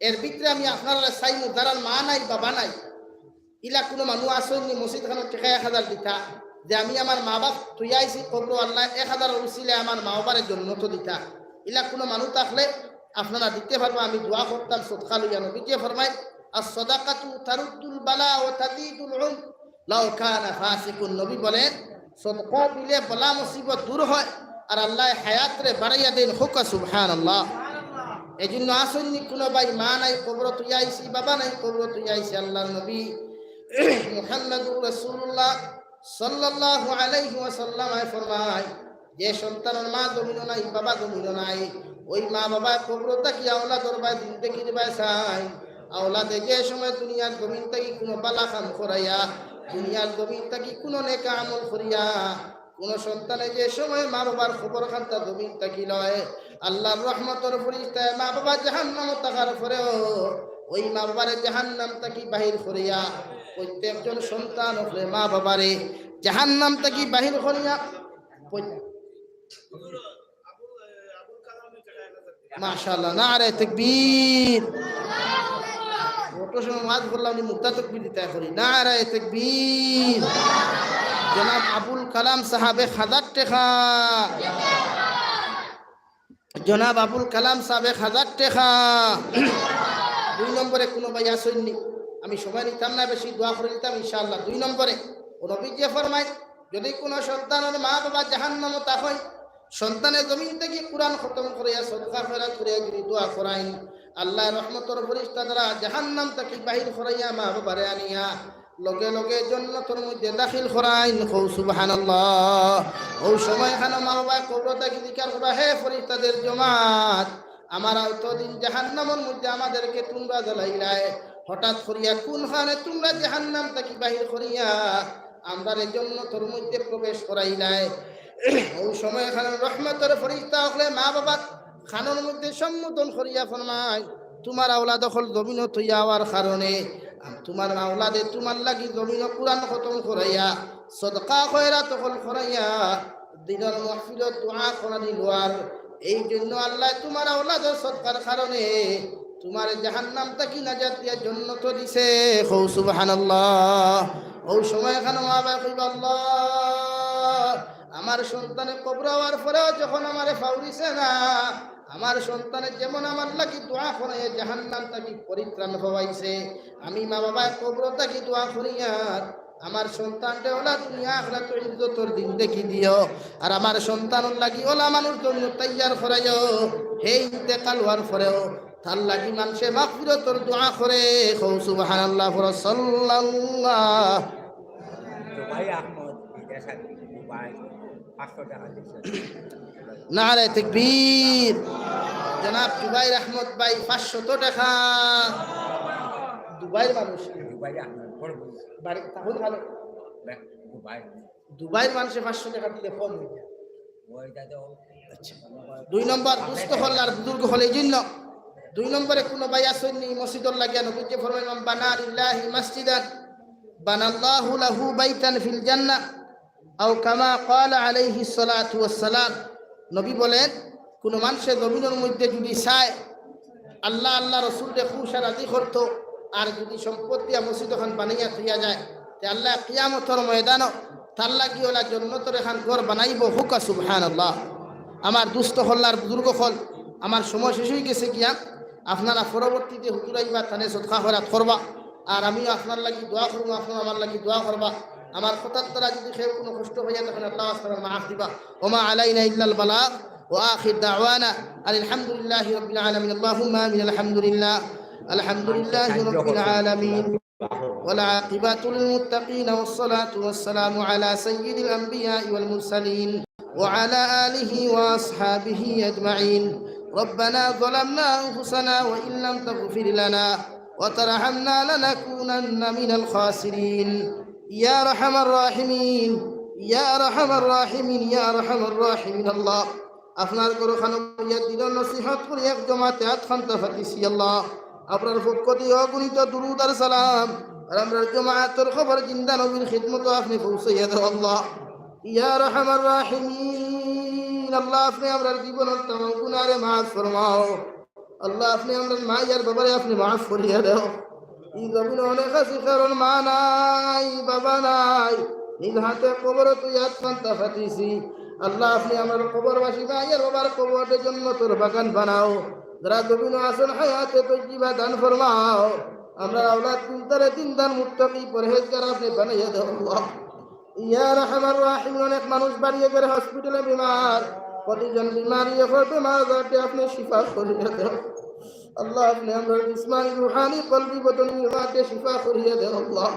এর ভিতরে আমি আপনারারে চাইমু, যারার মা নাই, বাবা নাই, ইলা কুনু মানুষ আছইন নি মসজিদ খানো টেকা এক হাজার দিতা, যে আমি আমার মা বাপ থুইয়া আইছি কবরো, আল্লাহ এক হাজারর উসিলে আমার মা বাবারে জন্নতো দিতা, ইলা কুনু মানুষ থাকলে আপনারা দিতে পারবা, আমি দোয়া করতাম সদকা লইয়া। নবীজিয়ে ফরমাইন, "আস-সাদাকাতু তারুদ্দুল বালা ওয়া তাজিদুল উমর, লাউ কানা ফাসিকুন।" নবী বলেন, সদকা দিলে বালা মুসিবত দূর হয়, আর আল্লাহ হায়াতরে বাড়াইয়া দেন। হুক্কা সুবহানাল্লাহ। এজন্য আছইন নি কুনু ভাই, মা নাই কবরো থুইয়া আইছি, বাবা নাই কবরো থুইয়া আইছি, আল্লাহর নবী মুহাম্মাদুর রাসূলুল্লাহ সাল্লাল্লাহু আলাইহি ওয়াসাল্লামে ফরমায়, যে সন্তানর মা জমিনো নাই, বাবা জমিনো নাই, ওই মা বাবা কবরো থাকি আওলাদর বায় জিন্দেগির বায় চাইন। আওলাদে যে সময় দুনিয়ার জমিন থাকি কুনু বালা কাম করাইয়া, দুনিয়ার জমিন থাকি কুনু নেক আমল করিয়া, কুনু সন্তানে যে সময় মা বাবার খবর খান্তা জমিন থাকি লয়, আল্লাহর রহমতর ফিরিস্তায় মা বাবা জাহান্নামো থাকার পরেও ওই মা বাবারে জাহান্নাম থাকি বাহির করিয়া প্রত্যেকজন সন্তান অকলে মা বাবারে জাহান্নাম থাকি বাহির করিয়া প্রত্যেক মাশাআল্লাহ, নারায়ে তাকবীর। অত সময় ওয়াজ করলাম, উনি মুক্তা তাকবীর দিতা করি। নারায়ে তাকবীর। জনাব আবুল কালাম সাহেব এক হাজার টেকা। জনাব আবুল কালাম সাহেব এক হাজার টেকা। দুই নম্বরে কুনু ভাই আছইন নি? আমি সময় নিতাম না বেশি, দোয়া করি দিতাম ইনশাআল্লাহ। দুই নম্বরে ও নবীজিয়ে ফরমাইন, যদি কুনু সন্তানর মা বাবা জাহান্নামো থাকইন, সন্তানে জমিন থাকি কুরআন খতম করিয়া, সদকা খয়রাত করিয়া যদি দোয়া করাইন, আল্লাহর রহমতর ফিরিস্তা দ্বারা জাহান্নাম থাকি বাহির করাইয়া মা বাবারে আনিয়া লগে লগে জন্নতর মধ্যে দাখিল করাইন। কও সুবহানাল্লাহ। অউ সময় খানো মা বাবায় কবর থাকি জিকার করবা, হে ফিরিস্তাদের জমাত, আমরা অতদিন জাহান্নামর মধ্যে আমাদেরকে তুমরা জ্বালাইলায়, হঠাৎ করিয়া কুন খানে তুমরা জাহান্নাম থাকি বাহির করিয়া আমরারে জন্নতর মধ্যে প্রবেশ করাইলায়। অউ সময় খানো রহমতর ফিরিস্তা অকলে মা বাবার খানর মধ্যে সম্বোধন করিয়া ফরমায়, তুমার আওলাদ অকল জমিনো থইয়া আওয়ার কারণে, আর তুমার আওলাদে তুমার লাগি জমিনো কুরআন খতম করাইয়া, সদকা খয়রাত অকল করাইয়া, দিনর মাহফিলো দোয়া করানি লওয়ার, এই জন্য আল্লায় তুমার আওলাদর সদকার কারণে তুমারে জাহান্নাম থাকি নাজাত দিয়া জন্নতো দিছে। কও সুবহানাল্লাহ। অউ সময় খানো মা বাবায় কইবা, আল্লাহ, আমার সন্তানে কবরো আওয়ার পরেও যখন আমারে ফাউরিছে না, আমার সন্তানে যেমন আমার লাগি দোয়া করাইয়া জাহান্নাম থাকি পরিত্রাণ পাওয়াইছে, আমি মা বাবায় কবরো থাকি দোয়া করিয়ার আমার সন্তানরে অলা দুনিয়া আখিরাতো ইজ্জতর জিন্দেগি দিও, আর আমার সন্তানর লাগি অলা মানুষ জন্য তৈয়ার করাইও, হে ইন্তেকাল অওয়ার পরেও তার লাগি মানষে মাগফিরাতর দোয়া করে। কও সুবহানাল্লাহ, পড়ো সাল্লাল্লাহ। জুবাইর আহমদ বিদেশ আছে, দুবাই, পাঁচশো টাকা দিছে। নারায়ে তাকবীর। জনাব জুবাইর আহমদ ভাই পাঁচশত টাকা। দুবাইর মানুষ। জুবাইর আহমদ, বড় বড়। বাড়ি তাহলে ভালো। বে-, দুবাই। দুবাইর মানষে পাঁচশো টাকা দিলে কম অই যায়। ওইটা তো আচ্ছা। দুই নম্বর, দুস্থ অকল আর বুজুর্গ অকল, এই জন্য দুই নম্বরে কুনু ভাই আছইন নি মসজিদর লাগিয়া? নবীজি ফরমাইন, "মান বানা লিল্লাহি মাসজিদান বানাল্লাহু লাহু বাইতান ফিল জান্নাহ, আও কামা ক্বালা আলাইহিস সালাতু ওয়াস সালাম।" নবী বলেন, কুনু মানষে জমিনর মধ্যে যুদি চায়, আল্লাহ, আল্লাহ রসুলরে খুশ আর রাজি করতো, আর যুদি সম্পদ দিয়া মসজিদ অখান বানাইয়া থইয়া যায়, তে আল্লাহ কিয়ামতর ময়দানো তার লাগি অলা জন্নতর এখান ঘর বানাইবো। কউক্কা সুবহানাল্লাহ। আমার দুস্থ অকল আর বুজুর্গ অকল, আমার সময় শেষ অই গেছে গিয়া, আপনারা পরবর্তীতে হুজুর আইবা, তানে সদকা খয়রাত করবা। আর আমি আপনার লাগি দোয়া করমু, আপনে আমার লাগি দোয়া করবা। আমার কথার দ্বারা যদি কেউ কুনু কষ্ট অইয়া থাকে, আল্লাহ আপনারা মাফ দিবা। ওমা আলাইনা ইল্লাল বালাগ। وآخر دعوانا أن الحمد لله رب العالمين. اللهم آمين. الحمد لله. الحمد لله رب العالمين. والعاقبة للمتقين والصلاة والسلام على سيد الأنبياء والمرسلين وعلى آله وأصحابه أجمعين. ربنا ظلمنا أنفسنا وإن لم تغفر لنا وترحمنا لنكونن من الخاسرين. يا أرحم الراحمين، يا أرحم الراحمين، يا أرحم الراحمين. আল্লাহ, আপনার ঘরো খানো বইয়া দিনর নসিহত করি এক জমাতে আতখান্তা ফাতিছি আল্লাহ। আপনার পক্ষ দিয়া অগণিত দুরুদ আর সালাম, আর আমরার জমাতর খবর জিন্দা নবীর খিদমতো আপনে পৌঁছাইয়া দেও আল্লাহ। ইয়া আরহামার রাহিমিন, আল্লাহ আপনে আমরার জীবনর তামাম গুনারে মাফ ফরমাও। আল্লাহ আপনে আমরার মা আর বাবারে আপনে মাফ করিয়া দেও। ই জমিনো অনেক আছি, কারণ মা নাই, বাবা নাই, নিজ হাতে কবরো তুই আতখান্তা ফাতিছি। আল্লাহ, আপনে আমরার কবরবাসী ভাই আর বাবার কবররে জন্নতর বাগান বানাও। যারা জমিনো আছইন, হায়াতে তৈয়্যিবা দান ফরমাও। আমরার আওলাদ কুনতারে দিনদার, মুত্তাকি, পরহেজগার আপনে বানাইয়া দেও আল্লাহ। ইয়া আরহামার রাহিমিন, অনেক মানুষ বাড়িয়ে গেলে হসপিটালে বিমার, প্রতিজন বিমারি এখন বেমার আজাররে আপনে শিফা করিয়া দেও। আল্লাহ, আপনে আমরার জিসমানি, রুহানি, কলবি, বদনি বেমাররে শিফা করিয়া দেও আল্লাহ।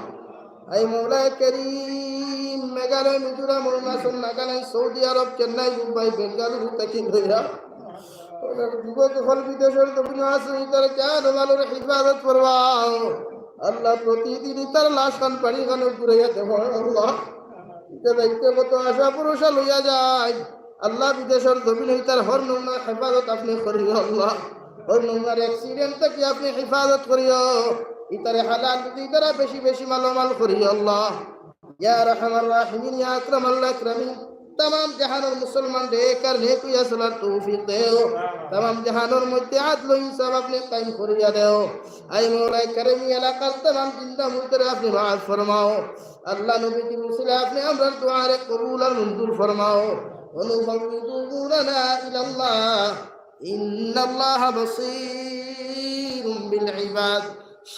আয় মওলায় করিম, মেঘালয়, মিজোরাম, অরুণাচল, নাগাল্যান্ড, সৌদি আরব, চেন্নাই, মুম্বাই, বেঙ্গালুরু থাকি লইয়া অনেক যুবক অকল বিদেশর জমিনো আছইন, ইতার জান ও মালর হেফাজত ফরমাও। আল্লাহ, প্রতিদিন ইতার লাশ খান পানি খানো ঘুরাইয়া দেও আল্লাহ। ইতা দেখতে কত আশা ভরসা লইয়া যায়। আল্লাহ, বিদেশর জমিনো ইতার হর নমুনা হেফাজত আপনে করিও আল্লাহ। হর নমুনার accident থাকি আপনে হেফাজত করিও। ইতারে হালাল রুজি দ্বারা বেশি বেশি মালামাল করিও আল্লাহ। ইয়া আরহামার রাহিমিন, ইয়া আকরামাল আকরামিন, তামাম জাহানর মুসলমানরে একার নেক অইয়া চলার তৌফিক দেও। তামাম জাহানর মধ্যে আদল ও ইনসাফ আপনে কায়েম করিয়া দেও। আয় মওলায় করিম, ই এলাকার তামাম জিন্দা মুর্দারে আপনে মাফ ফরমাও। আল্লাহ, নবীজির উসিলায় আপনে আমরার দোয়ারে কবুল আর মঞ্জুর ফরমাও। ونفوض أمورنا إلى الله إن الله بصير بالعباد.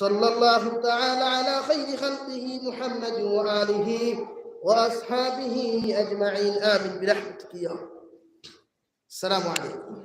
صلى الله تعالى على خير خلقه محمد وآله وأصحابه أجمعين. آمين برحمتك يا رب. السلام عليكم.